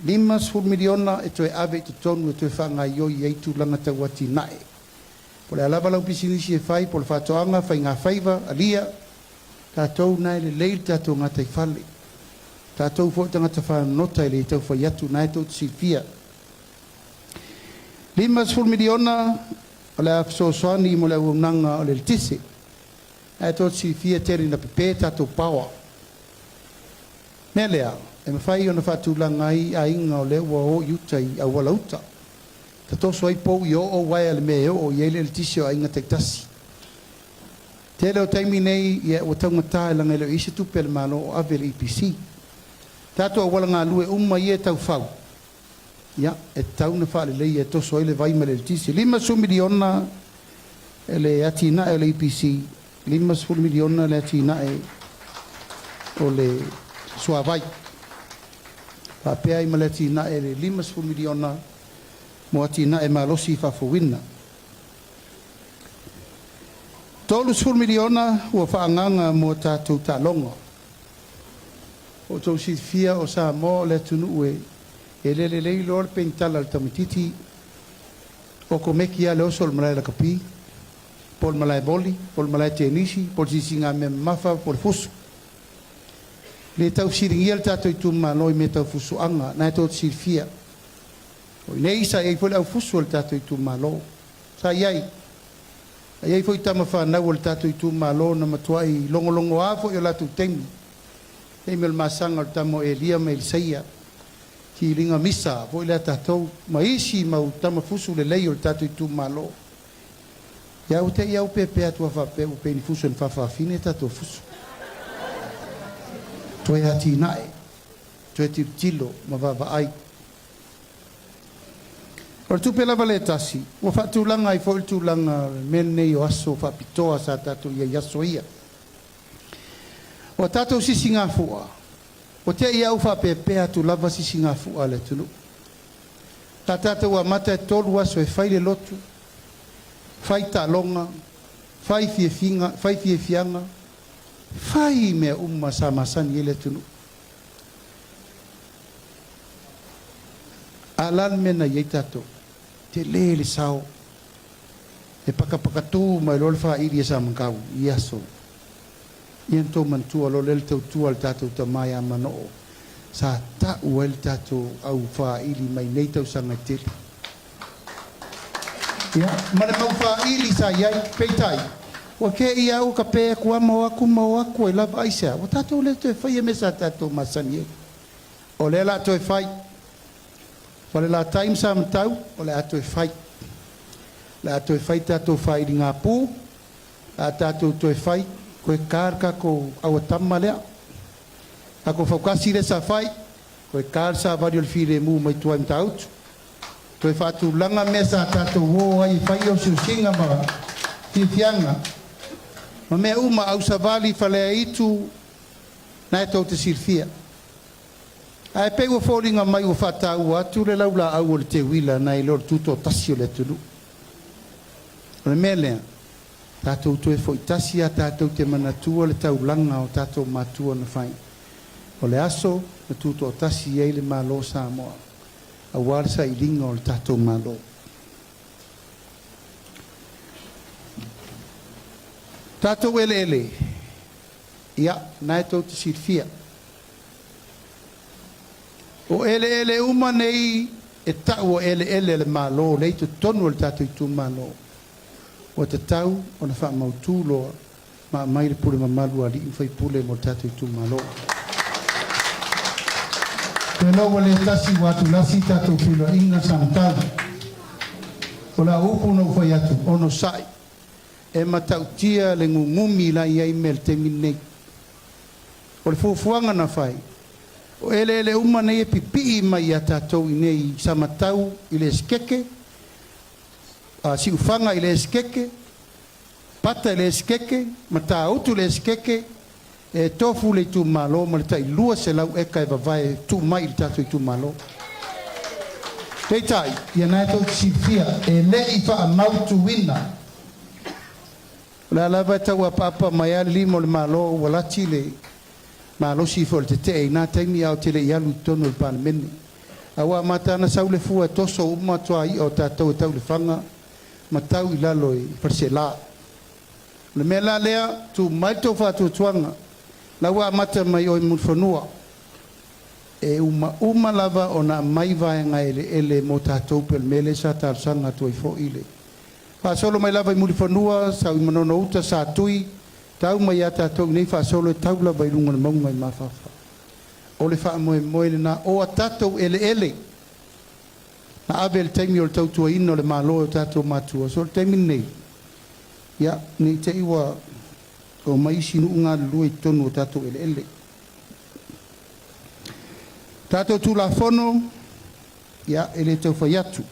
$50 miliona e toe ave i totonu e toe faagaioi ai tulaga tau atinae. Po o le a lava lau pisinisi e fai, po o le faatoaga, faigafaiva, alia, tatou na e lelei le tatou gataifale. Tatou foi o tagata fagota e le tau fai atu, na e tou te silafia. $50 miliona o le a fesoasoani mo le auaunaga o le eletise. Ae tou te silafia e tele ina pepe tatou power. Mea lea, e mafai ona faatulaga ai aiga o lea ua o i uta i auala uta. Tatoso ai pou i oo uaea le mea e oo i ai le eletise o aiga taitasi. Tele o taimi nei, ia ua taugata e laga e le o i ai se tupe a le Malo o ave i le EPC. Tatou auala galue uma ia e tau fau, ia, e tatau ona faaleleia e toso ai le vai ma le eletise. $50 miliona le atinae o le EPC, $50 miliona le atinae o le suavai. Faapea ai ma le atinae le $50 miliona mo atinae malosi faafouina. $30 miliona ua faaagaaga mo tatou taaloga. O outou silafia o Samoa o le atunuu e le lelei loa le penitala a le tamaitiiti, okomeki lava le oso o le malae lakapi, po o le malae voli, po o le malae tenisi, po o le sisigamea mamafa, po o le fusu. E le tau fesiligia le tatou itumalo i mea tau fusuaga, na e tou te silafia. O i nei sa i ai foi le aufusu o le tatou itumalo. Sa i ai. Sa i ai foi tama fanau o le tatou itumalo na matuai logologoa foi o latou taimi. Taimi o le masaga o le tama o Elia ma Elisaia. Kiliga misa foi lea tatou ma isi mau tama fusu lelei o le tatou itumalo. Ia ua te i au pepe atu a faapea ua pei ni fusu e na faafafine tatou fusu. Toe atinae, toe tilotilo ma vaavaai. O le tupe lava le tasi, ua faatulaga ai foi le tulaga o le mea lenei o aso faapitoa sa tatou i ai aso ia. O a tatou sisigafua, ua te i au faapeapea atu lava sisigafua a le atunuu. Ta tatou amata e 3 aso e fai le lotu, fai taaloga, fai fiafiga, fai fiafiaga, fai mea uma sa masani ai le atunuu. A o le a le mea na i ai tatou? Tele le sao. E pakapakatū mai loa le faili a Samakau i aso. Ia na tou manatua loa lea le tautua a le tatou tama ia Manoo sa ta'u ai le tatou au faili mai nei tausaga e tele. Ia, ma le mau faili sa i ai, peitai, ua kēia au ka pē aku a ma o aku ma o aku ai lava. Aisea? Ua tatou le toe faia mea sa tatou masani ai. O lea o le a toe fai. Falelatai ma Samatau, o le a toe fai. O le a toe fai tatou failiga pū, o le a tatou toe fai, koe kā le tatou auatama lea. Tatou fautasi lea sa fai, koe kā le savali o le filemu mai tua i Matautu. Toe faatulaga mea sa tatou o ai e fai osiosiga ma fiafiaga ma mea uma ausavali faleaitu na e tou te silafia. Ae pei ua foliga mai ua faataua atu le laulaau o le teuila nai lo le tutoatasi o le atunuu. O le mea lea, tatou toe foi tasi a tatou te manatua le taulaga o tatou matua na fai. O le aso na tutoatasi ai le Malo o Samoa aua le sailiga o le tatou Malo. Tatou eleele, ia, na e tou te silafia. O eleele uma nei e ta'u o eleele a le Malo lea i totonu o le tatou itumalo, ua tatau ona faamautū loa ma aumai le pule mamalu a alii ma faipule mo le tatou itumalo. Pelo ua le tasi ua atulasi tatou feiloaiga Samatau. O lau upu na ou fai atu, onosai, e matautia le gugumi la e i ai mea i le taimi lenei. O le fuafuaga na fai, o eleele uma nei e pipii mai iā tatou i nei i Samatau i le Esetete, Siufaga i le Esetete, Pata i le Esetete, Matautu i le Esetete, e tofu le itumalo ma le tai 200 eka e vavae e tuu mai i le tatou itumalo. Peitai, ia na e tou te silafia, e le i faamautuina. O le a lava e tau apaapa mai lava le lima o le Malo ua lati le malosi foi o le tetee i na taimi a o te le i alu i totonu o le Palemene. Aua a matana sau le fua e toso uma tuai'a o tatou e tau i Lefaga ma tau i lalo i Faleaseela. O le mea la lea, tuu mai le tou faatuatuaga, la ua amata mai oe i Mulifanua, e umauma lava ona aumai vaega eleele mo tatou pei o le mea lea sa talosaga atu ai foi le faasolo mai lava i Mulifanua, sau i Manono Uta, Satui, tau mai iā tatou i nei faasolo e tau lava i luga o le mauga i Mafafa. O le faamoemoe lena o a tatou eleele na ave i le taimi o le tautuaina o le Malo e o tatou matua. So o le taimi lenei, ia, ne i te i ua omai isi nuu galulue i totonu o tatou eleele. Tatou Tulafono, ia, e le tau fai atu.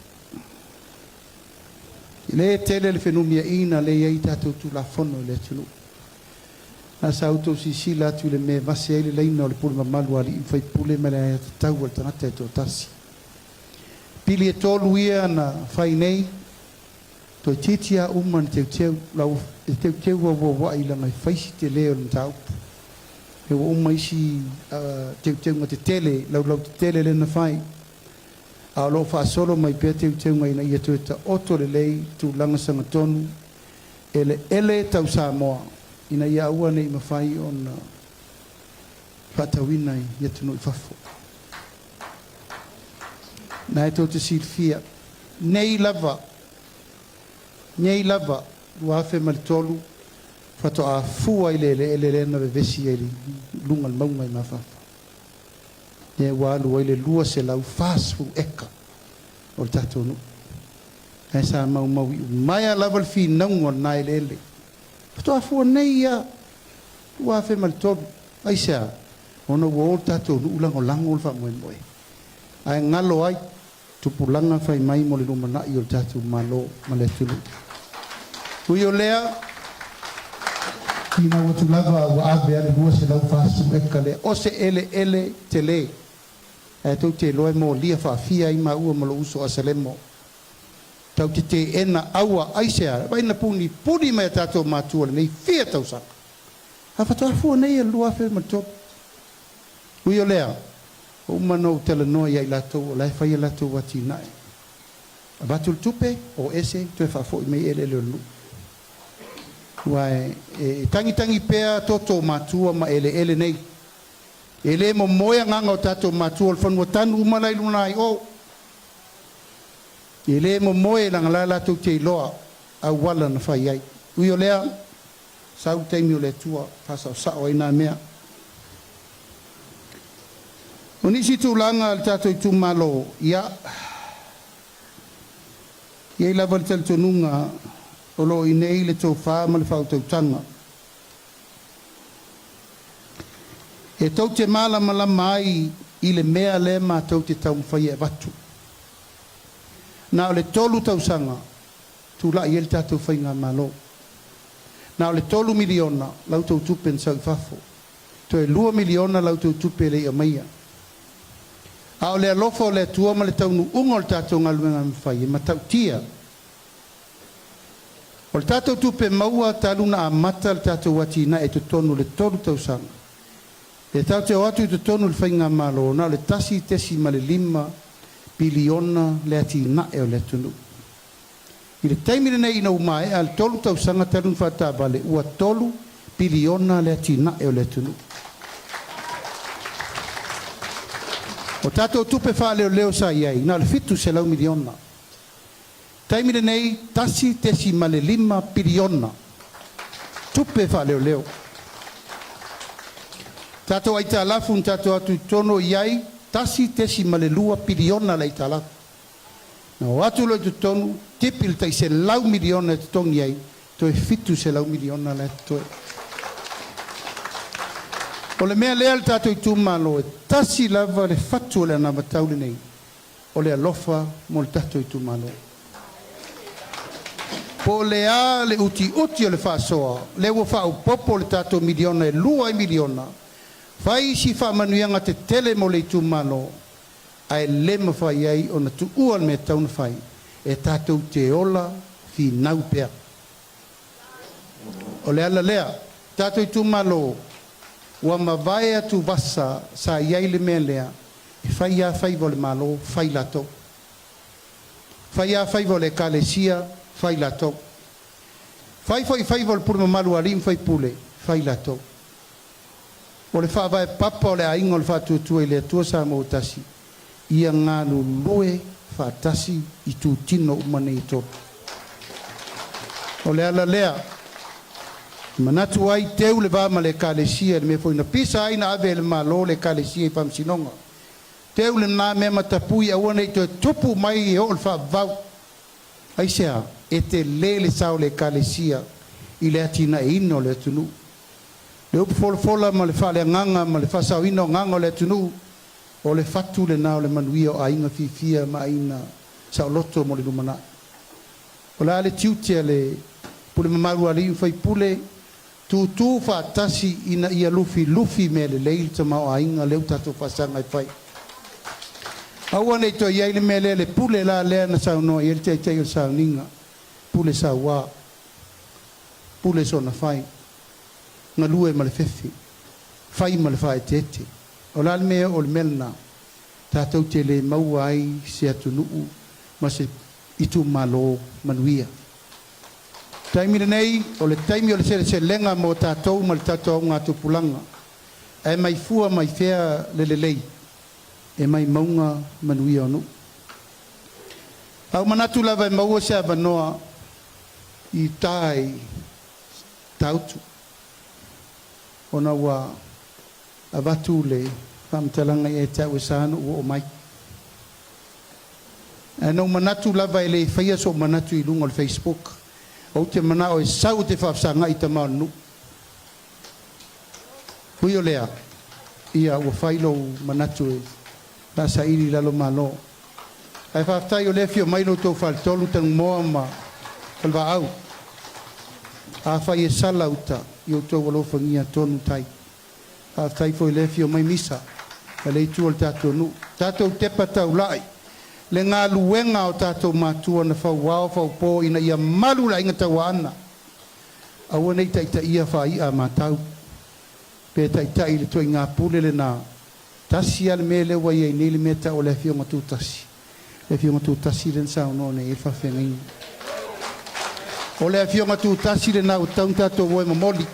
E le tele le fenumiaiga lea e i ai tatou Tulafono i le atunuu. Na sa outou silasila atu i le mea e vase ai le laina o le pule mamalu a alii ma faipule ma le aiatatau a le tagata e toatasi. Pili e tolu ia na fai nei, toeitiiti lava uma ona teuteu, lau, e teuteu auauai leaga e fai si tele o le mataupu. E ua uma isi teuteuga tetele, laulau tetele lea na fai, a o lo o faasolo mai pea teuteuga ina ia toe taoto lelei tulaga sagatonu eleele tau Samoa ina ia aua ne i mafai ona faatauina i atunuu i fafo. Na e tou te silafia, nei lava, nei lava, 2003, faatoa fua i le eleele lea na vevesi ai i luga o le mauga i Mafafa. Lea ua alu ai le 240 eka o le tatou nuu. Ae sa maumau iumaea lava le finauga o lena eleele. Faatoa fua nei ia 2003. Aisea? Ona ua o le tatou nuu lagolago le faamoemoe. Ae galo ai tupulaga fai mai mo le lumanai o le tatou Malo ma le atunuu. Ui o lea, finau atu lava ua ave a le 240 eka lea. O se eleele tele. Ae tou te iloa e molia faafia ai maua ma lou uso Asalemo. Tau te teena aua aisea? Vaai na punipuni mai a tatou matua lenei fia tausaga. A faatoa fua nei e le 2003. Ui o lea, Ua uma ona ou talanoa ia i latou o la e fai a latou atinae. Avatu le tupe, o ese, toe faafoi mai eleele o le nuu. Aua e tagitagi pea toto o matua ma eleele nei. E le momoe agaga o tatou matua o le fanua tanu uma la i luga i o. E le momoe leaga la latou te iloa auala na fai ai. Ui o lea, sau le taimi o le Atua faasaosao ai na mea. O nisi tulaga a le tatou itumalo, ia, e i ai lava le talitonuga o lo o i inei le tofa ma le faautautaga e tou te malamalama ai i le mea lea matou te taumafai e avatu. Na o le 3 tausaga tulai ai le tatou faigamalo. Na o le $3 miliona la outou tupe na sau i fafo. Toe $2 miliona la outou tupe e le i aumaia. A o le alofa o le Atua ma le taunuuga o le tatou galuega na fai e matautia. O le tatou tupe maua talu ona amata le tatou atinae i totonu o le 3 tausaga, e tatou te o atu i totonu o le faigamalo na o le $1.5 piliona le atinae o le atunuu. I le taimi lenei ina ua maea le 3 tausaga talu ona faataavale, ua $3 piliona le atinae o le atunuu. O tatou tupe faaleoleo sa i ai, na o le $700 miliona. Taimi lenei, $1.5 piliona tupe faaleoleo. Tatou aitalafu na tatou o atu i totonu o i ai, $1.2 piliona le aitalafu. Na o atu loa i totonu, tipi le tai $100 miliona e totogi ai, toe $700 miliona la e totoe. O le mea lea le tatou itumalo, e tasi lava le fatu o le anavatau lenei, o le alofa mo le tatou itumalo. Po o le a le utiuti o le faasoa, lea ua faaopoopo le tatou miliona e $2 ai miliona, fai si faamanuiaga tetele mo le itumalo, ae le mafai ai ona tuua le mea e tatau ona fai, e tatou te ola finau pea. O le ala lea, tatou itumalo, ua mavae atuvasa sa i ai le mea lea, e fai lava faiva o le Malo, fai latou. Fai lava faiva o le Ekalesia, fai latou. Fai foi faiva o le pule mamalu a alii ma faipule, fai latou. O le faavae papa o le Aiga o le Faatuatua i le Atua Samoa ua Tasi, ia galulue faatasi i itutino uma nei e tolu. O le ala lea e manatu ai teu le va ma le Ekalesia i le mea foi na pisa ai na ave e le Malo le Ekalesia i Faamasinoga. Teu lena mea ma tapui aua ne i toe tupu mai e oo i le faavavau. Aisea? E tele le sao o le Ekalesia i le atinaeina o le atunuu. Le upu folafola ma le faaleagaga ma le faasaoina o agaga o le atunuu, o le fatu lena o le manuia o aiga fiafia ma aiga saoloto mo le lumanai. O le a le tiute a le pule mamalu a alii ma faipule? Tutu faatasi ina ia lufilufi mea lelei le tamaoaiga lea ua tatou faasaga e fai. Aua ne i toe i ai le mea lea, le pule la lea na saunoa i ai le Taitai o le Sauniga, pule saua, pule soona fai, galue ma le fefe, fai ma le faaeteete. O le a le mea e oo i le mea lena? Tatou te le maua ai se atunuu ma se itumalo manuia. Taimi lenei, o le taimi o le seleselega mo tatou ma le tatou augatupulaga. Ae mai fua mai fea le lelei? E mai mauga manuia o nuu. A ou manatu lava e maua se avanoa i uta i Matautu, ona ua avatu le faamatalaga ia te au e sa ona ou oo mai. Ae na ou manatu lava e le faia sou manatu i luga o le Facebook. Ou te manao e sau ou te faafesagai i tama o le nuu. Ui o lea, ia ua fai lou manatu e la saili i lalo malo. Ae faafetai o lea e afio mai lo outou faletolu Tanumoa ma Falevaau. Afai e sala uta i outou alofagia tonu tai. Faafetai foi o lea e afio mai Misa ma le itu o le tatou nuu. Tatou tepa taulai le galuega a o tatou matua na fauao faupo ina ia malu le aiga Tauaana. Aua ne i taitaia faai'a a matau, pe taitai i le ituaiga pule lena. Tasi lava le mea lea ua i ai nei le mea e tau o le Afioga Tutasi. Le Afioga Tutasi lea na saunoa nei i ai le faafeagaiga. O le Afioga Tutasi lena ua tatau ona tatou o e momoli.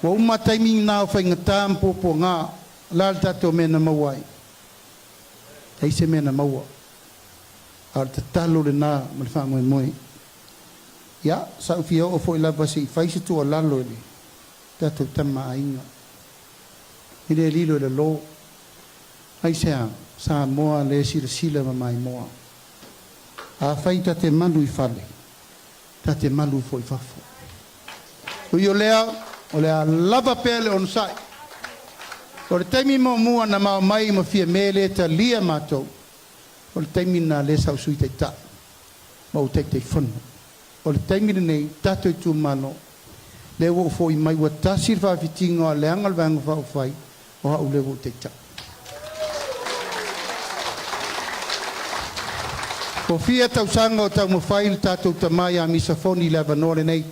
Ua uma taimi na o faigata ma puapuaga. O le a le tatou mea na maua ai? Leai se mea na maua. A o le tatalo lena ma le faamoemoe. Ia, sa ou fia oo foi lava se i fai se tuualalo i le tatou tama a aiga. E le lilo i lalo. Aisea? Samoa lea e silasila ma maimoa. Afai ta te malu i fale, ta te malu foi i fafo. Ui o lea, o le a lava pea le onosai. O le taimi muamua na mao mai ma Fiame le talia matou, o le taimi lena lea sa ou Sui Taitai ma ou Taitaifono. O le taimi lenei, tatou itumalo, lea ua ou foi mai ua tasi le faafitiga o a leaga le Vaega Faaupufai, o au lea ua ou taitai. Ua fia tausaga o taumafai le tatou tama ia Misa Foni i le avanoa lenei.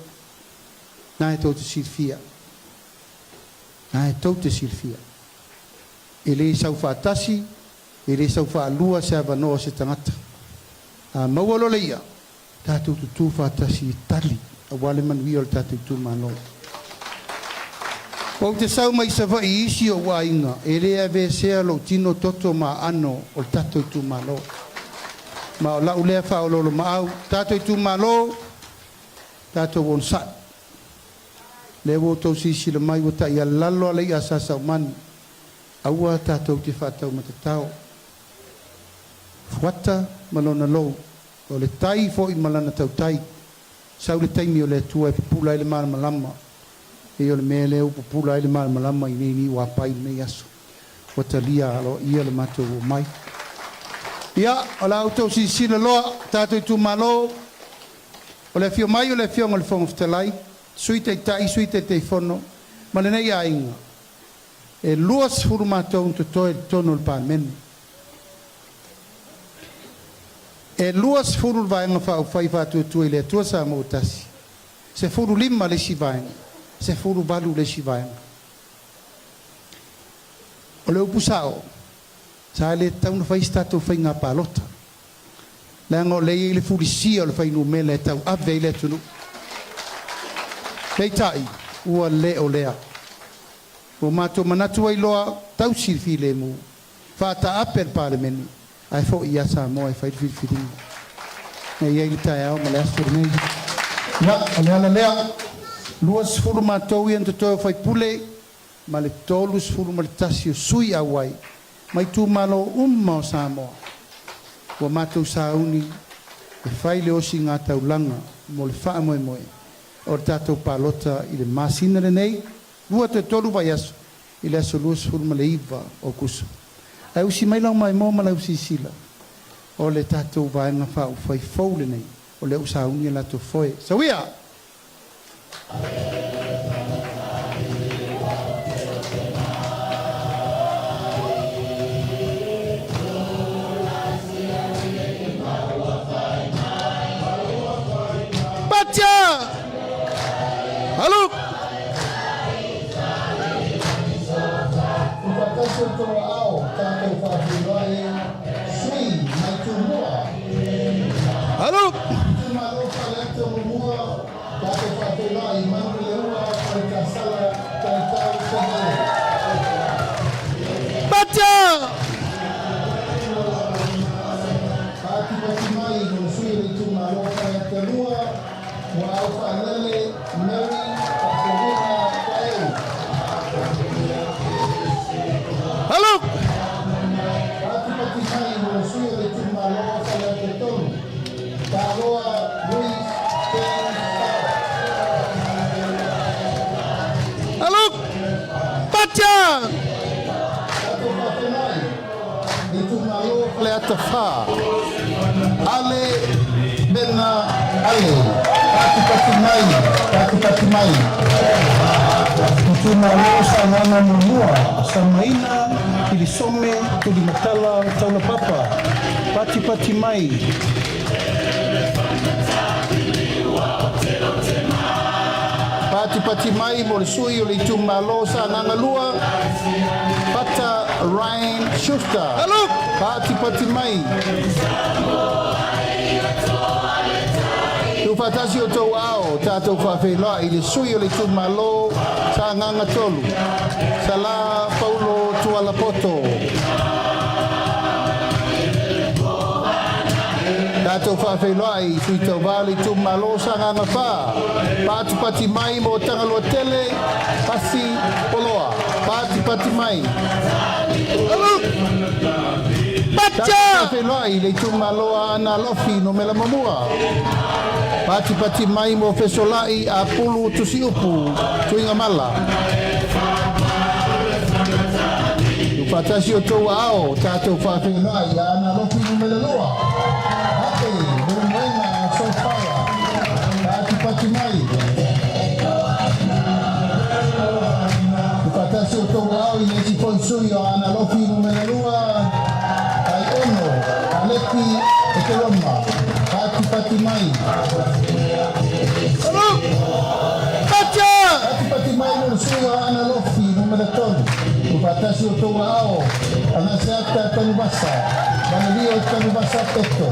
Na e tou te silafia. Na e tou te silafia. E le sau faatasi, e le sau faalua se avanoa o se tagata. A maua loa le ia, tatou tutū faatasi e tali aua le manuia o le tatou itumalo. Ou te sau mai Savaii i isi ou aiga, e le aveesea lou tino, toto ma aano o le tatou itumalo. Ma o lau lea faaoloolomaau, tatou itumalo, tatou onosai. Lea ua outou silasila mai ua taialalo a le i'a a Sa Saumani, aua tatou te faataumatatao. Fuata ma lona lou, o le tai foi ma lana tautai. Sau le taimi o le Atua e pupula ai le malamalama, e o le mea lea ua pupula ai le malamalama i nei niuapai i lenei aso. Ua talia aloaia le matou oo mai. Ia, o la outou silasila loa, tatou itumalo, o le afio mai o le Afioga i le Fofoga Fetalai, Sui Taitai, Sui Taitaifono ma lenei aiga, e 20 matou na totoe i totonu o le Palemene. E 20 le Vaega Faaupufai Faatuatua i le Atua Samoa ua Tasi, 15 le isi vaega, 18 le isi vaega. O le upu sao, sa le tatau ona fai se tatou faiga palota, leaga o lea e i ai le fulisia o le fuainumera e tauave ai le atunuu. Peitai, ua le o lea. Ua matou manatu ai loa, tausi le filemu, faataape le Palemene, ae foi ia Samoa e fai le filifiliga. E i ai le taeao ma le aso lenei. Ia, o le ala lea, 20 matou ia na totoe o faipule, ma le 31 o sui auai mai itumalo uma o Samoa. Ua matou sauni e fai le osiga taulaga mo le faamoemoe o le tatou palota i le masina lenei, 2 toe 3 vaiaso i le aso 29 o Aokuso. Ae usi mai lau maimoa ma lau silasila, o le tatou Vaega Faaupufai fou lenei, o lea ua sauni a latou foe. Sauia! Pacha! Alu! I whakatasi o tō ao, tātou whāwhirau sui mai Tumua. Alu! Itumalo Faleata Muamua, tātou whāwhirau i Manureua, Wharetasala, Taitau, Tagale. Pacha! Pātipati mai mo le sui o le itumalo Faleata 2, Ua au whaalele, Mary, Whakorina, Taeu. Alu! Pātipati mai mo le sui o le itumalo Faleata 3, Taloa Louis James Tao. Alu! Pacha! Tātou whawhenai, itumalo Faleata 4, Ale Mena Ale. Pātipati mai, pātipati mai. Itumalo Sagaga Muamua, Samaina, Kilisome, Tulimatala, Taulapapa, patipati mai. Patipati mai mo le sui o le itumalo Sagaga 2, Pata Ryan Schuster. Patipati mai. Tuufaatasi o outou aao, tatou faafeiloai i le sui o le itumalo Sagaga 3, Sala Paulo Tualapoto. Tatou faafeiloai i sui tauva o le itumalo Sagaga 4, patipati mai mo Tagaloa Tele, Pasi Poloa. Patipati mai. Tatou faafeiloai i le itumalo Aana Alofi Numera 1. Patipati mai mo Fesolai Apulu Tusiupu Tuigamala. Tuufaatasi o outou aao, tatou faafeiloai i Aana Alofi Numera 2. Hape Leulumoega Sofaia. Patipati mai. Tuufaatasi o outou aao i le isi foi sui o Aana Alofi Numera 2, Taiono Aleki Ekeroma. Patipati mai. Patipati mai mo le sui o Aana Alofi Numera 3. Tuufaatasi o outou aao, Agaseata Tanuvasa, Valelio Tanuvasa Peto.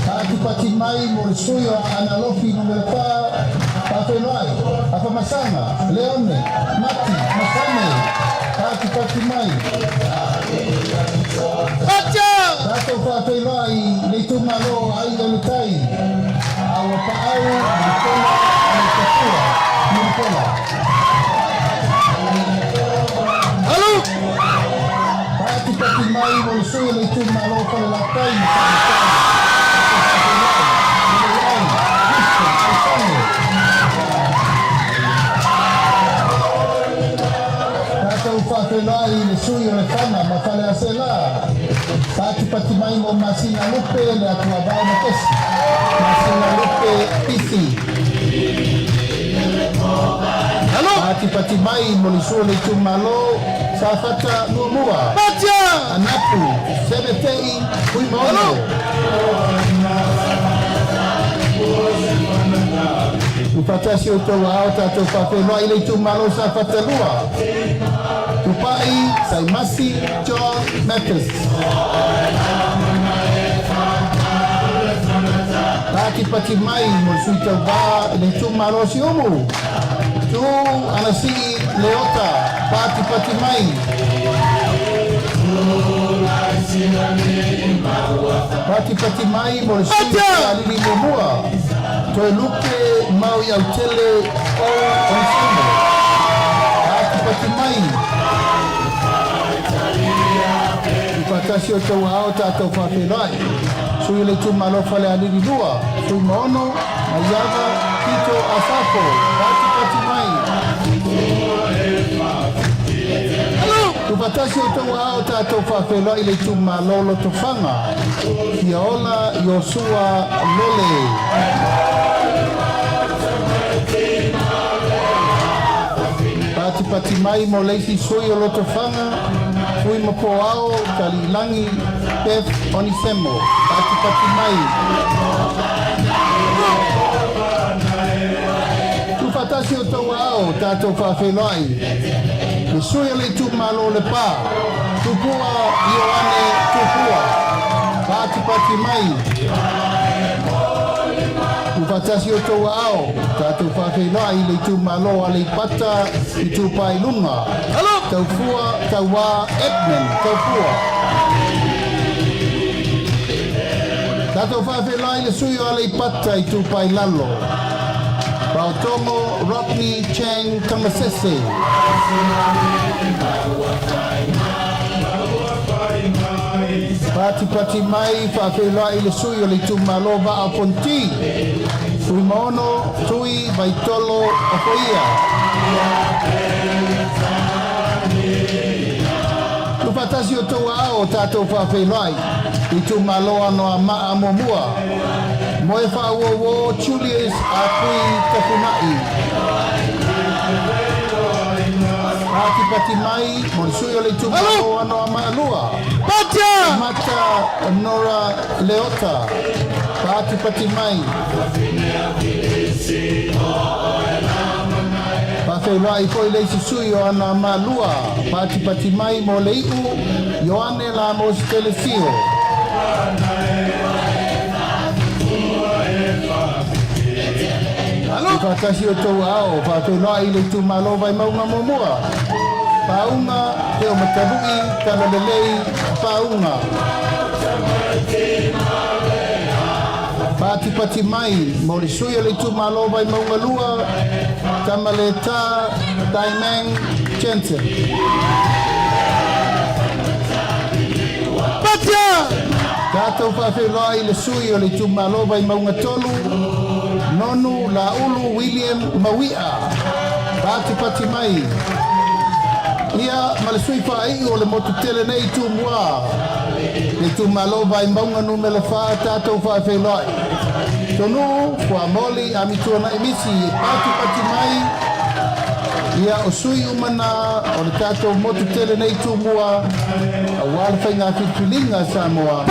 Patipati mai mo le sui o Aana Alofi Numera 4, Faafeiloai, Afamasaga, Leone, Mati, Masame. Patipati mai. Tatou faafeiloai i le itumalo Aiga i le Tai, Auapaau, Mulipola, Aleipakua, Mulipola. Patipati mai mo le sui o le itumalo Falelatai ma Samatau. Tatou faafeiloai, Winston Aisone. Tatou faafeiloai i le sui o Lefaga ma Faleaseela. Patipati mai mo Masina Lupe le Atuavao Makesi. Masina Lupe Pisi. Patipati mai mo le sui o le itumalo Safata 1. Anapu Semetei Fuimaono. Tuufaatasi o outou aao, tatou faafeiloai i le itumalo Safata 2. Tupai Saimasi John Mathis. Patipati mai mo le sui tauvā i le itumalo Siumu. Tu Anasii Leota. Patipati mai. Patipati mai mo le sui o Falealili 1. Toelupe Maui Autele o Onesimo. Patipati mai. Tuufaatasi o outou aao, tatou faafeiloai. Sui o le itumalo Falealili 2, Fuimaono, Maiava, Tito Asafo. Patipati mai. Tuufaatasi o outou aao, tatou faafeiloai i le itumalo Lotofaga. Fiaola Iosua Lole. Patipati mai mo le isi sui o Lotofaga, Fuimapoao Taliilagi Beth Onisemo. Patipati mai. Tuufaatasi o outou aao, tatou faafeiloai. Le sui o le itumalo Lepa, Tupua Ioane Tupua. Patipati mai. Tuufaatasi o outou aao, tatou faafeiloai i le itumalo Aleipata Itupa i Luga. Taufua Tauā Edmund Taufua. Tatou faafeiloai i le sui o Aleipata Itupa i Lalo. Paotogo Rodney Chang Tamasese. Patipati mai faafeiloai i le sui o le itumalo Vaa o Fonoti. Fuimaono Tui Vaitolo Ofoia. Tuufaatasi o outou aao, tatou faafeiloai i itumalo Anoamaa 1. Moefaauouo Julius Apui Tafunai. Patipati mai mo le sui o le itumalo o Anoamaa 2. Mata Nora Leota. Patipati mai. Faafeiloai foi le isi sui o Anoamaa 2. Patipati mai mo le iu Ioane Lamos Telesio. I faatasi o tou aao, faafeiloai le itumalo Vaimauga muamua. Pauga Te o Matalu'i Talalelei Pauga. Patipati mai mo le sui o le itumalo Vaimauga 2, Tamaleta Daimang Jensen. Tatou faafeiloai le sui o le itumalo Vaimauga 3, Nonu Laulu William Maui'a. Patipati mai. Ia ma le sui faaiu o le motu tele nei Tumua. Le itumalo Vaimauga numera 4 tatou faafeiloai. Tonuu Fuamoli Amituanai Misi e patipati mai. Ia o sui uma na o le tatou motu tele nei Tumua auā le faiga filifiliga a Samoa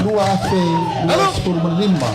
2025.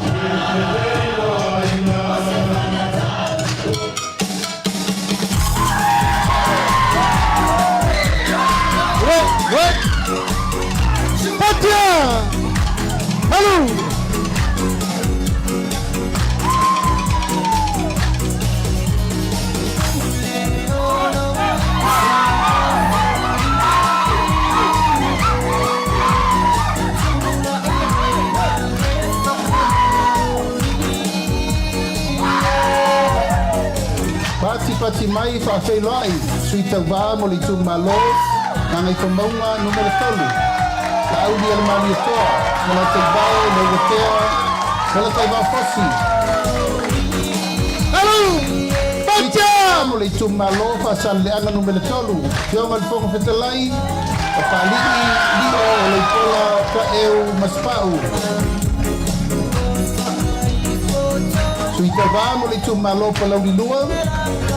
Patipati mai faafeiloai sui tauvā mo le itumalo Gagaifomauga numera 3. Laauli a le Malietoa, Galataivae, Leuatea, Galataivaofosi. Sui tauvā mo le itumalo Faasaleleaga numera 3. Afioga i le Fofoga Fetalai, Papali'i Lio o Leipola Taeu Masepau. Sui tauvā mo le itumalo Palauli 2,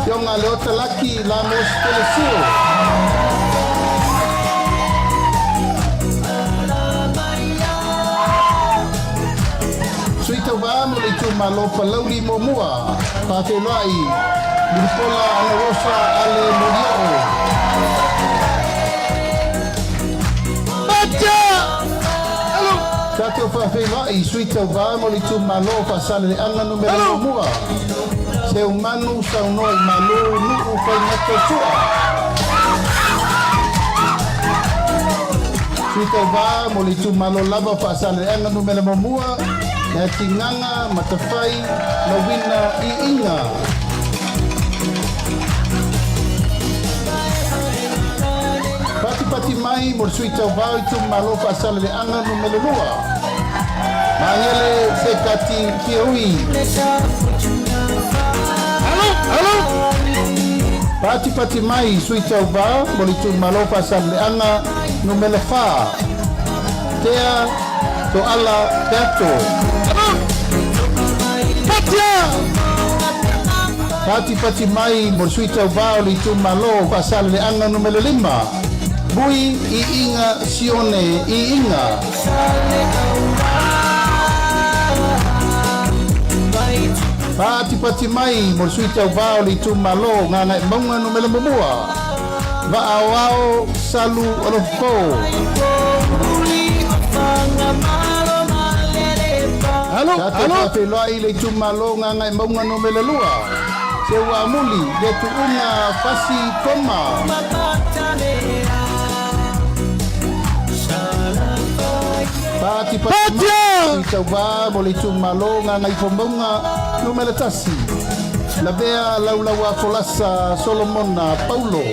Afioga Leota Laki Lamos Telesio. Sui tauvā mo le itumalo Palauli muamua, Faafeiloai Mulipola Anarosa Ale Molioo. Tatou faafeiloai sui tauvā mo le itumalo Faasaleleaga numera muamua. Seumanu saunoa i Malu Nuu Faigata Sua. Sui tauvā mo le itumalo lava Faasaleleaga numera muamua, Leatigaga Matafai Lauina Iiga. Patipati mai mo le sui tauvā o itumalo Faasaleleaga numera 2. Magele Sekati Kiui. Patipati mai sui tauvā mo le itumalo Faasaleleaga numera 4. Tea Toala Peato. Patipati mai mo le sui tauvā o le itumalo Faasaleleaga numera 5. Bui Iiga Sione Iiga. Patipati mai mo le sui tauvā o le itumalo Gagaemauga numera muamua. Vaaoao Salu Alofo. Tatou faafeiloai le itumalo Gagaemauga numera 2. Seuamuli le tuuga Fasi Toma. Patipati mai sui tauvā mo le itumalo Gagaifomauga numera 1. Lavea Laulaua Folasa Solomona Paulo.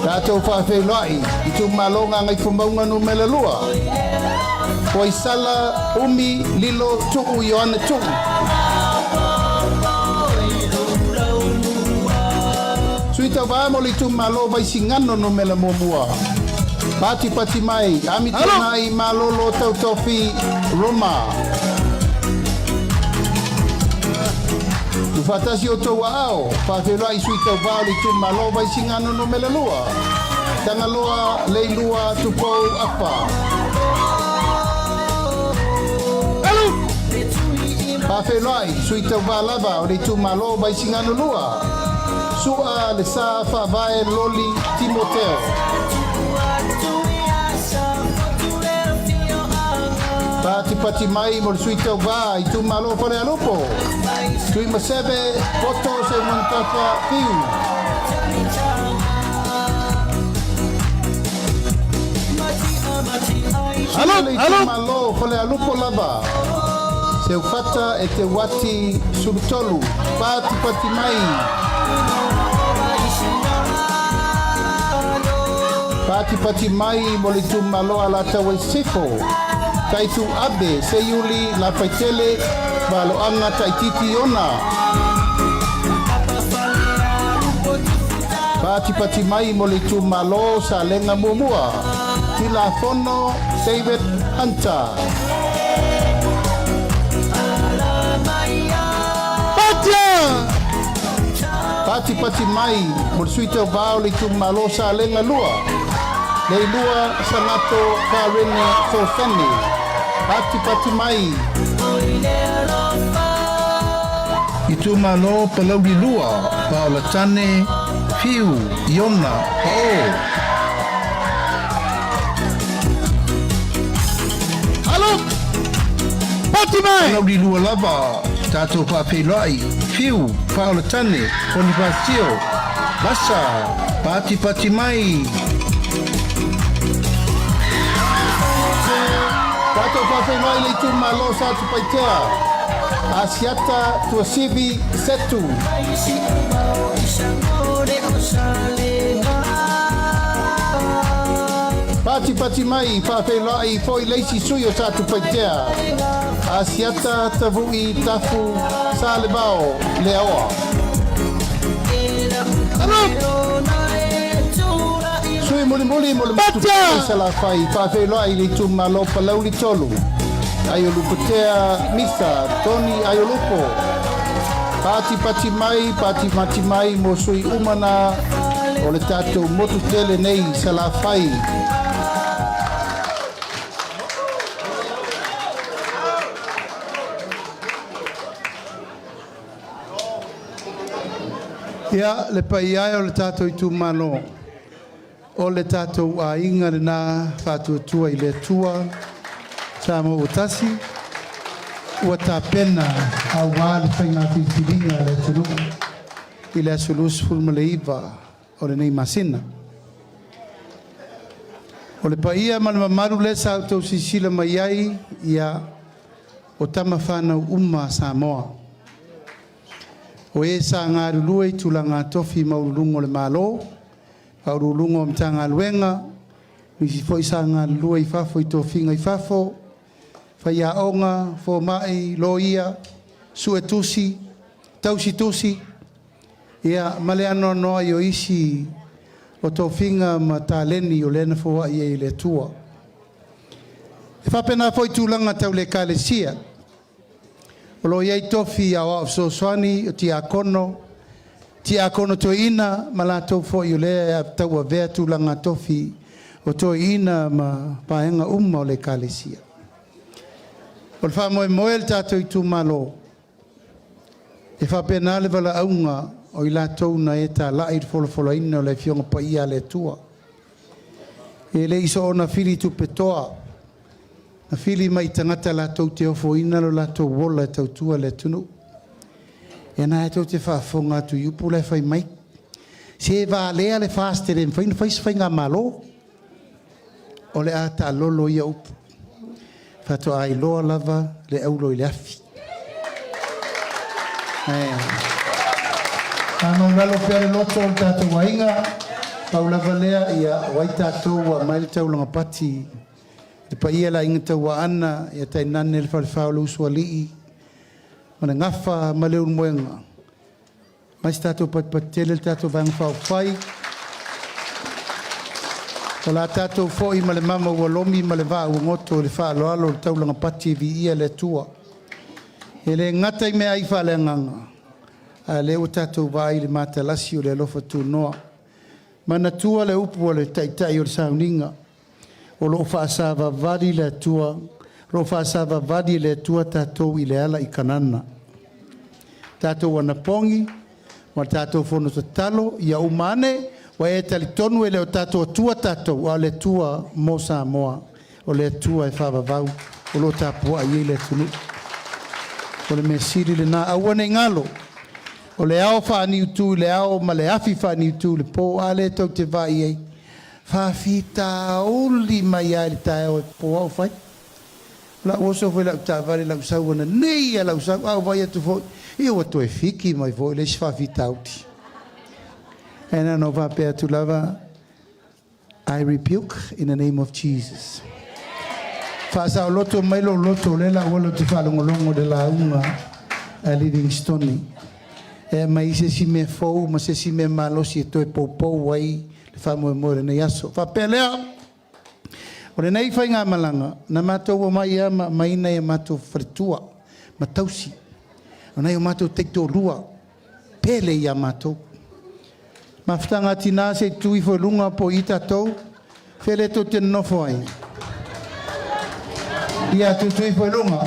Tatou faafeiloai itumalo Gagaifomauga numera 2. Poisala Umi Lilo Tuu Ioane Tuu. Sui tauvā mo le itumalo Vaisigano numera muamua. Patipati mai Amituanai Malolo Tautofi Roma. Tuufaatasi outou aao, faafeiloai sui tauva o le itumalo Vaisigano Nu.2, Tagaloa Leilua Tupou Apa. Faafeiloai sui tauva lava o le itumalo Vaisigano 2, Su'a Lesa Faavae Loli Timoteo. Patipati mai mo le sui tauva itumalo Falealupo, Tuimaseve Poto Seumanutafa Fiu. Alo, le itumalo Falealupo lava, Seufata Eteuati Sulutolu. Patipati mai. Patipati mai mo le itumalo Alataua i Sisifo, Taitu Abe Seiuli Lafaitele Valoaga Taititi Iona. Patipati mai mo le itumalo Salega Muamua, Tilafono David Hunter. Patipati mai mo le sui tauva o le itumalo Salega 2, Leilua Sagato Karene Feofeni. Patipati mai. Itumalo Palauli 2, Paolatane Fiu Iona Pao. Palauli 2 lava, tatou faafeiloai, Fiu Paolatane Ponifasio Vasa. Patipati mai. Tatou faafeiloai le itumalo Satupaitea, Asiata Tuasivi Setu. Patipati mai, faafeiloai foi le isi sui o Satupaitea, Asiata Tavu'i Tafu Salevao Leaoa. Sui mulimuli mo le motu Salafai, faafeiloai le itumalo Palauli 3, Aiolupotea Misa Tony Aiolupo. Patipati mai, patipati mai mo sui uma na o le tatou motu tele nei Salafai. Ia, le paia e o le tatou itumalo, o le tatou aiga lena faatuatua i le Atua, Samoa ua tasi, ua tapena aua le faiga filifiliga a le atunuu i le aso 29 o lenei masina. O le paia ma le mamalu lea sa outou silasila mai ai, ia, o tama fanau uma a Samoa. O e sa galulue i tulaga tofi maualuluga o le Malo, faauluuluga o Matagaluega, nisi foi sa galulue i fafo i tofiga i fafo, faiaoga, fomai, loia, suetusi, tausitusi, ia, ma le anoanoai o isi o tofiga ma taleni o lea na foai ai e le Atua. E faapena foi tulaga tau le Ekalesia. O lo o i ai tofi aoao fesoasoani o tiakono, tiakono toeaina ma latou foi o lea e tauavea tulaga tofi o toeaina ma vaega uma o le Ekalesia. O le faamoemoe o le tatou itumalo, e faapena le valaauga o i latou na e tala'i i le folafolaina o le Afioga Paia a le Atua. E le i soona fili tupe toa, na fili mai i tagata latou te ofoina lo latou ola e tautua le atunuu. Ia na e tou te faafofoga atu i upu la e fai mai. Se valea le FAST e le mafai ona fai se faigamalo. O le a taalolo ia upu. Faatoa iloa lava le aulo i le afi. Ae faamaualalo pea le loto o le tatou aiga, pau lava lea, ia o ai tatou ua aumai le taulaga pati le paia le aiga Tauaana, ia tainane le falefa o le Usoalii ma le Gafa ma le Ulumoega. Mai se tatou patipati tele le tatou Vaega Faaupufai. O la tatou foi ma le mama ua lomi ma le vaa ua goto i le faaaloalo o le taulaga pati e viia le Atua. E le gata i meaai faaleagaga, A o lea ua tatou vaai i le matalasi o le alofa tunoa. Manatua le upu a le Taitai o le sauniga, o lo o faasavavali le Atua, o lo o faasavavali e le Atua tatou i le ala i Kanana. Tatou anapogi ma le tatou fono tatalo ia uma ane, ua e talitonu e le o tatou Atua tatou, a o le Atua mo Samoa, o le Atua e faavavau o lo o tapuai ai le atunuu. O le mea sili lena, aua ne i galo, o le ao faaniutu i le ao ma le afi faaniutu i le po, a lea tou te vaai ai, faafitauli mai lava i le taeao e po au fai. O lau oso foi i lau taavale i lau sau ananei lava lau sau, a ou vaai atu foi, ia ua toe fiki mai foi le isi faafitauli. Ae na ona ou faapea atu lava, I rebuke in the name of Jesus. Faasaoloto mai lou loto, o lea la ua ou te faalogologo i le lauga a Livingstone. E aumai se isi mea fou ma se isi mea malosi e toe poupou ai le faamoemoe o lenei aso. Faapea lea, o lenei faigamalaga, na matou omai lava ma aumai nai a matou faletua ma tausi, o nai o matou taitoalua pele ia matou. Mafutaga a tina se i tu ifo i luga po o i tatou, fea lea tou te nonofo ai? Ia tutu ifo i luga.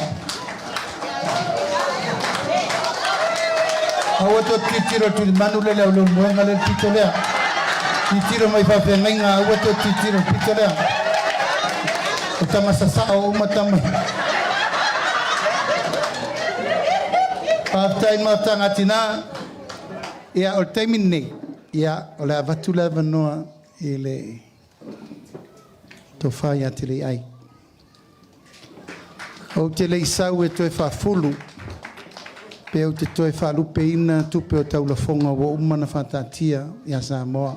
Aua tou te tilotilo i le tulimanu lea le auleulumoega lea le pito lea. Tilotilo mai faafeagaiga, aua tou te tilotilo i le pito lea. O tama sasao uma tama. Faafetai mafutaga a tina. Ia, o le taimi lenei, ia, o le a avatu le avanoa i le tofa ia Teleiai. Ou te le i sau e toe faafulu pe ou te toe faalupeina tupe o taulafoga ua uma ona faataatia ia Samoa,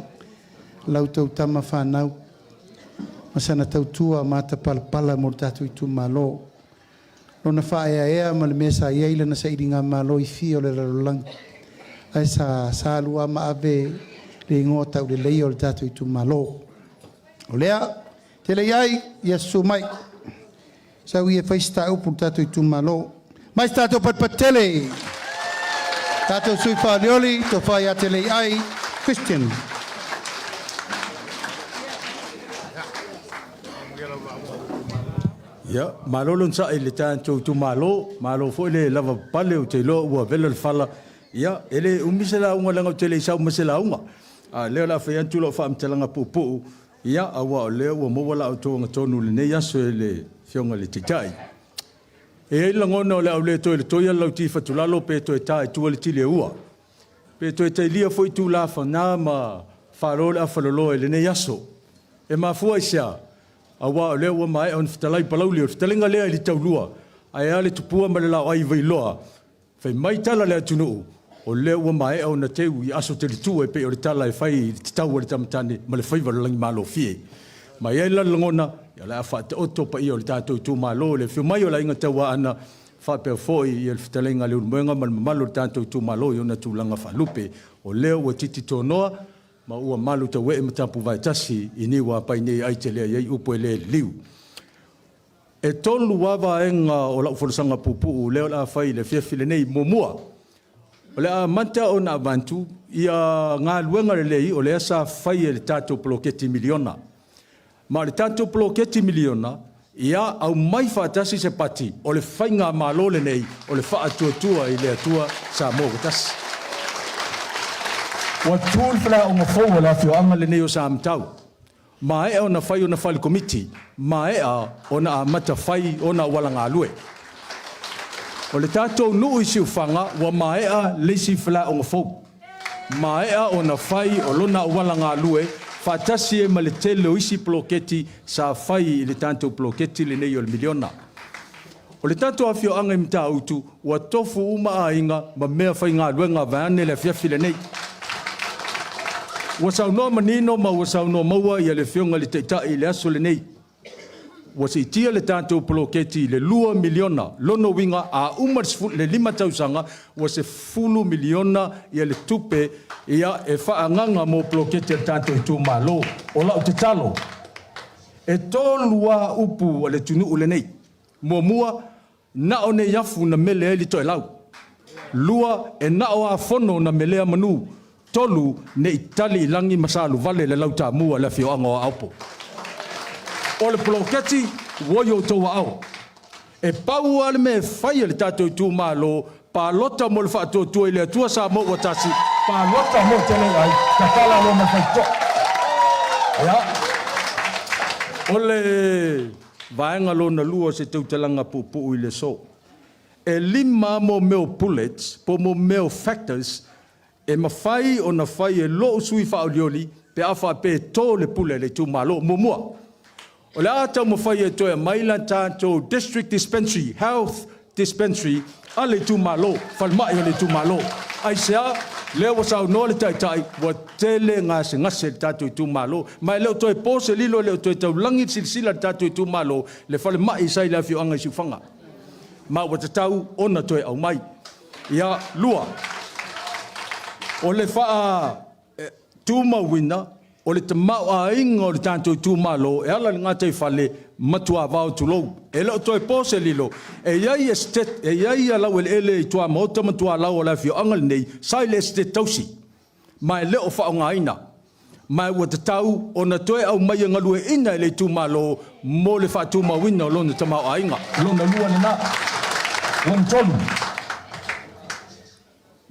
lau tou tama fanau ma sana tautua matapalapala mo le tatou itumalo. Lona faaeaea ma le mea sa i ai lana sailigamalo i fia o le lalolagi, ae sa sa alu lava ma ave le igoa tauleleia o le tatou itumalo. O lea, tele i ai, ia susu mai. Sau ia e fai se taupu i le tatou itumalo. Mai se tatou patupatu tele. Tatou sui faolioli, tofa ia Teleiai Christian. Ia, malo le onosai i le tatou itumalo, malo foi le lavapapale, ou te iloa ua vela le fala. Ia, e le umi se lauga leaga ou te le i sau ma se lauga. A o lea o le a fai atu lau faamatalaga puupuu, ia, aua o lea ua maua la outou agatonu i lenei aso e le Afioga i le Taitai. E i ai le lagona o le a ou le toe lotoia le lauti fatulalo pe toe ta i tua le tiliaua. Pe toe tailia foi itula fanā ma falo le afaloloa i lenei aso. E mafua i se a? Aua o lea ua maea ona fetalai Palauli, o le fetalaiga lea i le taulua, ae a le tupua ma le laoai i Vailoa, fai mai tala a le atunuu, o lea ua maea ona teu i aso telitua e pei o le tala e fai i le tatau a le tamatane ma le faiva o le lagimalofie. Ma e i ai la le lagona, o le a faataoto paia o le tatou itumalo i le afio mai o le Aiga Tauaana, faapea foi le fetalaiga a Leulumoega ma le mamalu o le tatou itumalo i ona tulaga faalupe. O lea ua titi tonoa ma ua malu tauee ma tapuvae tasi i niu apai nei ai te leai ai upu e le liliu. E tolu lava vaega o lau folasaga puupuu lea o le a fai i le afiafi lenei. Muamua, o le a amata ona avatu ia galuega lelei o lea sa fai e le tatou poloketi miliona. Ma o le tatou poloketi miliona, ia aumai faatasi se pati o le faigamalo lenei o le Faatuatua i le Atua Samoa ua Tasi. Ua tu le faleaoga fou a le afioaga lenei o Samatau. Maea ona fai ona fale komiti, maea ona amata fai ona auala galue. O le tatou nuu i Siufaga ua maea le isi faleaoga fou. Maea ona fai o lona auala galue faatasi ai ma le tele o isi poloketi sa fai i le tatou poloketi lenei o le miliona. O le tatou afioaga i Matautu ua tofu uma aiga ma mea faigaluega vaeane le afiafi lenei. Ua saunoa manino ma ua saunoa maua ia le Afioga i le Taitai i le aso lenei. Ua siitia le tatou poloketi i le $2 miliona, lona uiga a uma le 5 tausaga ua $10 miliona ia le tupe ia e faaagaaga mo poloketi a le tatou itumalo. O lau tatalo, e tolu lava upu a le atunuu lenei. Muamua, na o nei afu na mele ai le toelau. Lua, e na o a fono na melea manu. Tolu, ne i tali i lagi ma saluvale le lautamu a le afioaga o Aopo. O le poloketi, ua i outou aao. E pau lava le mea e fai e le tatou itumalo, palota mo le Faatuatua i le Atua Samoa ua Tasi, palota mo Teleai, tatala loa ma le faitotoa. Ia, o le vaega lona lua o se tautalaga puupuu i le aso. E lima mo mea o bullets po mo mea o factors e mafai ona fai e lou sui faaolioli pe a faapea e to le pule a le itumalo. Muamua, o le a taumafai e toe aumai la tatou District Dispensary, Health Dispensary a le itumalo, falemai o le itumalo. Aisea? Lea ua saunoa le Taitai, ua tele gasegase i le tatou itumalo, ma e le o toe po se lilo, e le o toe taulagi le silasila a le tatou itumalo, le falemai sa i le afioaga i Siufaga, ma ua tatau ona toe aumai. Ia, lua, o le faatumauina o le tamaoaiga o le tatou itumalo e ala i le gataifale matua vao tulou. E le o toe po se lilo, e i ai estate, e i ai laueleele i tuamaota ma tualau o le afioaga lenei sa i le estate tausi, ma e le o faaaogaina, ma ua tatau ona toe aumai e galueaiina e le itumalo mo le faatumauina o lona tamaoaiga. Lona lua lena. Lona tolu,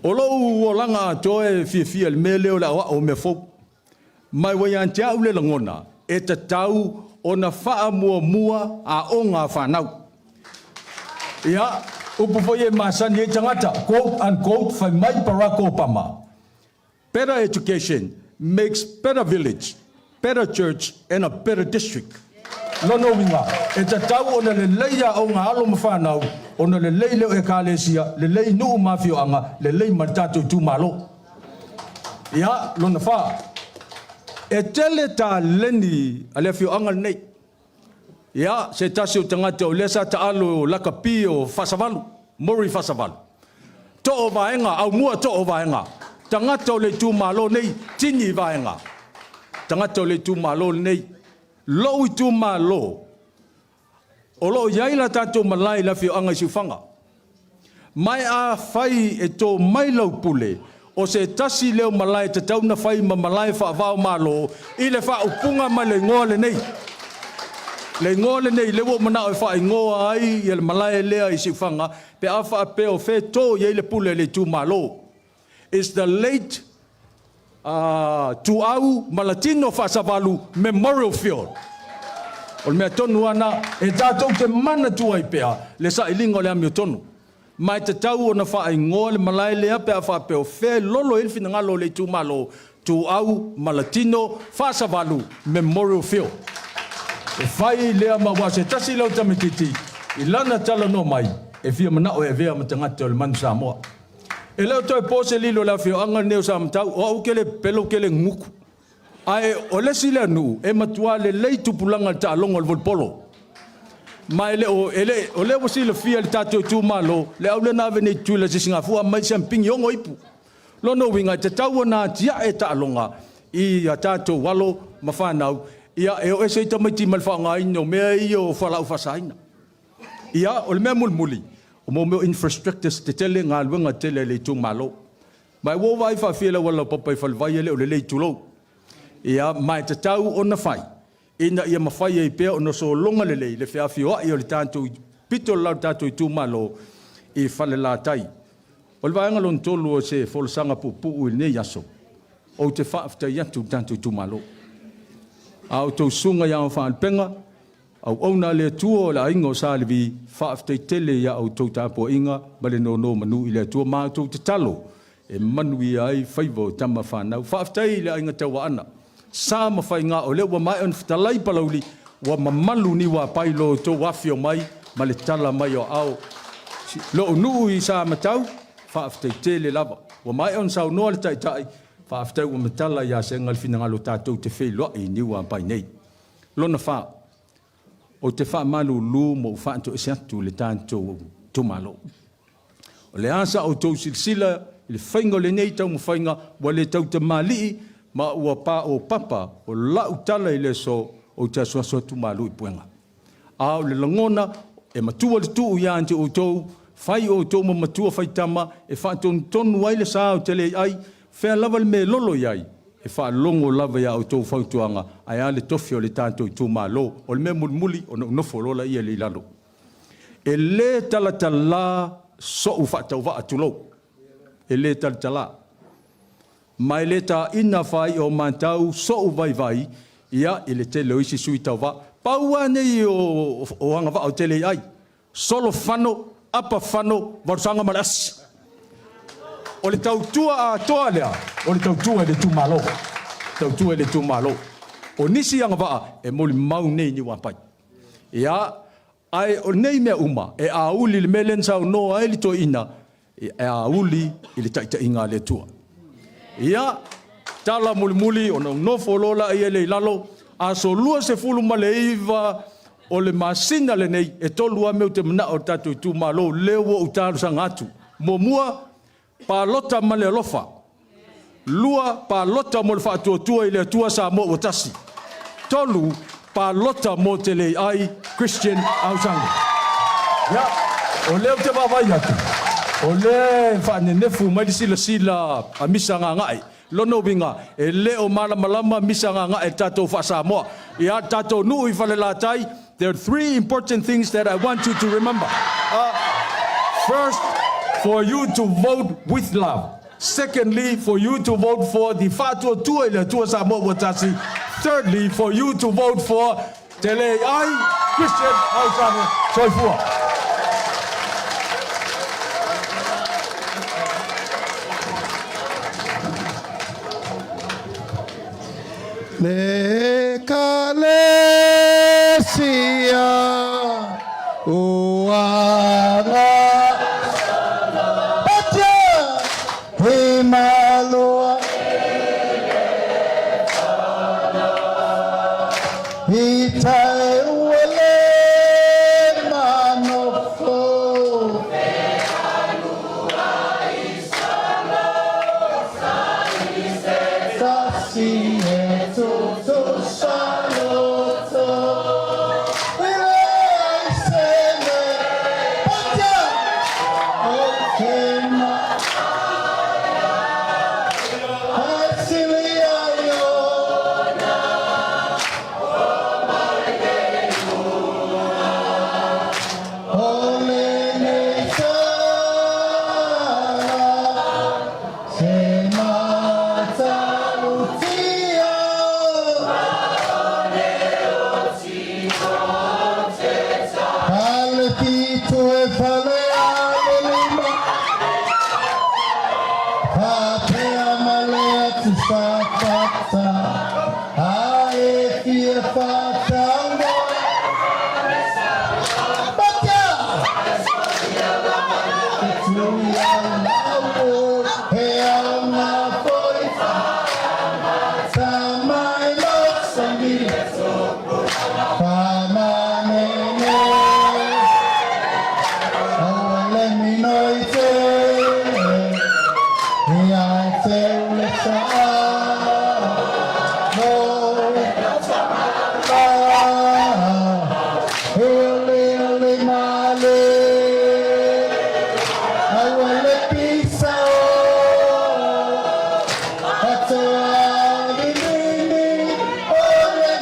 o lou olaga atoa e fiafia i le mea lea o le aoao o mea fou. Ma ua ia te au le lagona e tatau ona faamuamua aoga a fanau. Ia, upu foi e masani ai tagata, quote unquote, fai mai Barack Obama, Better education makes better village, better church and a better district. Lona uiga, e tatau ona lelei aoga a alo ma fanau, ona lelei lea o Ekalesia, lelei nuu ma afioaga, lelei ma le tatou itumalo. Ia, lona fa, e tele taleni a le afioaga lenei. Ia, se tasi o tagata o lea sa taalo lakapi o Faasavalu, Murray Faasavalu. Too vaega, aumua too vaega. Tagata o le itumalo nei, tini vaega. Tagata o le itumalo lenei. Lou itumalo, o lo o i ai la tatou malae i le afioaga i Siufaga. Ma e afai e tō mai lau pule, o se tasi lea o malae e tatau ona fai ma malae faava-o-Malo i le faaupuga ma le igoa lenei. Le igoa lenei, lea ua ou manao e faaigoa ai le malae lea i Siufaga pe a faapea o fea e tō i ai le pule a le itumalo. Is the late Tuau Malatino Faasavalu Memorial Field. O le mea tonu lava lena, e tatou te manatua ai pea le sailiga o le amiotonu. Ma e tatau ona faaigoa le malae lea pe a faapea o fea e lolo ai le finagalo o le itumalo, Tuau Malatino Faasavalu Memorial Field. E fai lea ma aua se tasi lau tamaitiiti i lana talanoa mai e fia manao e avea ma tagata o le Manu Samoa. E le o toe po se lilo i le afioaga lenei o Samatau, o au kele pelo kele gugu. Ae o le isi lea nuu e matua lelei tupulaga i le taaloga o le volipolo. Ma e le o, e le, o lea ua silafia e le tatou itumalo, le au lea na ave nei i Tutuila i Sisigafua aumai siampigi 6 ipu. Lona uiga e tatau ona atiae taaloga i a tatou alo ma fanau, ia e o ese ai tamaiti ma le faaaogaina o mea ia o fualaau faasaina. Ia, o le mea mulimuli, o mo mea o infrastructures tetele, galuega tetele a le itumalo. Ma ua ou vaai faafia i le auala laupapa i Falevai e le o lelei, tulou. Ia, ma e tatau ona fai, ina ia mafai ai pea ona sologa lelei le feafioai o le tatou pito o le la o le tatou itumalo i Falelatai. O le vaega lona tolu o se folasaga puupuu i lenei aso, ou te faafetai atu i le tatou itumalo. A outou susuga i Ao Faalupega, Auauna a le Atua o le aiga o Sa Levi, faafetai tele i a outou tapuaiga ma le nonomanu i le Atua ma a outou tatalo e manuia ai faiva o tama fanau. Faafetai i le aiga Tauaana, sa ma faiga o lea ua maea ona fetalai Palauli, ua mamalu Niuapai lo outou afio mai ma le tala mai o aao. Lou nuu i Samatau, faafetai tele lava. Ua maea ona saunoa le Taitai, faafetai ua matala ia Sega le finagalo tatou te feiloai i Niuapai nei. Lona fa, ou te faamalulu ma ou faatoese atu i le tatou itumalo. O le a sa outou silasila i le faiga o lenei taumafaiga ua le tautamalii ma ua paopapa o lau tala i le aso, ou te asuasu atu malu i puega. A o le lagona e matua le tuu ia te outou. Fai outou ma matua faitama e faatonutonu ai le sa o Teleiai, fea lava le mea e lolo i ai, e faalogo lava i a outou fautuaga, ae a le tofi o le tatou itumalo. O le mea mulimuli, ona ou nofo loa laia lea i lalo. E le talatala so'u faatauvaa, tulou, e le talatala. Ma e le taina faai'a o matau so'u vaivai, ia, i le tele o isi sui tauva. Pau lava nei o, o agavaa o tele i ai, solo fano, apa fano, valusaga ma le asi. O le tautua atoa lea, o le tautua i le itumalo. Tautua i le itumalo. O nisi agavaa e molimau nei i Niuapai. Ia, ae o nei mea uma, e auli i le mea lea na saunoa ai le toeaina, e auli i le taitaiga a le Atua. Ia, tala mulimuli ona ou nofo loa laia lea i lalo, aso 29 o le masina lenei, e tolu lava mea ou te manao i le tatou itumalo, lea ua ou talosaga atu. Muamua, palota ma le alofa. Lua, palota mo le faatuatua i le Atua Samoa ua tasi. Tolu, palota mo Teleiai Christian Aosani. Ia, o lea ou te vaavaai atu, o lea e faanenefu mai le silasila a Misa Gagae. Lona uiga, e le o malamalama Misa Gagae i le tatou faa-Samoa. Ia, le tatou nuu i Falelatai, there are three important things that I want you to remember. First, for you to vote with love. Secondly, for you to vote for the Faatuatua i le Atua Samoa ua tasi. Thirdly, for you to vote for Teleiai Christian Aosani. Soifua. Le Ekalesia ua Patia he maloa I tae ua le manofo Tasi e tutusa loto I le sele Patia o te ma Asilia iona O lenei sala Se matautia Pale pito e pale ale lima Patea malea tu sa fata A e fia whataunga Patea Te tui au mau He au ngā foi Tamai losangi Whamanene Aua le minoi te Ia te ule sa No He ole ole male Aua le pisa o Atoa ni ni o le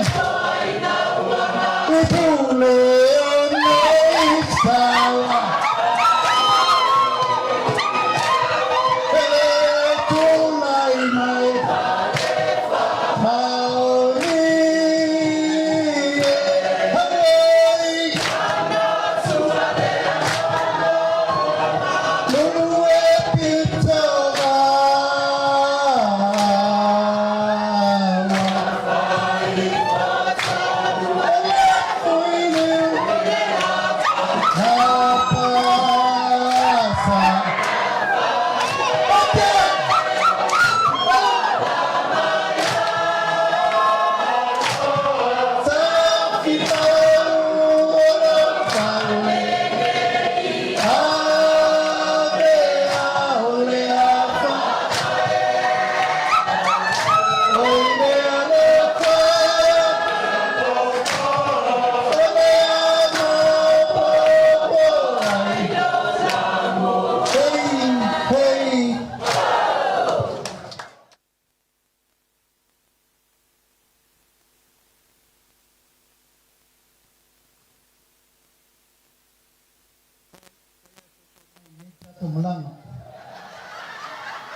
malaga.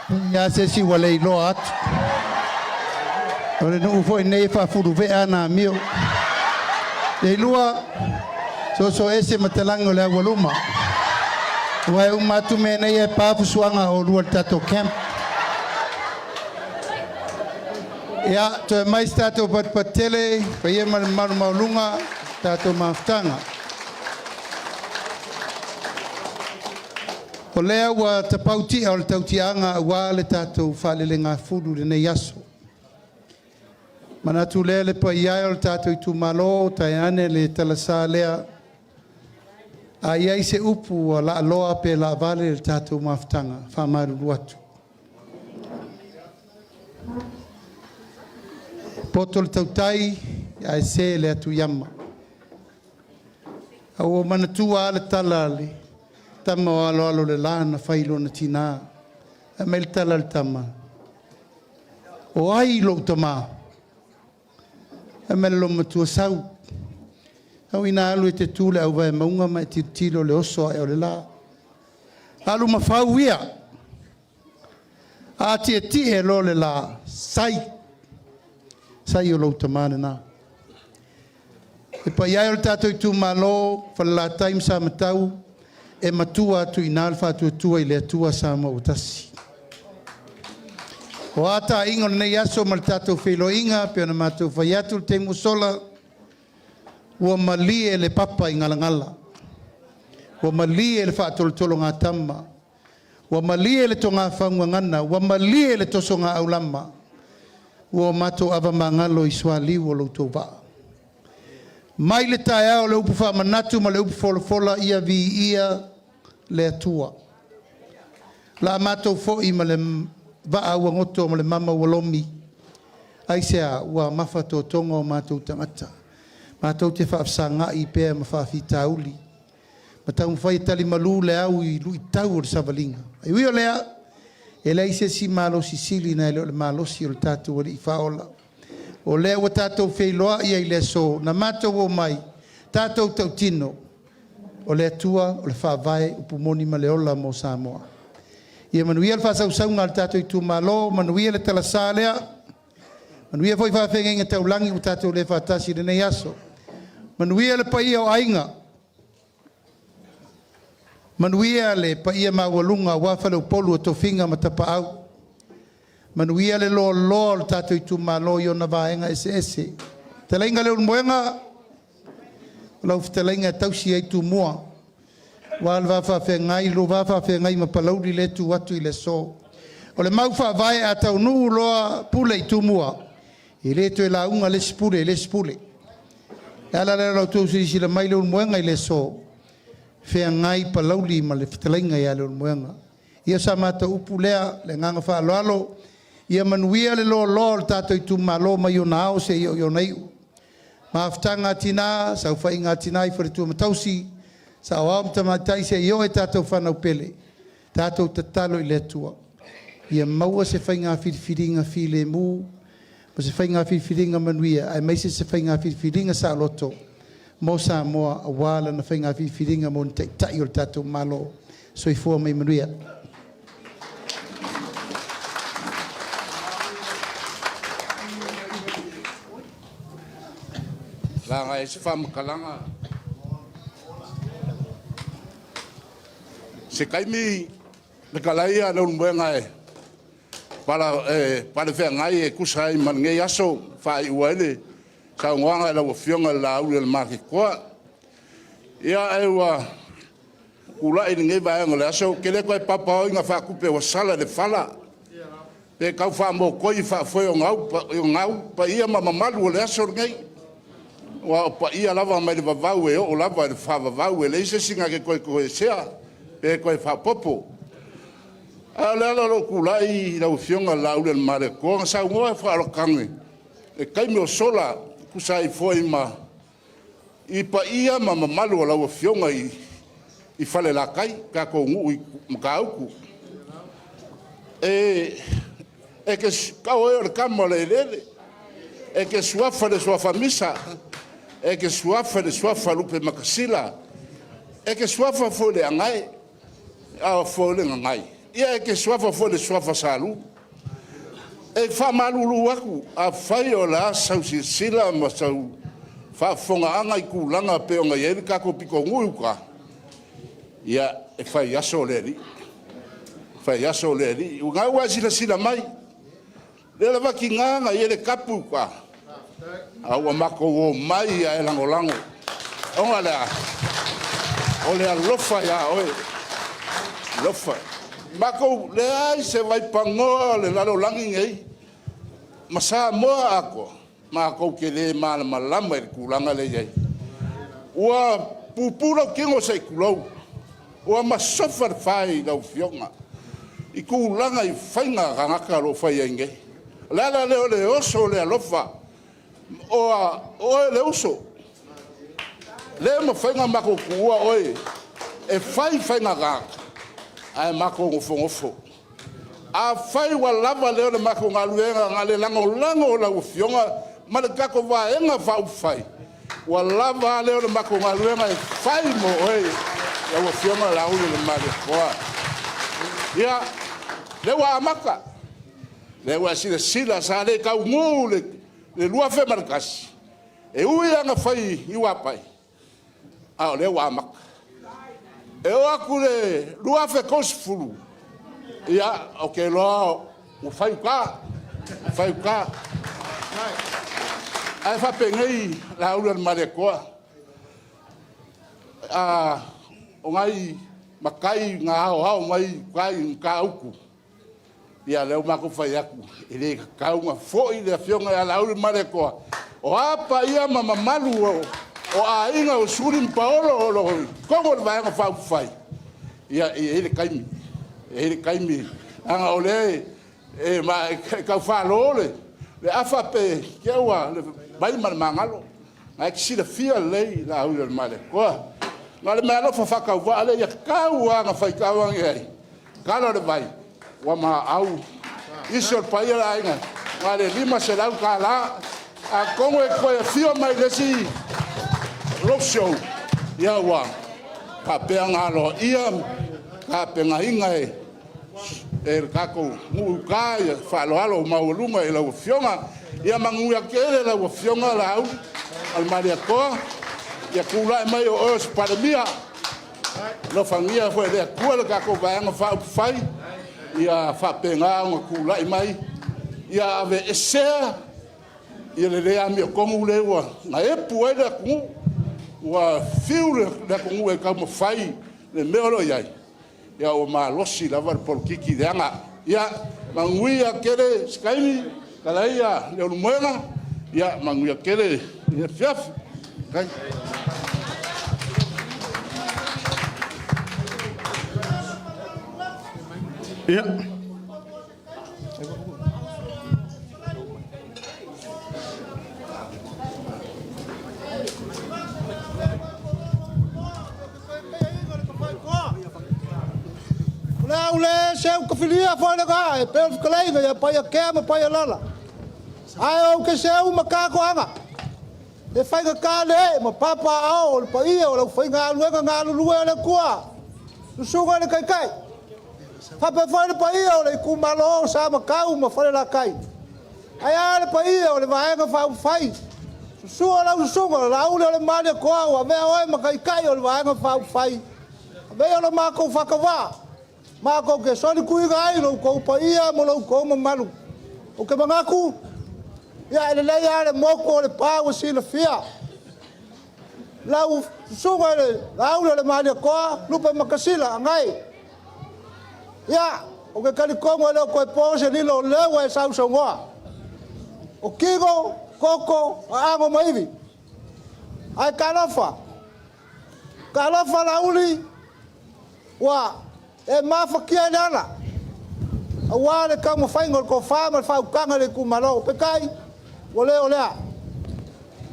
Te i lava se isi ua le iloa atu. O le nuu foi lenei e faafuluvea ana amio. Leilua, soso ese ma talagi o le aualuma. Ua e uma atu mea nei e pa fusuaga a oulua i le tatou camp. Ia, toe mai se tatou patupatu tele, paia ma le mamalu maualuga, tatou mafutaga. O lea ua tapau ti'a o le tautiaga auā le tatou faalelegafulu i lenei aso. Manatu lea le paia e o le tatou itumalo, taeane le talasa lea, a i ai se upu ua laaloa pe laavale i le tatou mafutaga, faamalulu atu. Poto le tautai ae se le atu i ama. A ua manatua lava le tala a le tama o aloalo o le la na fai i lona tinā. Fai mai le tala a le tama, o ai lou tamā? Fai mai le loomatua, sau, sau ina alu e te tu i le auvae mauga ma e tilotilo i le oso ae o le la. Alu ma fau ia, a tietie loa le la, sai, sai o lou tamā lena. E paia e o le tatou itumalo, Falelatai ma Samatau, e matua atu i ina le faatuatua i le Atua Samoa ua tasi. O a taaiga o lenei aso ma le tatou feiloaiga, pei ona matou fai atu i le taimi ua sola, ua malie le papa i galagala, ua malie le faatolotologatama, ua malie le togafau gagana, ua malie le tosoga aulama, ua matou avamagalo i sualiu o lo outou vaa. Mai le taeao o le upu faamanatu ma le upu folafola, ia viia le Atua. La matou foi ma le vaa ua goto ma le mama ua lomi. Aisea? Ua mafatotoga o matou tagata. Matou te faafesagai pea ma faafitauli. Ma taumafai e talimalu le au i luitau o le savaliga. E ui o lea, e leai se isi malosi sili nai lo le malosi o le tatou Alii Faaola. O lea ua tatou feiloai ai i le aso, na matou omai, tatou tautino, o le Atua o le Faavae, upu moni ma le ola mo Samoa. Ia manuia le faasausauga a le tatou itumalo, manuia le talasa lea, manuia foi faafeagaiga taulagi ua tatou le faatasi i lenei aso. Manuia le paia o aiga, manuia le paia maualuga aua faleupolu o tofiga ma tapaau, manuia le loaloa o le tatou itumalo i ona vaega eseese. Fetalaiga Leulumoega, o lau fetalaiga e tausi ai Tumua, aua le va faafeagai, lo va faafeagai ma Palauli le tu atu i le aso. O le mau faavae a taunuu loa pule i Tumua, e le toe lauga le isi pule i le isi pule. E ala lea o la outou silasila mai Leulumoega i le aso, feagai Palauli ma le fetalaiga ia Leulumoega. Ia sa matou upu lea, le agaga faaaloalo, ia manuia le loaloa o le tatou itumalo mai ona ao seia oo i ona iu. Mafutaga a tina, saofaiga a tina i faletua ma tausi, saoao ma tamaitai seia oo i tatou fanau pele, tatou tatalo i le Atua ia maua se faiga filifiliga filemu ma se faiga filifiliga manuia, aemaise se faiga filifiliga saoloto mo Samoa aua lana faiga filifiliga mo ni taitai o le tatou Malo. Soifua ma ia manuia. Laga ai se faamatalaga se taimi fetalai a Leulumoega e pala e palefeagai e tusa ai ma lenei aso faaiu ai le saunoaga i lau Afioga i le Laauli o le Matitoa. Ia, ae ua tulai i lenei vaega o le aso, ou te le toe papaoina faatupe ua sala i le fala pe tau faamotoi faafoe o gau paia ma mamalu o le aso lenei, aua o paia lava mai le vavau e oo lava i le faavavau, e leai se isi na te toe toesea pe toe faaopoopo. A o le ala o lou tulai i lau Afioga i le Laaulialemalietoa, na saunoa faaolotane i le taimi ua sola e tusa ai foi ma i paia ma mamalu o lau Afioga i Falelatai, tatou nuu i Matautu. E te o oe o le tama o le eleele, e te suafa i le suafa Misa, e te suafa i le suafa Lupematasila, e te suafa foi i le Agae. A foi le gagai, ia e te suafa foi i le suafa Sa Lu. E faamalulu atu, afai o le a sau silasila ma sau faafofogaaga i tulaga e pei ona i ai le tatou pitonuu i uta, ia e faiaso le alii, e faiaso le alii. O lena ua e silasila mai, o lea lava e tiga ona i ai le tapu i uta, ae ua matou omai lava e lagolago, ona o le a? O le alofa ia oe, alofa. Leai se vaipanoa o le lalolagi lenei ma Samoa atoa matou te le malamalama i le tulaga lea e i ai. Ua pupu lou tino se i tulou, ua masofa le fai i lau Afioga i tulaga i faiga a tagata o lo o fai ai nei. O le ala lea o le oso o le alofa, o oe o le uso, e le mafai ona matou tuua oe, e fai faiga a tagata ae matou nofonofo. Afai ua lava lea o le matou galuega na o le lagolago i lau Afioga ma le tatou Vaega Faaupufai, ua lava a lea o le matou galuega e fai mo oe lau Afioga Laulualiimalemalietoa. Ia, lea ua amata, lea ua e silasila sa le taunuu le 2001, e ui lava ina fai i uapai, a o lea ua amata. E oo atu i le 2030, ia, ou te iloa ua fai i uta, ua fai i uta. Ae faapenei Laulualiimalietoa, o nai matai na aoao mai uta i Matautu, ia lea ua matou fai atu, e le tatau ona foi le Afioga ia Laulualiimalietoa, o a paia ma mamalu o aiga o Suli ma Paolo o lo o i totonu o le Vaega Faaupufai, ia e i ai le taimi, e i ai le taimi, leaga o lea e tau falo le afa pe te i ua le vai ma le magalo. O lena e te silafia lelei Laulualiimalietoa. Na o le meaalofa faatauvaa lea, ia tau lava ina faitau ane ai, tala o le vai, ua maau nisi o le paia o le aiga, na o le $500. Atonu e toe afio mai i le isi roadshow, ia ua faapea ona aloaia ma tapenaina e le tatou nuu i uta le faaaloalo maualuga i lau Afioga. Ia manuia tele lau Afioga Laulualiimalietoa, ia tulai mai o oe o se Palemia. Alofagia foi e le Atua le tatou Vaega Faaupufai ia faapena ona tulai mai, ia aveesea le le amiotonu lea ua epu ai le atunuu, ua fiu le atunuu e taumafai le mea o lo o i ai, a ua malosi lava le polokiki leaga. Ia manuia tele se taimi Talaia Leulumoega, ia manuia tele lenei afiafi. Ia. O le a ou le seu tafilia foi lena e pei o le fetalaiga ia Paiatea ma Paialala, ae ou te seu ma ta toaga, e faigata le ee ma papaaao o le paia o le aufaigaluega galulue a le Atua, susuga i le Taitai, faapea foi le paia o le itumalo o Samatau ma Falelatai. Ae a le paia o le Vaega Faaupufai, susu lau susuga Laaulialemalietoa ua avea oe ma Taitai o le Vaega Faaupufai, avea ia lo matou faatauva matou te solituina ai lo outou paia ma lo outou mamalu. Ou te manatu, ia e lelei lava le motu o Lepa ua silafia. Lau susuga i le Laaulialemalietoa Lupematasila Agai, ia, ou te talitonu e le o toe po se lilo o lea ua e sausaunoa. O tino, toto, aano ma ivi. Ae talofa, talofa Laauli, ua e mafatia i le ala aua le taumafaiga o le tofa ma le faautaga i le itumalo. Peitai, ua le o lea.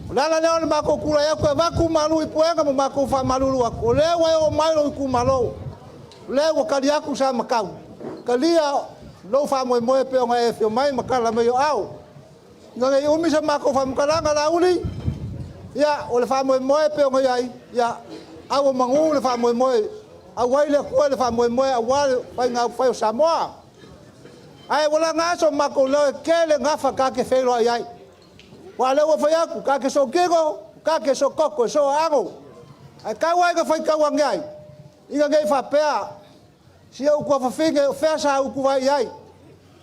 O le ala lea o le matou tulai atu e avatu malu i puega ma matou faamalulu atu, o lea ua e oo mai i lou itumalo, o lea ua tali atu Samatau, talia lou faamoemoe e pei ona e afio mai ma tala mai o au. Ina ne i umi sa matou faamatalaga Laauli, ia, o le faamoemoe e pei ona i ai, ia, au o manu le faamoemoe. Auai le Atua i le faamoemoe aua le faiga upufai o Samoa. Ae ua laga so matou leo e tele gafa ta te feiloai ai. Aua o lea ua fai atu, ta te sootino, ta te soototo, e sooaano. Ae tau lava ina faitau ane ai, ina ne i faapea, si ou tuafafine o fea sa ou tulai i ai.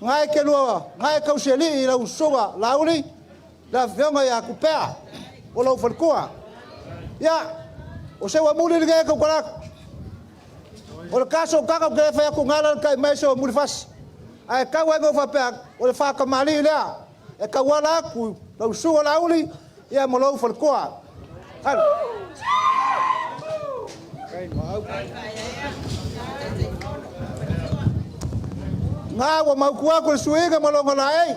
Na e te lua, na e tausialii i lau usuga Laauli, le afioga ia Tupea, o lou faletua. Ia, o se ua muli lenei e tautala atu. O le ta sootaga ou te le fai atu na alaalatai mai Seuamulifasi. Ae tau lava ina ou faapea atu, o le faatamalii lea e tauala atu i lau susuga Laauli ia ma lou faletua. Alu. Na ua mautu atu le suiga ma lona laei,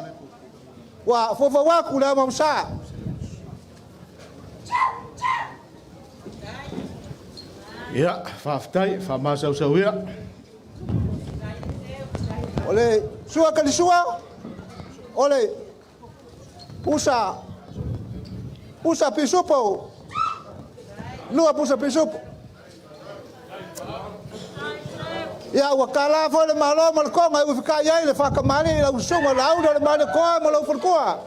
ua foufou atu le aomaosa. Ia, faafetai, faamasausau ia. O le sua kalisua, o le pusa, pusa pisupo, lua pusa pisupo. Ia, ua tala foi le Malo ma le Toga e uifikai ai le faatamalii i lau susuga Laauli o le Malietoa ma lou faletua.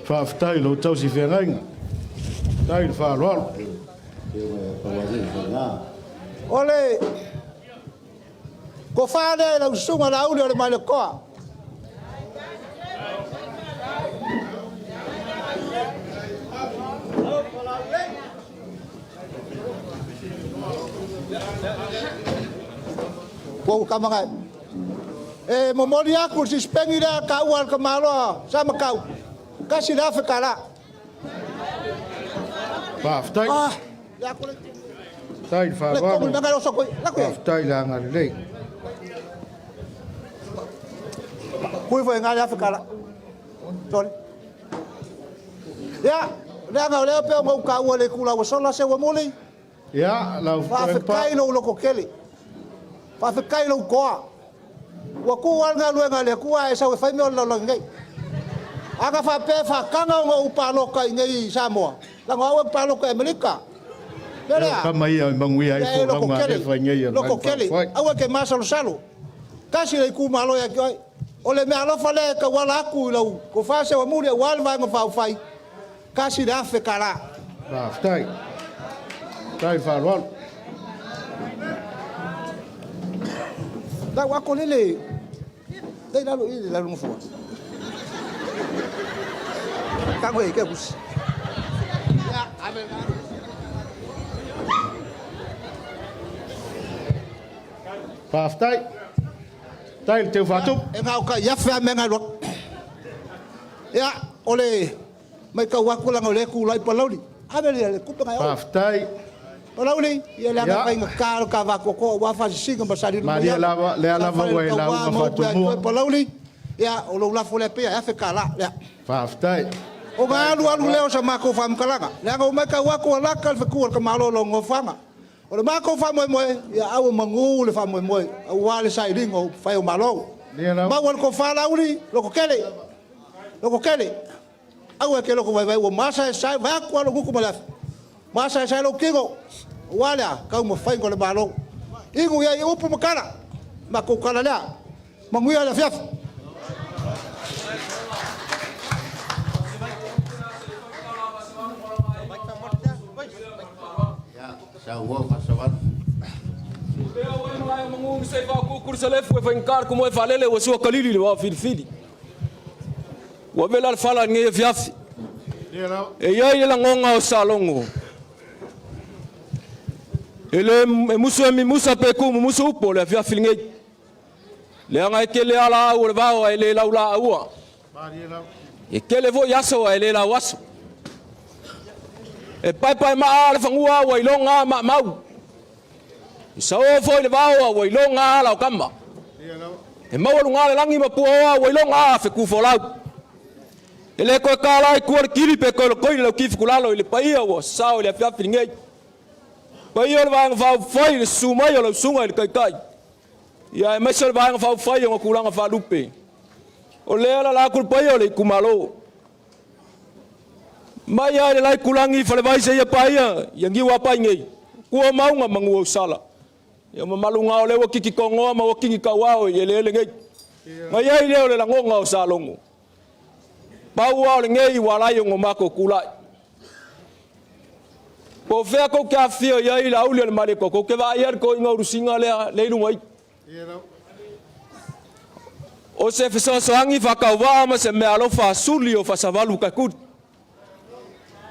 Faafetai i lou tausi feagaiga. Faafetai le faaaloalo. O le tofa lea i lau susuga Laauli o le Malietoa. Ua ou tama nai. E momoli atu le sisipeni lea a taua a le tamaloa Samatau, $1,000. Faafetai. Ah, Faafetai le faaaloalo. Faafetai le agalelei. Kui foi ngā le afe tala. Sorry. Ia, leaga o lea pe o ngau taua le kula ua sola se ua muli. Ia, lau Faafetai lou lototele. Faafetai lou toa. Ua tuu lava le galuega a le Atua ae sau e fai mea o le lalolagi nei. A na faapea e faataga ona ou palota i inei i Samoa, leaga o au e palota i Amerika. O le mea lea, Tama ia e manuia ai ia e folauga a lototele, le fai nei a le lototele, aua e te masalosalo. Tasi le itumalo ia te oe. O le meaalofa lea e tauala atu i lau tofa Seuamuli aua le Vaega Faaupufai, $1,000. Faafetai. Faafetai le faaaloalo. Lau ako lele dai lalo i le lalo nofoa. Tango e ke kusi. Ya, ave Faafetai. Faafetai le teu faatupu. E ngau ka ia fea me ngai lo. Ia, o le Matau atu leaga o lea e tulai Palauli. Ave le tupe nai oe. Faafetai. Palauli, ia leaga faigata lo ta vatoatoa aua Fasisiga ma Salilumaiava. Malie lava, lea lava ua e lauga faatumua. Palauli, ia o lou lafo lea pea e $1,000 lea. Faafetai. Ona alualu lea o sa matou faamatalaga, leaga ua matau atu ua lata le fetu a le tamaloa i lona nofoaga. O le matou faamoemoe, ia aua manu le faamoemoe aua le sailiga o upufai o Malo. Maua le tofa Laauli, lototele, lototele. Aua e te loto vaivai ua masaesae vaeatu lava lou gutu ma le afi. Masaesae lou tino, aua le a? Taumafaiga o le Malo. Inu i ai upu ma tala, matou tala lea. Manuia le afiafi. Ua vela le fala i lenei afiafi. E i ai le lagoga o Salogo, e le e musu e mimusa pe tuumumusu upu o le afiafi lenei. Leaga e tele lava laau o le vao ae le laulaaua. E tele foi aso ae le lauaso. E paepaemaa le fanua ua iloga maamau. E sao foi le vao a ua iloga ala o tama. E maualuga le lagi ma puaoa ua iloga fetufolau. E le toe tala i tua le kili pe toe lotoi le laukifu kulalo i le paia ua sao i le afiafi lenei. Paia o le Vaega Faaupufai i le susu mai o lau susuga i le Taitai, ia aemaise o le Vaega Faaupufai i ona tulaga faalupe. O lea e lala atu le paia o le itumalo. Mai lava i le la itulagi i Falevai seia paia ia Niuapai nei. Kua mauga ma Nuuausala. Ia mamalu ga o lea ua kikikogoa ma ua kigikauao i eleele nei. Na i ai lea o le lagona o Salogo. Pau lava o lenei ua ala ai ona matou tulai. Po o fea tou te afifio i ai i le auli o le Malietoa, tou te vaai lava i le toeaina ulusiga lea lea i luga i. O se fesoasoani faatauvaa ma se meaalofa suli o Fasavalu Taituli.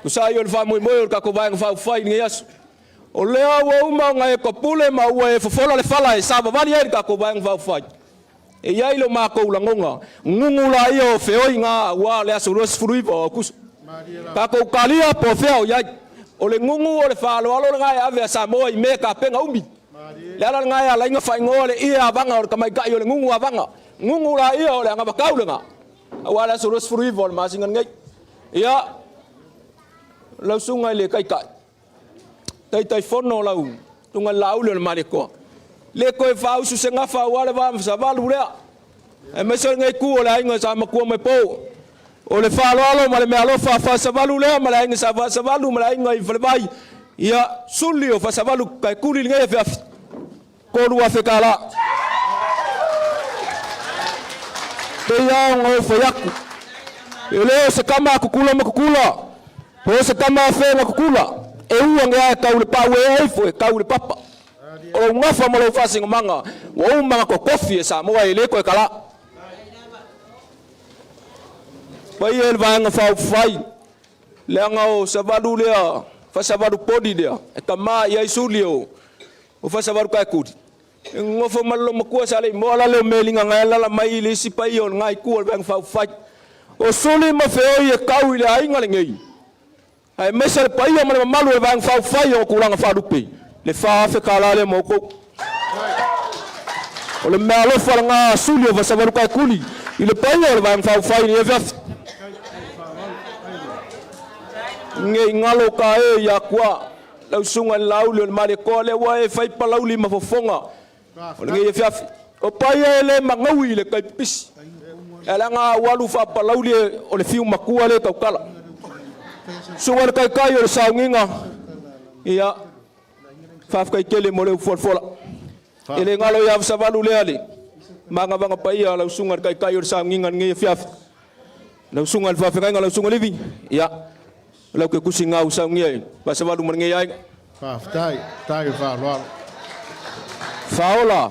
Tusa ai o le faamoemoe o le tatou Vaega Faaupufai i lenei aso. O lea ua uma ona e topule ma ua e fofola le fala e savavali ai le tatou Vaega Faaupufai. E i ai lo matou lagona, gugu laia o feoiga aua le aso 29 o Aokuso. Tatou talia po o fea o i ai. O le gugu o le faaaloalo lena e ave a Samoa i mea e tapena umi. Le ala lena e ala ai ona faaigoa le ie avaga o le tamaitai o le gugu avaga. Gugu laia o le anavatau lena aua le aso 29 o le masina lenei. Ia, lau susuga i le Taitai, Taitaifono lau susuga i le Laauli o le Malietoa, le toe faausu se gafa aua le va ma Savalu lea, aemaise o lenei itu o le aiga sa matua mai po. O le faaaloalo ma le meaalofa a Fasavalu lea ma le aiga sa Fasavalu ma le aiga i Falevai, ia suli o Fasavalu taekuli lenei afiafi. $3,000. Pei lava ona ou fai atu, e le o se tama a Tutula ma Tutula, po o se tama a Fe na Tutula, e u ane lava e tau i le pau e ee ifo e tau i le papa. O lou gafa ma lou faasinomaga ua uma ona totofi e Samoa e le toe kala. Paia i le Vaega Faaupufai, leaga o Savalu lea, Fasavalu poli lea, e tama i ai suli o O Fasavalu Taekuli, e nonofo ma le loomatua sa le i moa la leo meliga na e alala mai i le isi paia o lena itu o le Vaega Faaupufai. O Suli ma Feoi e tau i le aiga lenei, aemaise le paia ma le mamalu o le Vaega Faaupufai o tulaga faalupe, le $4,000 lea mo outou. O le meaalofa lena a Suli o Fasavalu Taekuli i le paia o le Vaega Faaupufai i lenei afiafi. Ne i galo ka e ia Akua. Lau susuga i le Laauli o le Malietoa lea ua e fai palauli ma fofoga o lenei afiafi. O paia e le magaui i le tai pipisi. Ae leaga a ou alu faapalauli o le fiu matua lea e tautala. Susuga i le Taitai o le Sauniga, ia, faafetai tele mo le upu folafola. E le galo ia Savalu lea le magavaga paia a lau susuga i le Taitai o le Sauniga i lenei afiafi. Lau susuga i le Faafeagaiga, lau susuga Livi, ia, lau ke kusi ngau saunia i Fasavalu ma lenei aiga. Faafetai, faafetai o faaaloalo. Faaola,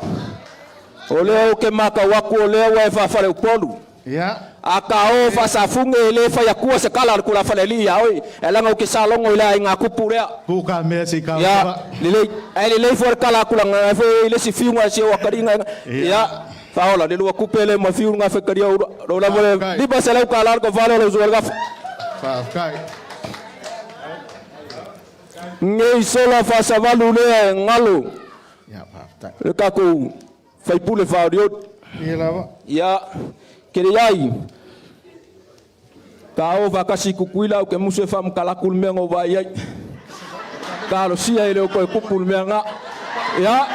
o lea ou te matau atu o lea ua e faafale Upolu. Ia. A ta o faasafuge e le fai atua se tala a le tulafale alii ia oe, ae leaga ou te salogo i le aiga tupu lea. Tuu ka mea se i ka Ia, lelei. Ae lelei foi le tala atu laga foi i le isi fiuga e si ou atalii ga. Ia, Faaola, le lua tupe lea ma fiu ga faitalia ula. Lo lava le $500 le tovale o lau susuga i le gafa. Faafetai. Nei sola faasavalu lea e galo. Ia, faafetai. Le tatou faipule faaolioli. Ia lava. Ia, kele iai. Ta o faatasi i Tutuila ou te musu e faamatala atu le mea na ou vaai ai. Talosia e le o toe tupu le mea na. Ia,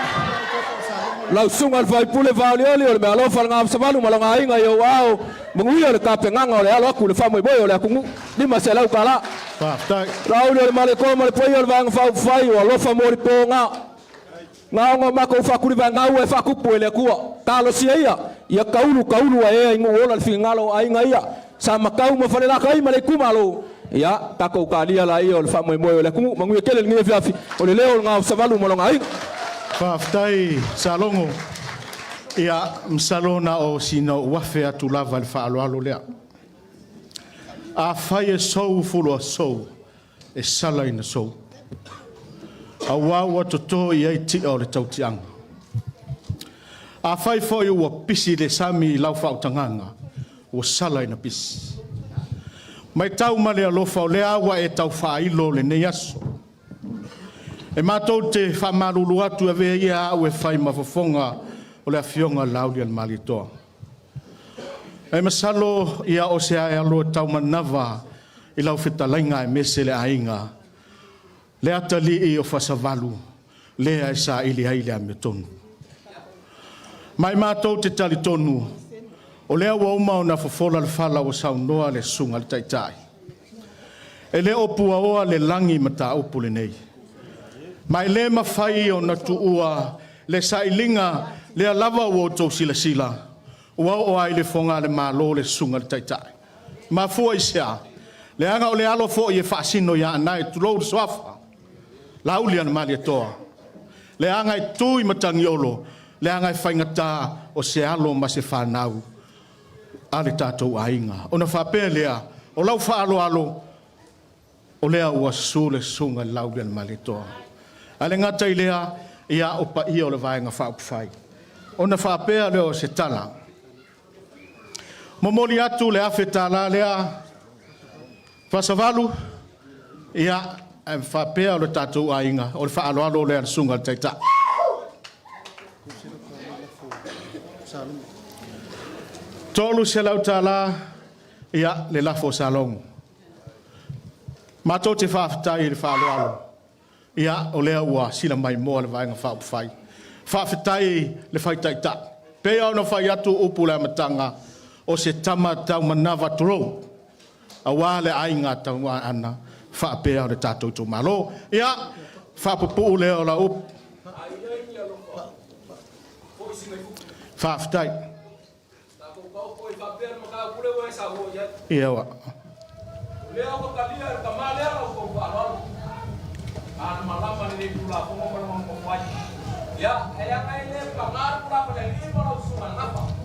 lau susuga i le faipule faaolioli o le meaalofa o le Gafasavalu ma lona aiga i ou ao, manuia le tapenaga o le alo atu i le faamoemoe o le atunuu. $500. Faafetai. Laauli o le Malietoa ma le paia o le Vaega Faaupufai, o alofa mo lipo na. Na ona matou faatulivaegau e faatupu e le Atua. Talosia ia, ia taulu taulu ae ea i nuu ola le finagalo o aiga ia, sa Matau ma Falelatai ma le itumalo. Ia, tatou talia laia o le faamoemoe o le atunuu. Manuia tele lenei afiafi. O le leo o lena o Savalu ma lona aiga. Faafetai Salogo. Ia, masalo na o sina ou afe atu lava i le faaaloalo lea. Afai e sou fuloa sou, e sala ina sou. Auā ua toto i ai ti'a o le tautiaga. Afai foi ua pisi le sami i lau faautagaga, ua sala ina pisi. Matau ma le alofa o lea ua e tau faailo lenei aso. E matou te faamalulu atu e avea ia au e fai ma fofoga o le Afioga Laaulialemalietoa. E masalo ia o se ae alo e taumanava i lau fetalaiga aemaise le aiga, le atalii o Fasavalu lea e saili ai le amiotonu. Ma e matou te talitonu o lea ua uma ona fofola le fala ua saunoa le Susuga i le Taitai. E le o puaoa le lagi mataupu lenei. Ma e le mafai ona tuua le sailiga lea lava ua outou silasila, ua oo lava i le Fogalemalo le susuga i le Taitai. E mafua i se a? Leaga o le alo foi e faasino ia Aana tulou le suafa, Laaulialemalietoa, leaga e tu i matagiolo, leaga e faigata o se alo ma se fanau a le tatou aiga. Ona faapea lea, o lau faaaloalo, o lea ua susu le susuga i le Laaulialemalietoa. Ae le gata i lea, ia o paia o le Vaega Faaupufai. Ona faapea lea o se tala, momoli atu le $1,000 lea, Fasavalu, ia, ae faapea lo tatou aiga, o le faaaloalo lea a le susuga i le Taitai. $300, ia, le lafo a Salogo. Matou te faafetai i le faaaloalo, ia, o lea ua sila maimoa le Vaega Faaupufai. Faafetai le fai taitai. E pei lava ona fai atu upu i le amataga, o se tama taumanava, tulou, aua le aiga Tauaana faapea le tatou itumalo. Ia, faapupuu lea o lau upu. Faafetai. Ia ua.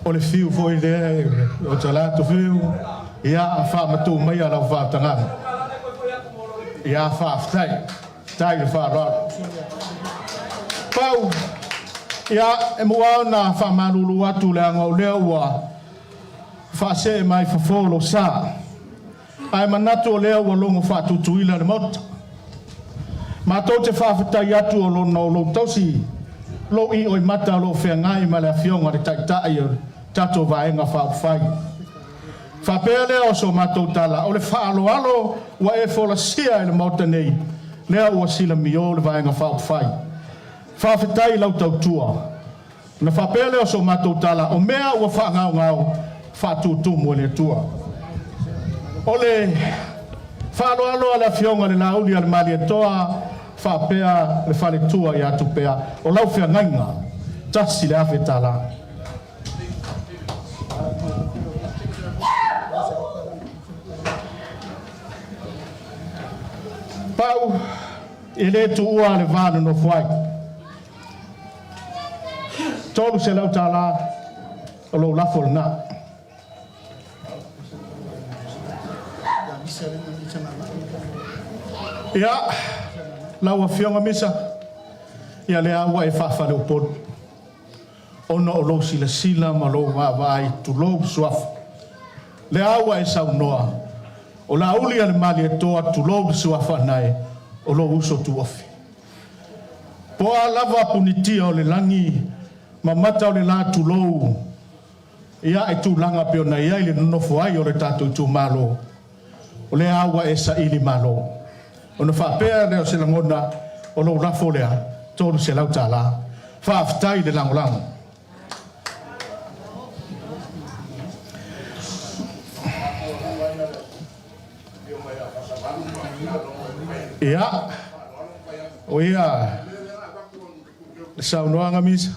O le fiu foi lea o talaatu fiu, ia faamatuu maia lau faatagaga. Ia faafetai, tai le faaaloalo. Pau, ia e mua ona faamalulu atu leaga o lea ua faasee mai fofo lou sa. Ae manatu o lea ua logo faatutuila le Maota. Matou te faafetai atu o lona o lou tausi lou ioimata o lo o feagai ma le Afioga i le Taitai o le tatou Vaega Faaupufai. Faapea lea o so matou tala, o le faaaloalo ua e folasia i le Maota nei, lea ua silamio le Vaega Faaupufai. Faafetai i lau tautua. Ona faapea lea o so matou tala, o mea ua faagaogao, faatutumu e le Atua. O le faaaloalo a le Afioga i le Laauli a le Malietoa faapea le faletua ia Tupea, o lau feagaiga, $1,000. Pau, e le tuua le va nonofo ai. $300 o lou lafo lena. Ia, lau Afioga Misa, ia lea ua e faafaleupolu, ona o lou silasila ma lou vaavaai, tulou suafa. Lea ua e saunoa, o Laauli a le Malietoa, tulou le suafa nae, o lou uso tuofe. Po a lava punitia o le lagi ma mata o le la, tulou, ia e tulaga pe ona i ai le nonofo ai o le tatou itumalo, o lea ua e saili malo. Ona faapea lea o se lagona, o lou lafo lea, $300. Faafetai le lagolago. Ia, o ia le saunoaga Misa.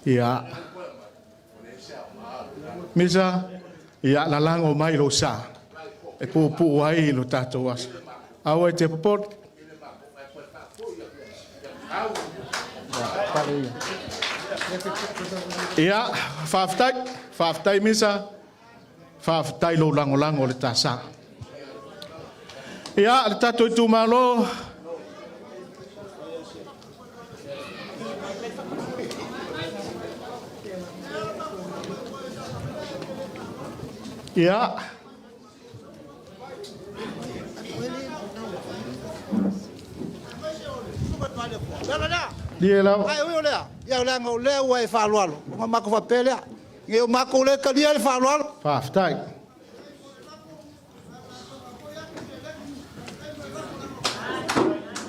Ia, Misa, ia lalago mai lou sa e puupuu ai lo tatou aso. Aua e te popole. Ia, faafetai, faafetai Misa, faafetai lou lagolago o le tasa. Ia, le tatou itumalo, ia, Ie lava. Ai o lea, ia o leaga o lea ua e faaaloalo, ona matou faapea lea, ne o matou le talia le faaaloalo. Faafetai.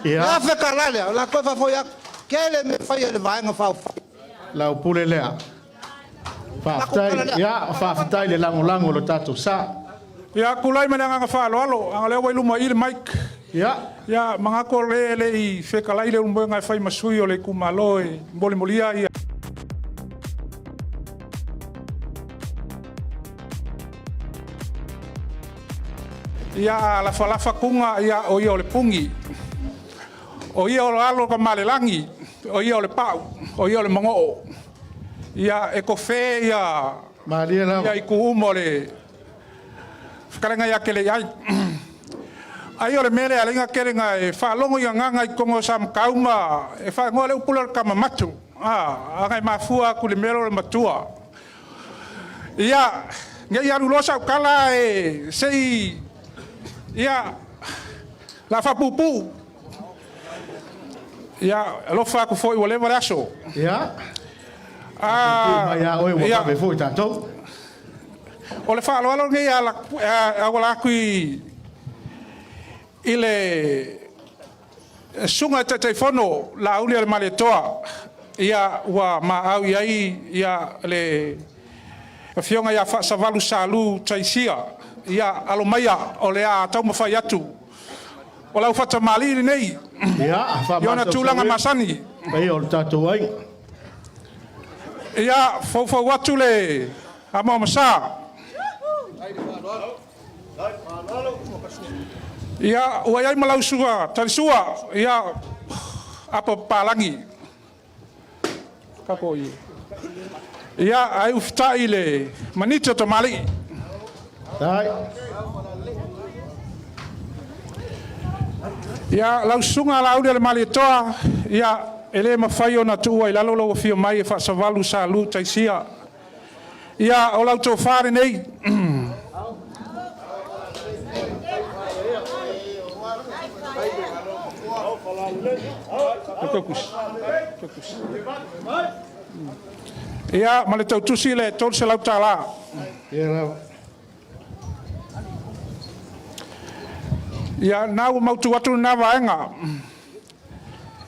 Ia. $1,000 lea, o le a toe faafoi atu. Tele mea fai e le Vaega Faaupufai. Lau pule lea. Faafetai. Ia, faafetai le lagolago o lo tatou sa. Ia, tulai ma le agaga faaaloalo, a o lea ua i luma i le mic. Ia. Ia, manatu o lea e le i fetalai Leulumoega e fai ma sui o le itumalo e molimolia ia. Ia, a lafalafa tuga, ia, o ia o le puni. O ia o le alo o Tamalelagi, o ia o le pau, o ia o le manoo. Ia, e tofe ia, Malie lava. ia itu uma o le fetalaiga ia Keleiai. Ai o le mea lea alai na tele na e faalogo i agaga i totonu o Samatau ma e faaigoa le upu lea o le tama matu. Aga e mafua atu i le mea lea o le matua. Ia, ne i alu loa sau tala e se i, ia, la faapuupuu. Ia, alofa atu foi ua leva le aso. Ia. Mai a oe ua vave foi tatou. O le faaaloalo lenei auala atu i le susuga i Taitaifono Laauli a le Malietoa, ia ua maau i ai ia le afioga ia Faasavalu Salu Taisia, ia alo maia o le a taumafai atu. O lau fatamalii lenei Ia, i ona tulaga masani. Paia o le tatou aiga. Ia, foufou atu le amaomasa. Ia, ua iai ma lau sua, talisua, ia, apa papalagi. Kako i. Ia, ai ufitai le maniti o tamalii. Tai. Ia, lau susuga Laauli a le Malietoa, ia, e le mafai ona tuua i lalo lau afio mai e Faasavalu Salu Taisia. Ia, o lau tofa lenei. Ia, ma le tautusi le $300. Ia lava. Ia, na ua mautu atu lena vaega.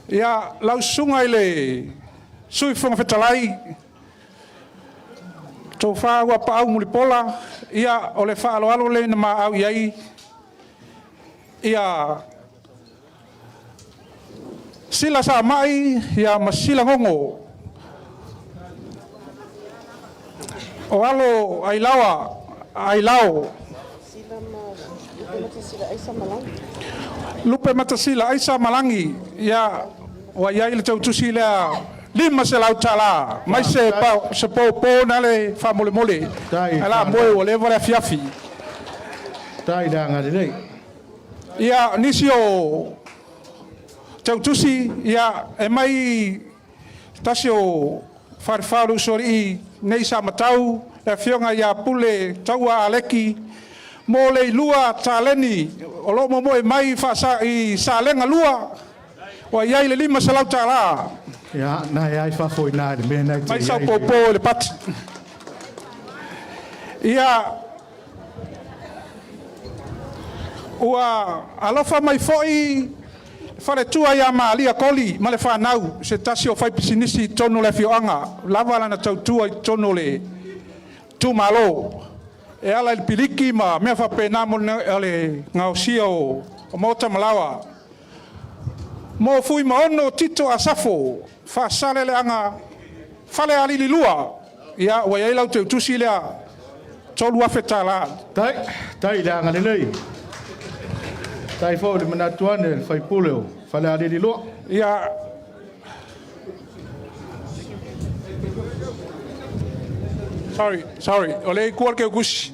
Ia, lau susuga i le Sui Fofoga Fetalai, tofa ua paau mulipola, ia, o le faaaloalo lea na maau i ai, ia, Sila Samai, ia, ma Sila Gogo. O alo Ailaoa, Ailao. Lupe Matasila Aisa Malangi, ia, ua iai le tautusi lea $500 mai se pa, se pōpō na le faamolemole. Tai, Ala moe ua leva le afiafi. Tai le agalelei. Ia, nisi o tautusi, ia, e mai tasi o falefā o le usoalii nei sa matau, le afioga ia Pule Taua Aleki, mo le ilua taleni o loo momoe mai faasa i Salega 2, ua i ai le $500. Ia, na e ai fafo i nā le mea nei te Mai sau i ai. pōpō i le pati. Ia, ua alofa mai foi faletua ia Malia Koli ma le fanau, se tasi o faipisinisi i totonu o le afioaga, lava lana tautua i totonu o le itumalo. E ala i le piliki ma mea faapena mo le gaosia o maota ma laoa. Mo Fuimaono Tito Asafo, Faasaleleaga Falealili 2, ia, ua i ai lau teutusi lea, $3,000. Tai, tai le agalelei. Tai foi le manatu ane le faipule o Falealili 2. Ia, sorry, sorry, o le ikua le keukusi.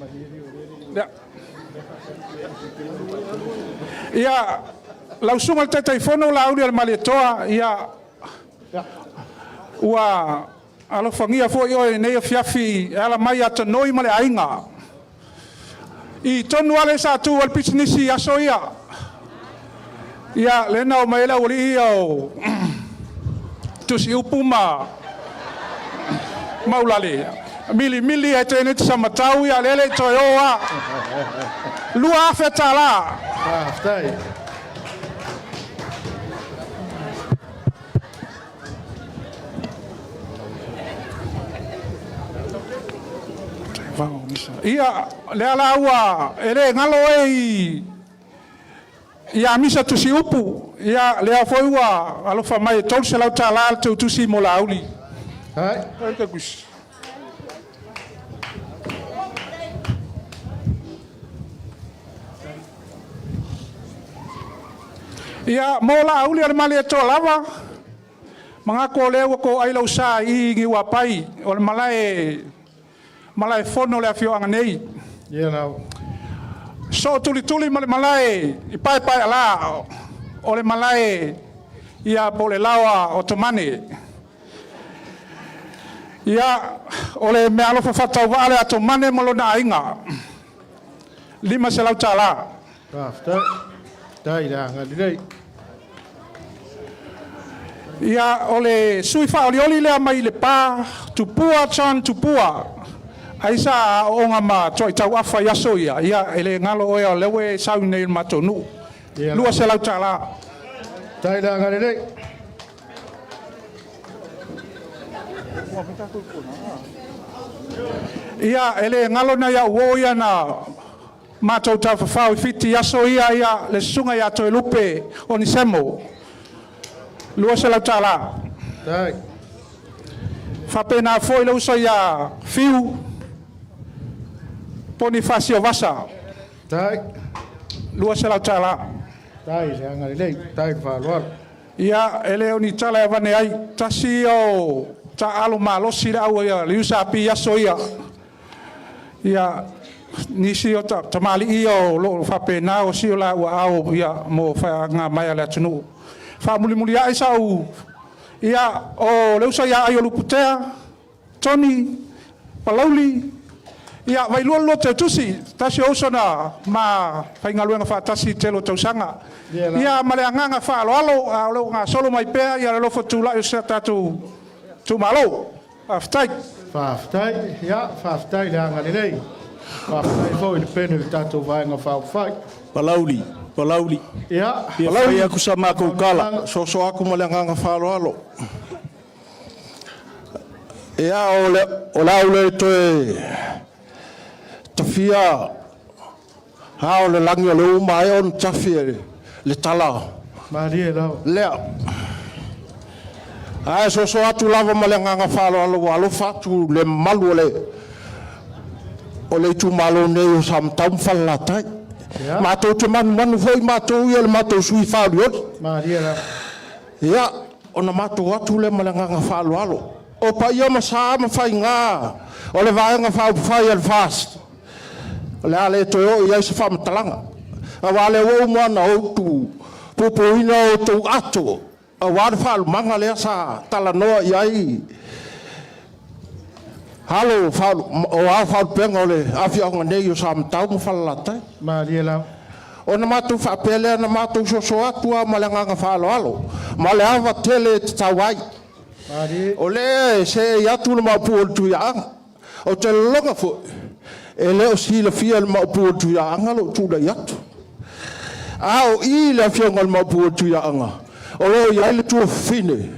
Ia, ia lau susuga i le Taitaifono Laauli a le Malietoa, ia, ua alofagia foi oe i lenei afiafi e ala mai ia Tanoi ma le aiga. I tonu ale sa tu al pisinisi aso ia. Ia, lena o mai le aualii ia o tusi upu ma maulale. Mili mili e tene te samatau ia lele i toe oa. $2,000. Faafetai. Ia, le ala ua e le galo e i Ia Misa Tusiupu, ia lea foi ua alofa mai e $300 le teutusi mo Laauli. Ia, mo Laauli o le Malietoa lava, manatu o lea ua toai lau sa i i Niuapai, o le malae, malae fono o le afioaga nei. Sootulituli ma le malae i Paepaealā, o le malae ia po o le laoa o Tomane. Ia, o le meaalofa faatauvaa lea a Tomane ma lona aiga, $500. Faafetai. Tai le agalelei. Ia, o le sui faaolioli lea mai Lepa, Tupua John Tupua. Ai sa aooga ma Toitau Afa i aso ia, ia e le galo oe o lea ua e sau nei i le matou nuu. $200. Tai le agalelei. Ia, e le galo nai au uo ia na matou taufafao i Fiti i aso ia, ia le susuga ia Toelupe Onisemo, $200. Tai. Faapena foi le uso ia Fiu Ponifasio Vasa, Tai. $200. Tai le agalelei. Tai le faaaloalo. Ia, e le o ni tala e avane ai, tasi ia o taaalo malosi le au ia le USP i aso ia. Ia, nisi o tamalii ia o loo faapena o si o la ua ao ia mo faaaga mai a le atunuu. Faamulimuli ai sau, ia, o le uso ia ai o Luputea, Tony, Palauli, ia, vai lua lua teutusi, tasi o uso na ma faigaluega faatasi i tele o tausaga. Ia, ma le agaga faaaloalo, a o lo o gasolo mai pea ia le alofa tulai o si a tatou itumalo. Faafetai. Faafetai. Ia, faafetai le agalelei. Faafetai foi i le pene o le tatou Vaega Faaupufai. Palauli, Palauli. Ia, Fia fai atu sa matou tala. Soso atu ma le agaga faaaloalo. Ia, o le au le toe tafia a o le lagi o le uma ai ona tafi e le tala Malie lava. lea. Ae soso atu lava ma le agaga faaaloalo ua alofa atu le mamalu o le itumalo nei o Samatau ma Falelatai. Matou te manumanu foi matou ia le matou sui faaolioli. Malie lava. Ia, ona matou atu lea ma le agaga faaaloalo. O paia ma sa ma faiga o le Vaega Faaupufai a le FAST, o le a le toe oo i ai se faamatalaga. Aua lea ua uma ona outou puipuina outou ato, aua le faalumaga lea sa talanoa i ai alo o ao faalupega o le afioaga nei o Samatau ma Falelatai. Malie lava. Ona matou faapea lea na matou soso atu lava ma le agaga faaaloalo, ma le ava tele e tatau ai. Malie. O lea e seei atu le maopu o le Tuiaaga. O te lologa foi, e le o silafia le maopu o le Tuiaaga lou tulai atu. A o i le afioga o le maopu o le Tuiaaga, o lo o i ai le tuafafine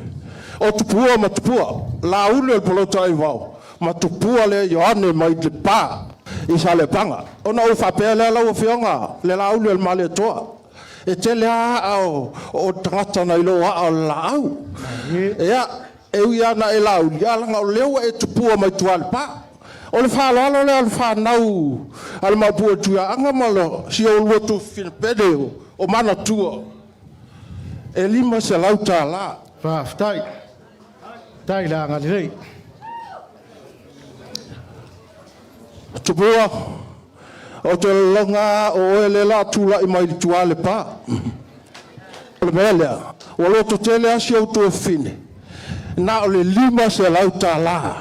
o Tupua ma Tupua, Lauli o le Palota Aivao, ma Tupua lea Ioane mai Lepa i Saleapaga. Ona ou faapea lea lau afioga le Lauli o le Malietoa, e tele lava aa o tagata nai lo aa o le laau. Ia, e ui lava na e Lauli, a laga o lea ua e tupua mai tua i le pa. O le faaaloalo lea o le fanau a le maopu o le Tuiaaga ma si o lua tuafafine pele o Manatua, e $500. Faafetai. Tai le agalelei. Tupua, o te lologa o oe le la tulai mai le tua le pa. O le mea lea, ua loto tele asi au tuafafine, na o le $500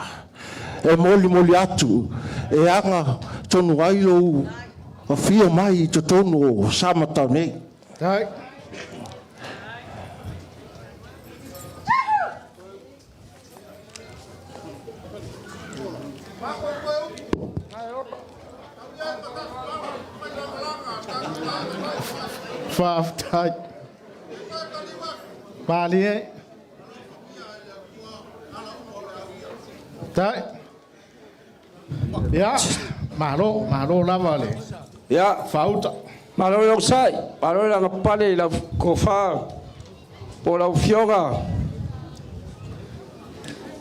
e molimoli atu e aga tonu ai lou afio mai i totonu o Samatau nei. Tai. Faafetai. Malie. Tai. Ia, malo, malo lava le Ia, faauta. Malo le onosai, malo le lavapapale i lau tofa po o lau Afioga.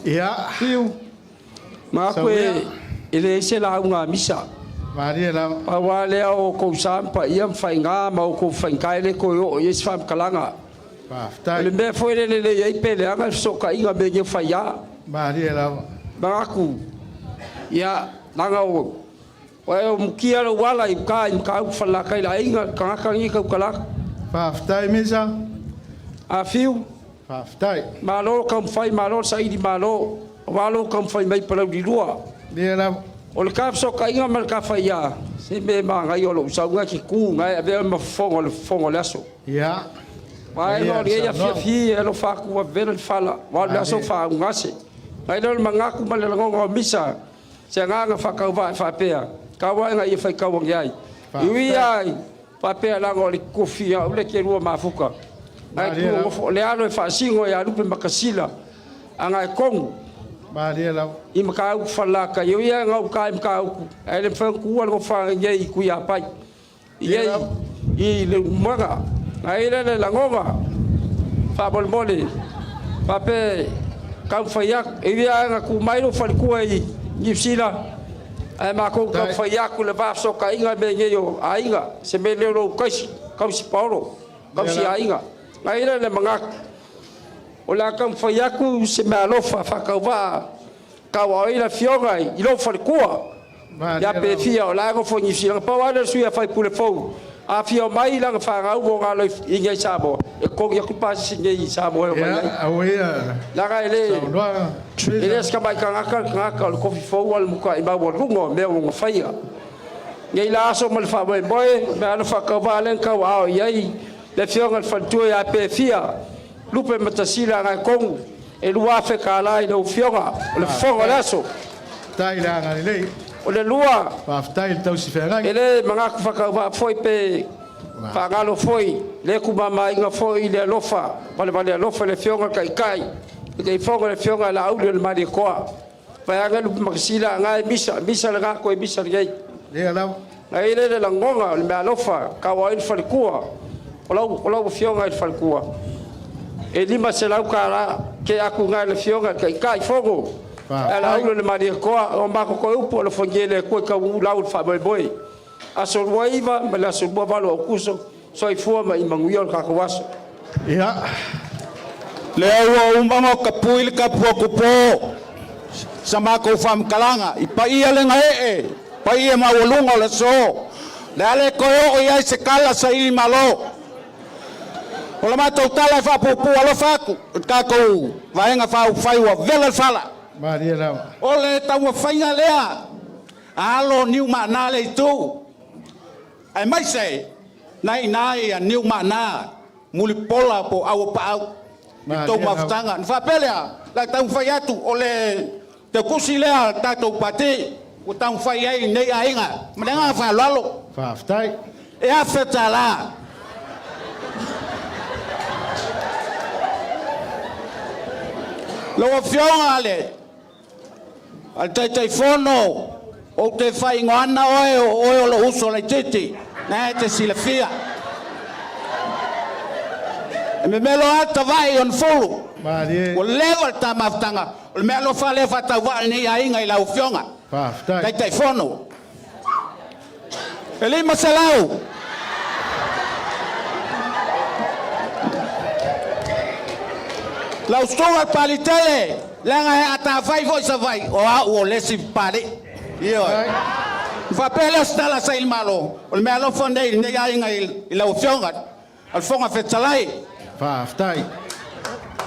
Ia. Fiu. Manatu e leai se lauga a misa. Malie lava. Pau lava lea o outou sa ma paia ma faiga ma outou faigata e le toe oo i ai se faamatalaga. Faafetai. O le mea foi lea e lelei ai pe leaga le fesootaiga i mea nei o faiga. Malie lava. Manatu, ia, leaga o e mutia lou ala i uta i Matautu Falelatai i le aiga, le tagata lenei e tautala atu. Faafetai Misa. Afio. Faafetai. Malo le taumafai, malo le saili malo, aua lou taumafai mai i Palauli 2. Ia lava. O le ta fesootaiga ma le ta faiā, se mea e manaia o lou sau na e te tu na e avea ma fofoga o le fofoga o le aso. Ia. Vaega o lenei afiafi e alofa atu ua vevela le fala, aua o le aso faaugase. Nai lea o le manatu ma le lagona o misa, se agaga faatauvaa e faapea, tau ina ia faitau ane ai. E ui lava i faapea leaga o le tofi au lea e te lua mafuta. Ae tu nofo o le alo e faasino ia Lupe Makasila aga e tonu i Matautu Falelatai. E ui lava ina uta i Matautu, ae le mafai ona tuua le nofoaga nei i Tuiapai, i nei i Leulumoega. Ae i ai le lagona faamolemole faapea e taumafai atu. E ui lava ina tu mai lou faletua i Niu Sila, ae matou te taumafai atu i le va fesootaiga i mea nei o aiga, se mea leo lou taisi, tausi paolo, tausi aiga. Ae i ai le manatu, o le a taumafai atu se meaalofa faatauvaa tauaao ai le afioga i lou faletua ia Pefia o la e nofo i Niu Sila. Na pau lava lea o le sui usufono fou, a afio mai lana fanau ua galo i inei i Samoa, e totogi atu le pasese i inei i Samoa e omai ai. Leaga e le e le o se tamai tagata le tagata o le tofi fou a le muta'i maualuga o mea ua na faia. Nei la aso ma le faamoemoe, mea alo faatauvaa lea na tauaao i ai le afioga i le faletua ia Pefia Lupe Matasila Agaetonu, e $2,000 i lau Afioga, o le fofoga o le aso. Faafetai le agalelei. O le lua, Faafetai le tausifeagai. e le manatu faatauvaa foi pe faagalo foi le tumamaaiga foi i le alofa, valevale alofa i le Afioga i le Taitai, Taitaifono le Afioga ia Laauli o le Malietoa. Vaeane Lupe Matasila agae misa, misa lena toe misa lenei. Ia lava. Na i ai le lagona o le meaalofa tau ai le faletua, o lau, o lau afioga i le faletua, e $500 ke atu i le afioga i le Taitai Fono, e ala aulu le Malietoa, o matou toe upu alofagia e le Atua i taunuu lau le faamoemoe. Aso 29 ma le aso 28 o Aokuso, soifua ma ia manuia lo tatou aso. Ia. Lea ua uma ona tapui le tapu atu po sa matou faamatalaga i paia le gaee, paia maualuga o le aso. Le a le toe oo i ai se tala saili malo. O le matou tala e faapuupuu alofa atu i le tatou Vaega Faaupufai ua vela le fala. Malie lava. O le taumafaiga lea a alo o Niumaanā le itu, aemaise na i ina ia Niumaanā Mulipola po o Auapaau i le tou mafutaga. Ona faapea lea, o le a taumafai atu, o le teutusi lea a le tatou Pati ua taumafai ai i lenei aiga. Ma le agaga faaaloalo. Faafetai. E $1,000. Lau Afioga i le Taitaifono, ou te faaigoaina oe o oe o lou uso laitiiti, na e te silafia. E memelo lava le tavae i ona fulu. Ua leva le ta mafutaga. O le meaalofa lea faatauvaa lenei aiga i lau Afioga. Taitaifono. E 500. Lau susuga i le Palitele, leaga e atafai foi Savaii, o au o le isi Papalii. Ioe. Ona faapea lea o se tala sa i le Malo, o le meaalofa lenei i lenei aiga i lau Afioga i le Fofoga Fetalai. Faafetai.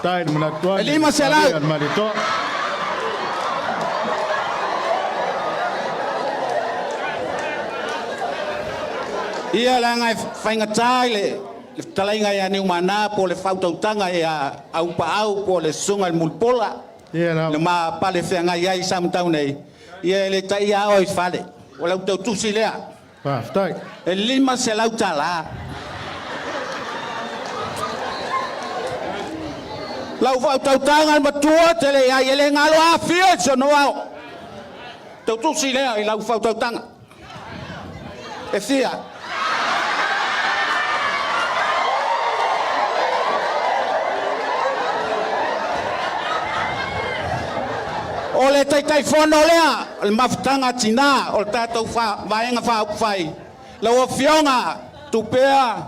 Faafetai i le manatu E ane. 500. Malietoa. Ia, leaga e faigata i le fetalaiga ia Niumana po o le faautautaga ia Aupaau po o le susuga i le Mulipola le ma pale feagai ai i Samatau nei, ia e le taia lava oe i fale. O lau tautusi lea. Faafetai. E $500. Lau faautautaga le matua te le i ai e le galo afio i si ona vao. Tautusi lea i lau faautautaga. E fia? O le Taitaifono lea o le Mafutaga a Tina o le tatou Vaega Faaupufai, lau Afioga Tupea,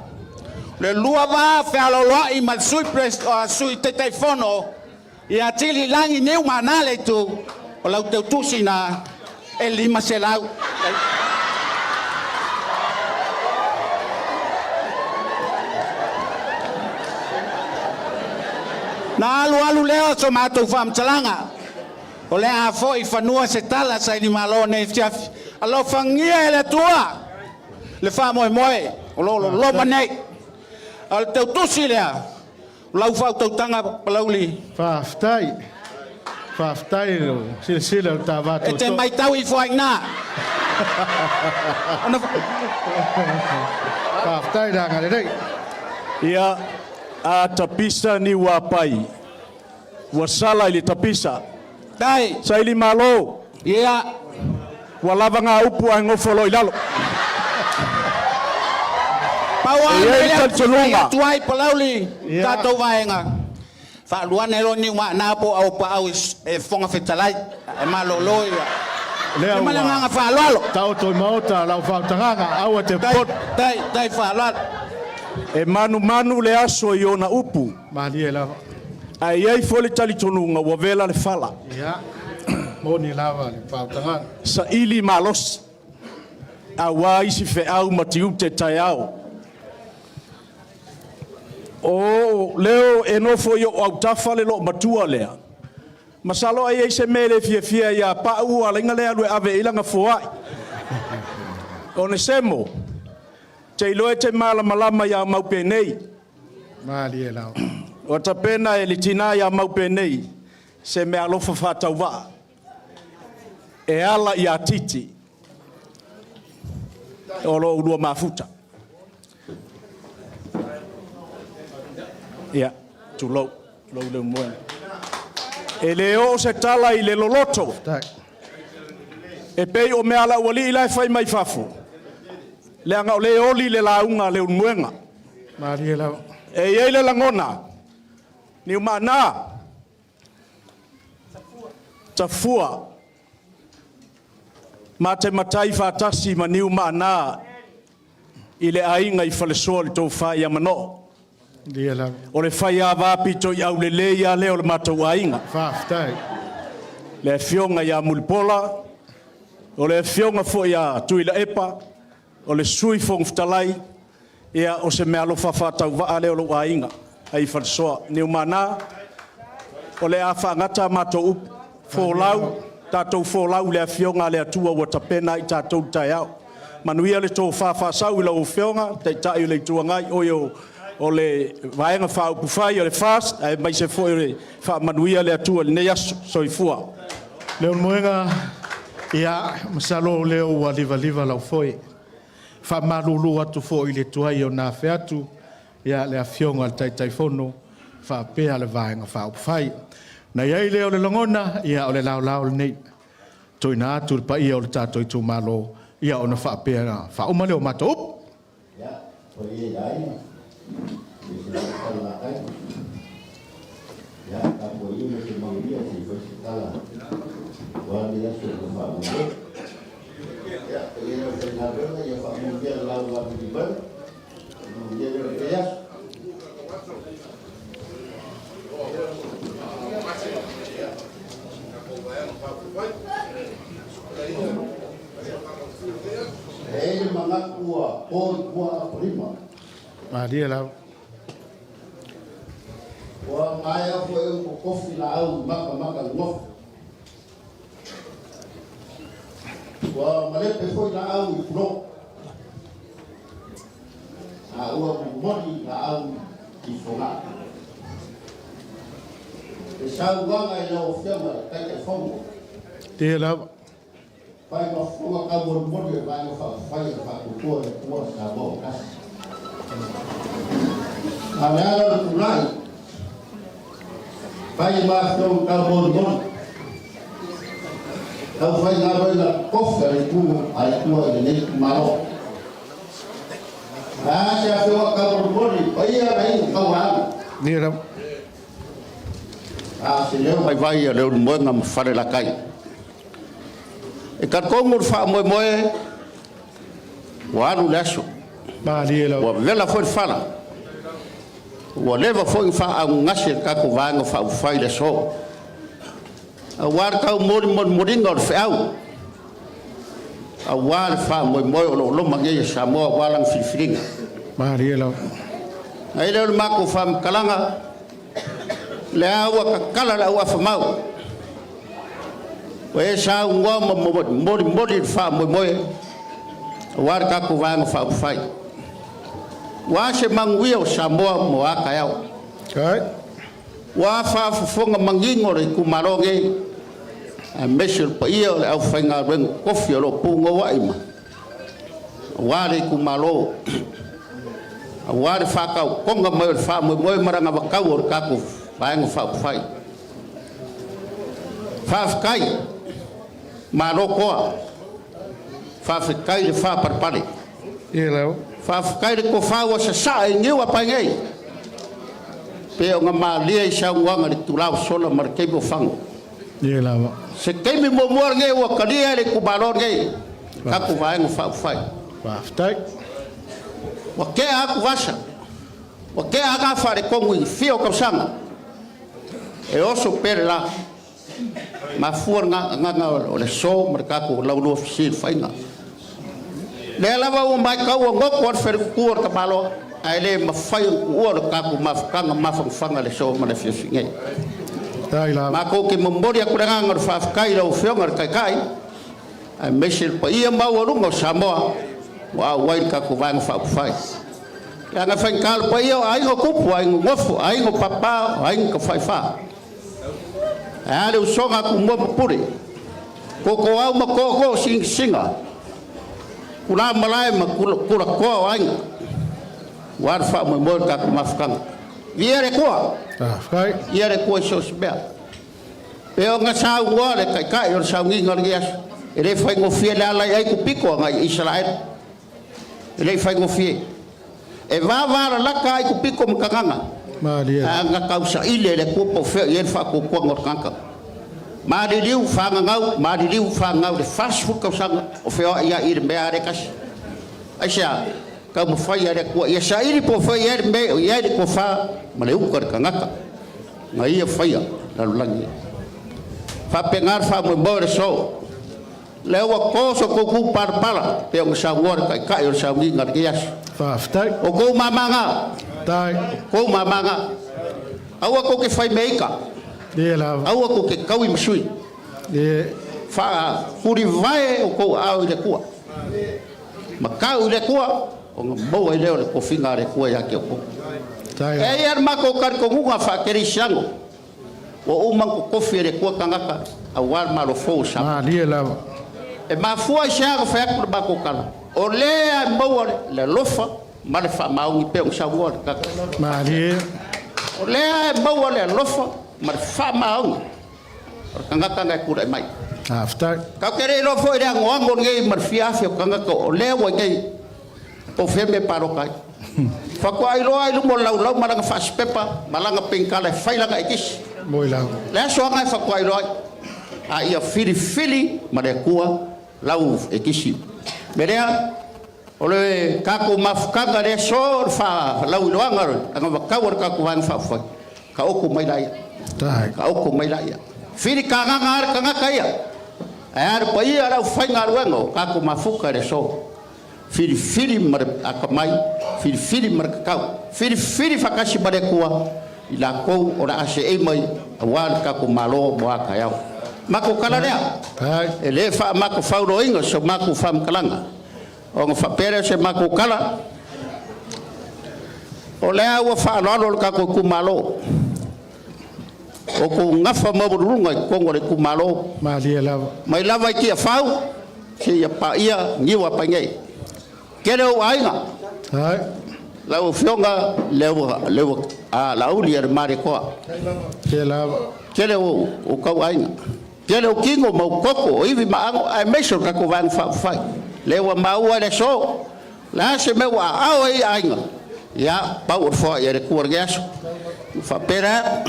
le lua va fealoaloai ma le Sui Pres, Sui Taitaifono ia Tili Lagi Niumaana Leitu, o lau teutusi na e 500. Na alu alu lea o so matou faamatalaga, o le a foi i fanua se tala sailimalo nei afiafi. Alofagia e le Atua le faamoemoe o lo o loloma nei. O le teutusi lea, o lau faautautaga Palauli. Faafetai. Faafetai i lou silasila i le ta va E te matau ifo ai i ina. Faafetai le agalelei. Ia, a tapisa niuapai, ua sala i le tapisa. Tai. Saili malo. Ia. Ua lava ngā upu ae gofo loa i lalo. Pau E lava i ai mea le lea ou te fai talitonuga. atu ai Palauli, tatou vaega, faaluane loa Niumaana po o Auapaau e Fofoga Fetalai, e malolo ia. Lea Ma le ua agaga faaaloalo. taoto i maota lau faautagaga, aua te Tai, tai, tai faaaloalo. E manumanu le aso i ona upu. Malie lava. Ae i ai foi le talitonuga ua vela le fala. Ia, moni lava le faautagaga. Saili malosi, aua isi feau ma tiute taeao. O leo e nofo i o'u autafa le loomatua lea. Masalo ai ai se mea e le fiafia ia Pau alaiga le alu e ave i laga foai. Onesemo, te iloa e te malamalama iā mau penei. Malie lava. Ua tapena e le tinā iā mau penei se meaalofa faatauvaa e ala iā Titi o lo oulua mafuta. Ia, tulou, tulou Leulumoega. E le oo se tala i le loloto. E pei o mea a le aualii la e fai mai fafo, leaga o lea e oli le lauga a Leulumoega. Malie lava. E i ai le lagona, Niumaana, tafua, ma te matai faatasi ma Niumaana i le aiga i Falesoa le tofa ia Manoo. Lia lava. O le faiava pito i aulelei ia lea o le matou aiga. Faafetai. Le afioga ia Mulipola, o le afioga foi ia Tuilaepa, o le Sui Fofoga Fetalai, ia o se meaalofa faatauvaa lea o lou aiga ai Falesoa. Niumana, o le a faagata a matou upu, folau, tatou folau i le afioga a le Atua ua tapena ai tatou le taeao. Manuia le tofa faasau i lau Afioga, Taitai o le Itu Agai, oe o le Vaega Faaupufai o le FAST, aemaise foi o le faamanuia le Atua i lenei aso. Soifua. Leulumoega, ia, masalo o lea ua livaliva lau foe. Faamalulu atu foi i le tuai ona afe atu, ia, le Afioga i le Taitaifono faapea le Vaega Faaupufai. Na i ai lea o le lagona, ia, o le laolao lenei. Tuuina atu le paia o le tatou itumalo, ia, ona faapea faauma lea o matou upu. Ia, paia i aiga, i se talatai. Ia, tapuai ma se manuia se i fai se tala. Ua le aso o faamoemoe. Ia, paia le aufaigaluega, ia faamanuia le lau lavilivaga. Manuia le lenei aso. E i ai le manatu ua po i tua Apolima. Malie lava. Ua maea foi ona totofi laau i matamata nofo. Ua malepe foi laau i puloto. A ua momoli laau i Fogaa. Le saunoaga i lau Afioga i le Taitaifono. Tia lava. Fai ma fofoga taumolimoli o le Vaega Faaupufai a le Faatuatua i le Atua Samoa ua Tasi. A o le ala o le tulai, fai ma afioga taumolimoli, taufaigaluega tofi a le Itu a le Atua i lenei itumalo. A se afioga taumolimoli, paia na iu tauaana. Tia lava. A se leo vaivai a Leulumoega ma Falelatai. E talitonu le faamoemoe ua alu le aso. Ua vela foi le fala. Ua leva foi ona faaaaogagase e le tatou Vaega Faaupufai le aso. Aua le tau molimoliga o le feau, aua le faamoemoe o lo o loma nei e Samoa aua lana filifiliga. Na i ai lea o le matou faamatalaga, lea ua tatala le auafa mau, ua e saunoa ma molimoli le faamoemoe aua le tatou Vaega Faaupufai. Ua se manuia o Samoa mo a taeao. Ua faafofoga manino le itumalo nei, aemaise o le paia o le aufaigaluega totofi o lo o punouai ma aua le itumalo, aua le faatautoga mai o le faamoemoe ma le anavatau o le tatou Vaega Faaupufai. Faafetai, malo toa, faafetai le faapalepale. Faafetai le tofa ua sasaa i niu a paegei, pe ona malie i saunoaga i le itula ua sola ma le taimi o fano. Se taimi muamua lenei ua talia e le itumalo lenei, tatou Vaega Faaupufai. Ua tea atu vasa, ua tea aga faaletonu i fia o tausaga, e oso pea le la. Mafua le agaga o le aso ma le tatou laulua fesilafaiga. Lea lava ua matau ua goto le faletutu o le tamaloa, ae le mafai ona tuua le tatou mafutaga mafanafana i le aso ma le afiafi nei. Matou te momoli atu le agaga o le faafetai i lau Afioga i le Taitai, aemaise le paia maualuga o Samoa ua auai le tatou Vaega Faaupufai. Leaga e faigata le paia o aiga o tupu, aiga o nofo, aiga o papa, o aiga tafaifa. Ae a le usoga a Tumua ma Pule, Totoau ma Tootoo Sinisiga, Tulamalae ma Tulatoa o aiga, aua le faamoemoe o le tatou mafutaga. Viia le Atua! Viia le Atua i so o se mea. Pei ona saunoa le Taitai o le sauniga o lenei aso, e le faigofie le ala i Aikupito agai i Isaraelu. E le i faigofie. E vavalalata Aikupito ma Kanana, ae na tausaili e le Atua po o fea o i ai le faatuatuaga o le tagata. Maliliu, fagagau, maliliu, fagagau i le 40 tausaga o feoai ai i le mea lava lea e tasi. Aisea? Taumafai lava le Atua ia saili po o fea o i ai le mea o i ai le tofa ma le uta i le tagata na ia faia lalolagi. E faapena le faamoemoe o le aso. Lea ua to so tou palapala pei ona saunoa le Taitai o le sauniga i lenei aso. Faafetai. O tou mama na, tou mama na. Aua tou te fai mea ita. Aua tou te taui ma sui. Faafulivae o tou aao i le Atua. Matau i le Atua, ona maua ai lea o le tofiga a le Atua ia te outou. E i ai le matou talitonuga faa-kerisiano, ua uma ona totofi e le Atua tagata aua le Malo fou o Samoa. E mafua i se aga fai atu le matou tala, o lea e maua le alofa ma le faamaoni pei ona saunoa le tata. O lea e maua le alofa ma le faamaoni o le tagata na e tulai mai. Tatou te le iloa foi le anoano lenei ma le fia afe o tagata o lea ua i nei po o fea mea e palota ai. Faatoa iloa i luma o le laulau ma lana faasipepa ma lana penikala e fai lana ekisi. Le aso lava e faatoa iloa ai. A ia filifili ma le Atua lau ekisi. Me lea, o le tatou mafutaga le aso o le faalauiloaga o le anavatau a le tatou Vaega Faaupufai, taoto mai laia. Taoto mai laia. Fili kagaga a le tagata ia. Ae a le paia o le aufaigaluega o tatou mafuta i le aso. Filifili ma le atamai, filifili ma le tatau, filifili faatasi ma le Atua i latou o le a seei mai aua le tatou Malo mo a taeao. Matou tala lea, e le faamatofauloaina so matou faamatalaga, ona faapea lea o se matou tala, o lea ua faaaloalo le tatou itumalo, o tou gafa maualuluga i totonu o le itumalo, mai lava i Tiafau seia paia Niu Apainei. Tele ou aiga, lau Afioga Leua Laauli a le Malietoa, tele o tau aiga, tele o tino ma ou toto, o ivi ma ago, aemaise o le tatou Vaega Faaupufai. Lea ua maua i le aso, le a se mea ua aao ai aiga, ia, pau o le foai e le Atua i lenei aso. Faapea lea,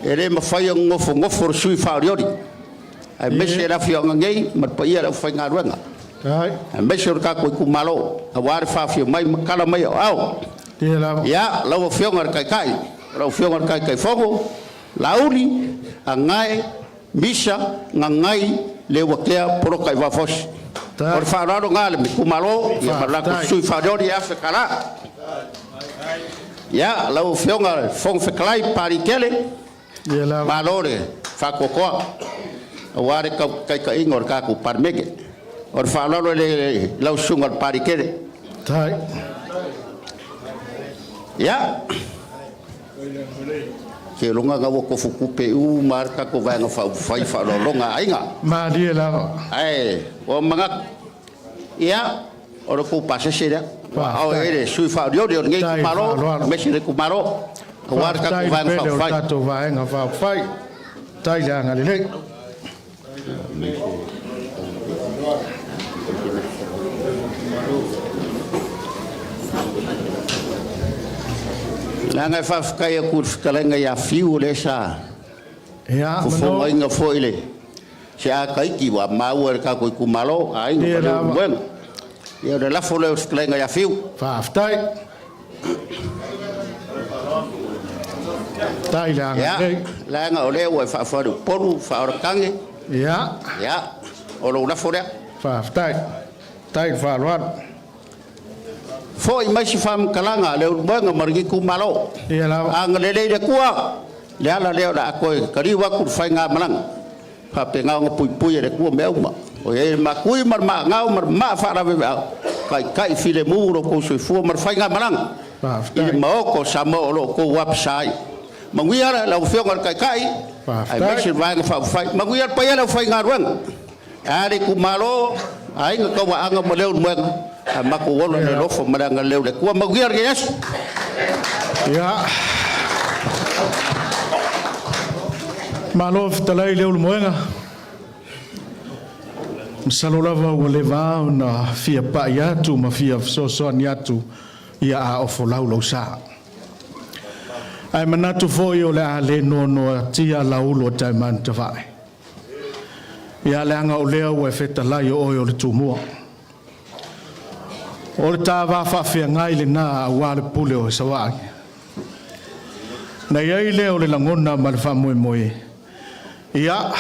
E le mafai ona nofonofo le sui faaolioli, aemaise le afioaga nei ma le paia o le aufaigaluega, aemaise o le tatou itumalo, aua le faafio mai ma tala mai o aao. Ia, lau Afioga i le Taitai, lau Afioga i le Taitaifono, Laauli, Agae, Misa, Gagai, Leuatea, Poloka i Vafosi. O le faaaloalo lena a le itumalo, ia ma le latou sui faaolioli e $1,000. Ia, lau Afioga i le Fofoga Fetalai Papaliitele, malo le faatoatoa aua le taitaiga o le tatou Palemene. O le faaaloalo i lau susuga i le Papaliitele. Ia, seiloga lena ua tofu tupe uma lava le tatou Vaega Faaupufai i faaaloaloga a aiga. Malie lava. Ae ua manatu, ia, o le tou pasese lea. Ua ao i ai le sui faaolioli o lenei itumalo, aemaise le itumalo, aua le tatou Faafetai Vaega le pele o le Faaupufai. tatou Vaega Faaupufai. Tai le agalelei. Leaga e faafetai atu i le fetalaiga ia Fiu, o lea sa fofogaina foi le se a Tahiti ua maua e le tatou itumalo, aiga ma Leulumoega. Ia o le lafo lea o le fetalaiga ia Fiu. Faafetai. Tai le agalelei. Ia, leaga o lea ua e faafoe i Upolu, faaoratage. Ia, o lou lafo lea. Faafetai. Tai le faaaloalo. Foi mai se faamatalaga a Leulumoega ma lenei itumalo. Agalelei le Atua, le ala lea o le a toe taliu atu le faigamalaga. Faapena ona puipui e le Atua mea uma. O i ai le maatui ma le maagau ma le maa faalaveveau, taitai filemu lo outou soifua ma le faigamalaga i le Maota o Samoa o lo o outou apesa ai. Manuia lau Afioga i le Taitai, aemaise le Vaega Faaupufai. Manuia le paia o le aufaigaluega. Ae a le itumalo, Aiga Tauaana ma Leulumoega, ae matou ola i le alofa ma le agalelei o le Atua. Manuia lenei aso. Ia. Malo fetalai Leulumoega. Masalo lava ua leva ona fia pai atu ma fia fesoasoani atu ia a ofolau lou sa. Ae manatu foi o le a le noanoatia laulo o taemanu tavae. Ia leaga o lea ua e fetalai o oe o le Tumua. O le ta va faafeagai lena aua le pule o Savai. Na i ai lea o le lagona ma le faamoemoe, ia,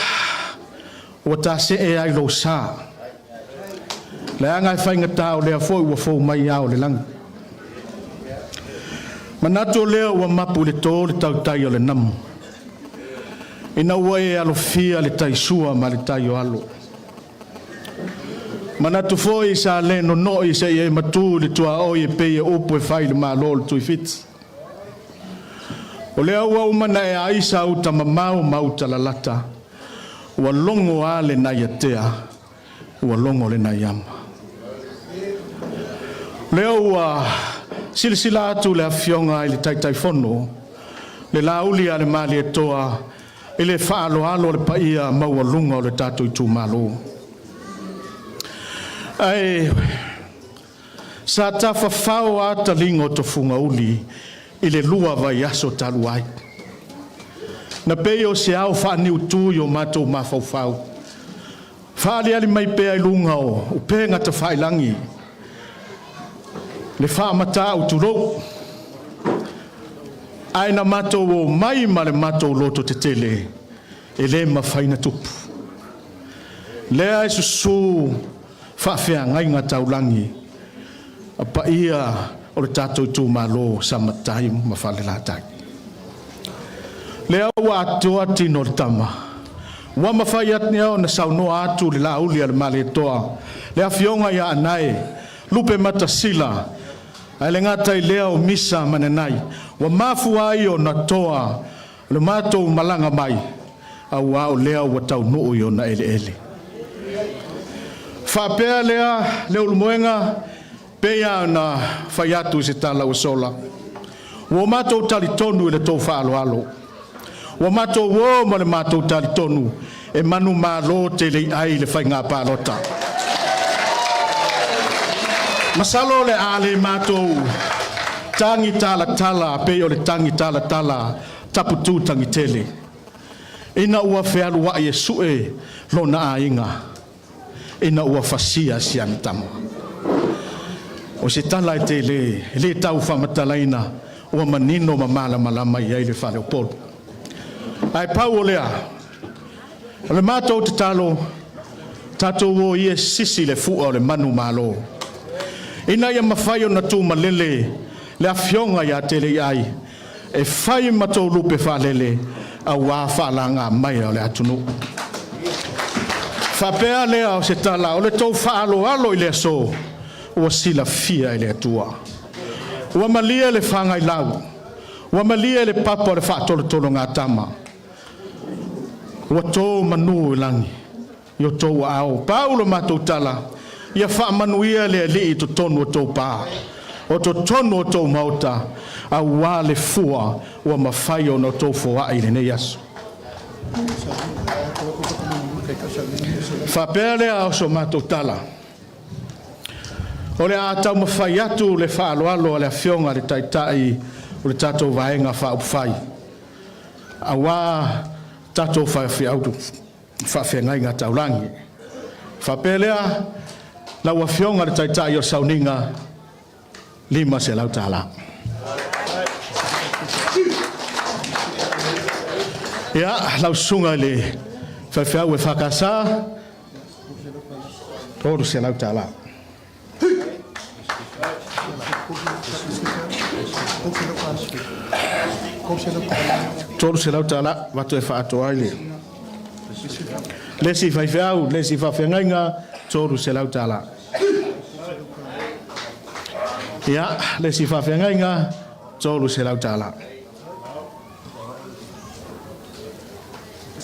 ua ta see ai lou sa. Leaga e faigata o lea foi ua fou mai ao o le lagi. Manatu o lea ua mapu i le to le tautai o le namo. Ina ua e alofia le taisua ma le tai o alo. Manatu foi sa le nonoi seia e matu i le tuaoi e pei e upu e fai i le Malo o le Tuifiti. O lea ua uma na e aisa uta mamao ma uta lalata, ua logo a le nai atea, ua logo le nai ama. O lea ua silasila atu le afioga i le Taitaifono, le Laauli a le Malietoa i le faaaloalo o le paia maualuga o le tatou itumalo. Ae sa tafafao a taliga o tofuga uli i le lua vaiaso talu ai. Na pei o se ao faaniutu i o matou mafaufau, faaliali mai pea i luga o upega tafailagi le faamatau tulou, ae na matou o mai ma le matou loto tetele e le mafai na tupu. Lea e susu faafeagaiga taulagi a paia o le tatou itumalo Samatau ma Falelatai. Lea ua atoa tino o le tama, ua mafai atu ona saunoa atu le Laauli a le Malietoa, le afioga ia Anae Lupe Matasila, ae le gata i lea o Misa Mananai, ua mafua ai ona toa le matou malaga mai, auā o lea ua taunuu i ona eleele. Faapea lea Leulumoega, pei lava ona fai atu i se tala ua sola, ua matou talitonu i le tou faaaloalo. Ua matou o ma le matou talitonu e manumalo tele i ai le faiga palota. Masalo o le a le matou tagi talatala pei o le tagi talatala taputu tagitele. Ina ua fealuai e sue lona aiga ina ua fasia si ana tama. O se tala e tele, e le tau faamatalaina, ua manino ma malamalama i ai le faleupolu. Ae pau o lea, o le matou tatalo, tatou o ia e sisi le fua o le manumalo, ina ia mafai ona tumalele le afioga ia Teleiai e fai ma tou lupe faalele auā faalagamaea o le atunuu. Faapea lea o se tala, o le tou faaaloalo i le aso ua silafia e le Atua. Ua malie le fagailau, ua malie le papa o le faatolotologatama, ua to manu i lagi i o outou aao. Pau le matou tala, ia faamanuia le Alii i totonu o tou pa, o totonu o tou maota, auā le fua ua mafai ona outou foai i lenei aso. Faapea lea o so matou tala, o le a taumafai atu le faaaloalo a le Afioga i le Taitai o le tatou Vaega Faaupufai, auā tatou faifeau faafeagaiga taulagi. Faapea lea, lau Afioga i le Taitai o le Sauniga, $500. Ia, lau susuga i le faifeau EFKS, $300. $300 avatu e faaatoa ai le le isi faifeau, le isi faafeagaiga, $300. Ia, le isi faafeagaiga, $300.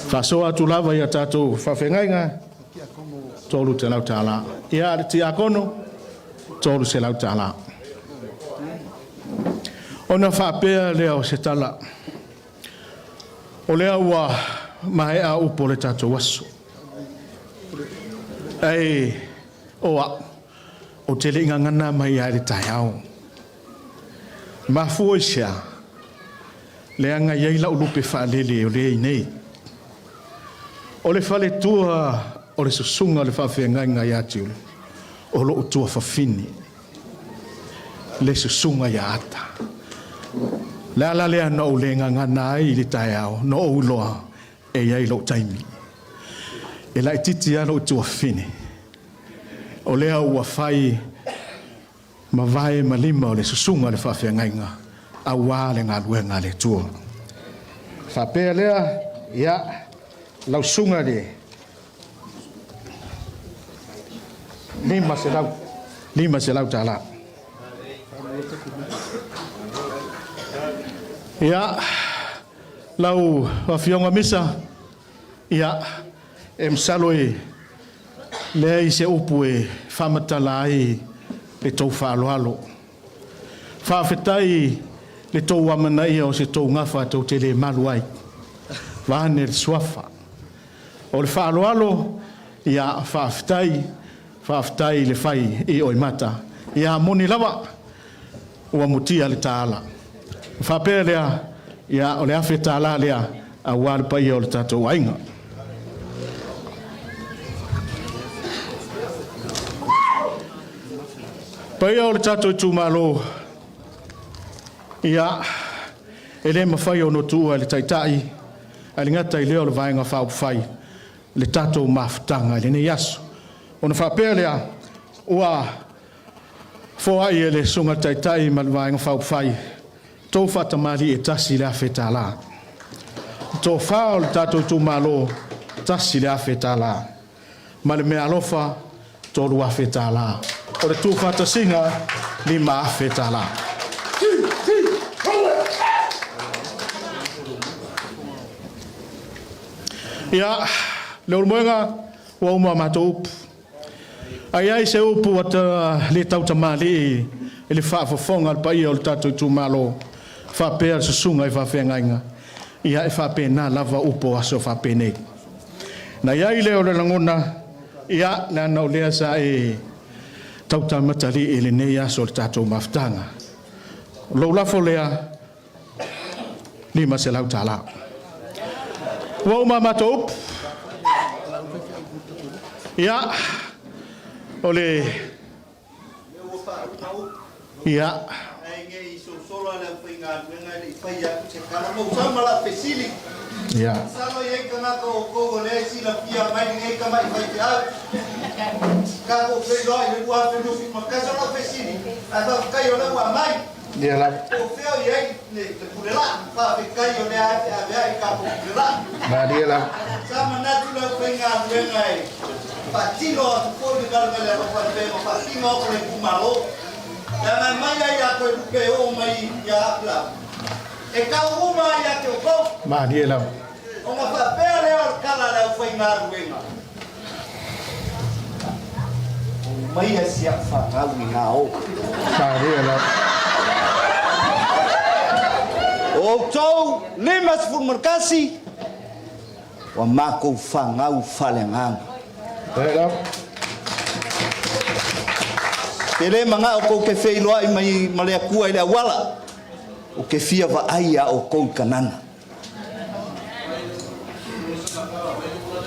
Faasoa atu lava i a tatou faafeagaiga, $300. Ia, le tiakono, $300. Ona faapea lea o se tala, o lea ua maea upu o le tatou aso. Ae o au, ou te le i gagana mai lava i le taeao. Mafua i se a? Leaga e i ai lau lupe faalele o lea e i inei. O le faletua o le susuga o le faafeagaiga ia Tiulu, o lou tuafafine, le susuga ia Ata. O le ala lea na ou le gagana ai i le taeao, na ou iloa e i ai lou taimi. E laitiiti lava lou tuafafine, o lea ua fai ma vae ma lima o le susuga o le faafeagaiga aua le galuega a le Atua. Faapea lea, ia, lau susuga i le 500, $500. Ia, lau Afioga Misa, ia, e masalo e leai se upu e faamatala ai le tou faaaloalo. Faafetai le tou amanaia o se tou gafa tou te le malu ai, vaeane le suafa. O le faaaloalo, ia faafetai, faafetai le fai i'oimata. Ia moni lava ua mutia le taala. Ona faapea lea, ia o le $1000 lea aua le paia o le tatou aiga. Paia o le tatou itumalo, ia, e le mafai ona tuua e le Taitai, ae le gata i lea o le Vaega Faaupufai, le tatou mafutaga i lenei aso. Ona faapea lea, ua foai e le Susuga i le Taitai ma le Vaega Faaupufai, tou faatamalii e tasi le $1000. Le tofa o le tatou itumalo, tasi le $1000. Ma le meaalofa, $3000. O le tuufaatasiga, $5000. Ia, Leulumoega, ua uma a matou upu. A i ai se upu ua le tautamalii i le faafofoga a le paia o le tatou itumalo, faapea le susuga i faafeagaiga, ia e faapena lava upu o aso faapenei. Na i ai lea o le lagona, ia, leaga o lea sa e tautamatalii i lenei aso o le tatou mafutaga. O lou lafo lea, $500. Ua uma a matou upu. Ia, o le... Ia. Ia. Ia lava. Malie lava. Sa manatu le aufaigaluega e faatino atu foi le galugalualofa i pea ma faatino atu le itumalo. Leaga e mai ai ia Toelupe e oo mai ia Apla, e tau uma ai ia te outou. Malie lava. Ona faapea lea o le tala a le aufaigaluega, Omaia si au fanau i ngā o. Malie lava. O outou 51, ua makou fanau faaleagaga. Te le mana'o kou te feiloai mai ma le Atua i le auala, ou te fia vaai iā outou i Kanana.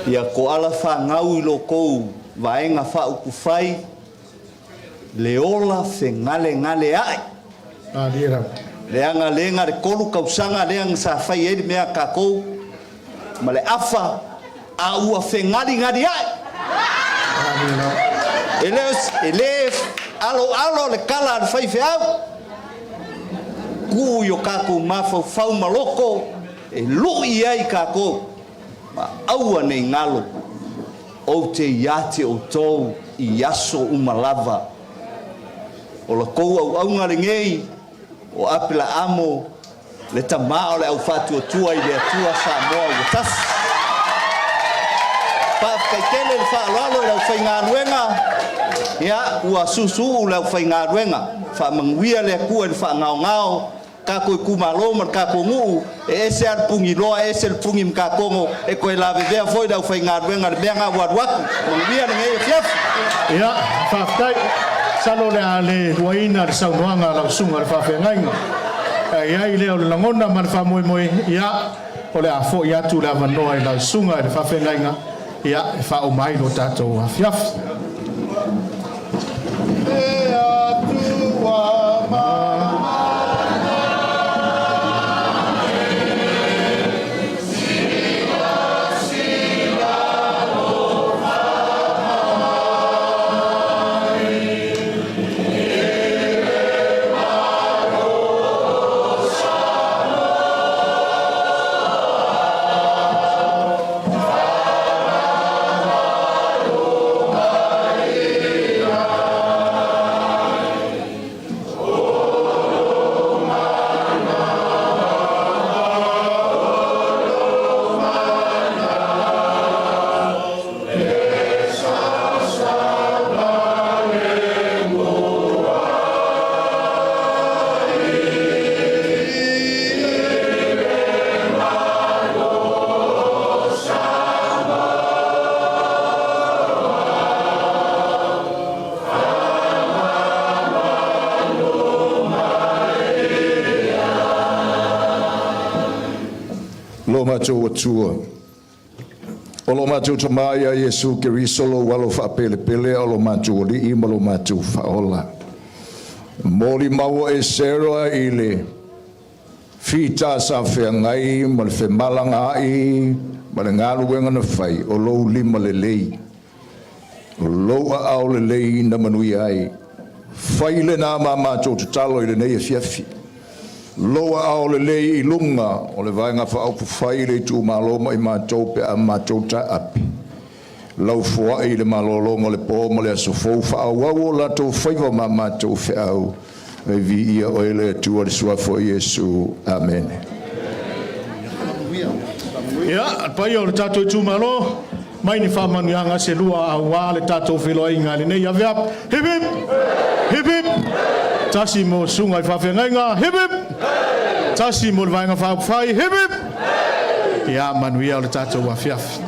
Ia koala fanau i lo kou vaega faaupufai, le ola fegalegalea'i. Leaga lega le kolu kausaga lea na sa fai ai le mea a tatou ma le afa a ua fegaligalia'i. E le, e le aloalo le tala a le faifeau, tuu i o tatou mafaufau ma loto e lu'i ai tatou, ma aua ne i galo, ou te ia te outou i aso uma lava. O la tou auauna lenei o Apelaamo le tama o le aufaatuatua i le Atua Samoa ua tasi. Faafetai tele le faaaloalo i le aufaigaluega, ia ua susu'u le aufaigaluega. Faamanuia le Atua i le faagaogao tatou itumalo ma le tatou nuu, e ese lava le puniloa ese le puni matatono, e toe lavevea foi le aufaigaluega i le mea lena ua alu atu. Manuia lenei afiafi. Ia, faafetai. Masalo o le a le luaina le saunoaga a lau susuga i le faafeagaiga. Ae i ai lea o le lagona ma le faamoemoe, ia, o le a foi atu le avanoa i lau susuga i le faafeagaiga, ia, e faauma ai lo tatou afiafi. Le Atua Lo matou Atua, o lo matou Tama ia Iesu Keriso lou Alo faapelepele o lo matou Alii ma lo matou Faaola. Molimau e Sarah i le fita sa feagai ma le femalagaai ma le galuega na fai o lou lima lelei. O lou aao lelei na manuia ai. Fai lena ma matou tatalo i lenei afiafi. Lou aao lelei i luga o le Vaega Faaupufai i le itumalo ma i matou pe a matou taape. Lau foai i le malologa o le po ma le aso fou faaauau o latou faiva ma matou feau. E viia oe le Atua i le suafa o Iesu. Amene. Ia, le paia o le tatou itumalo, mai ni faamanuiaga se lua aua le tatou feiloaiga i lenei afiafi. Hip hip! Hip hip! Tasi mo susuga i faafeagaiga. Hip hip! Tasi mo le Vaega Faaupufai. Hip hip! Ia, manuia o le tatou afiafi.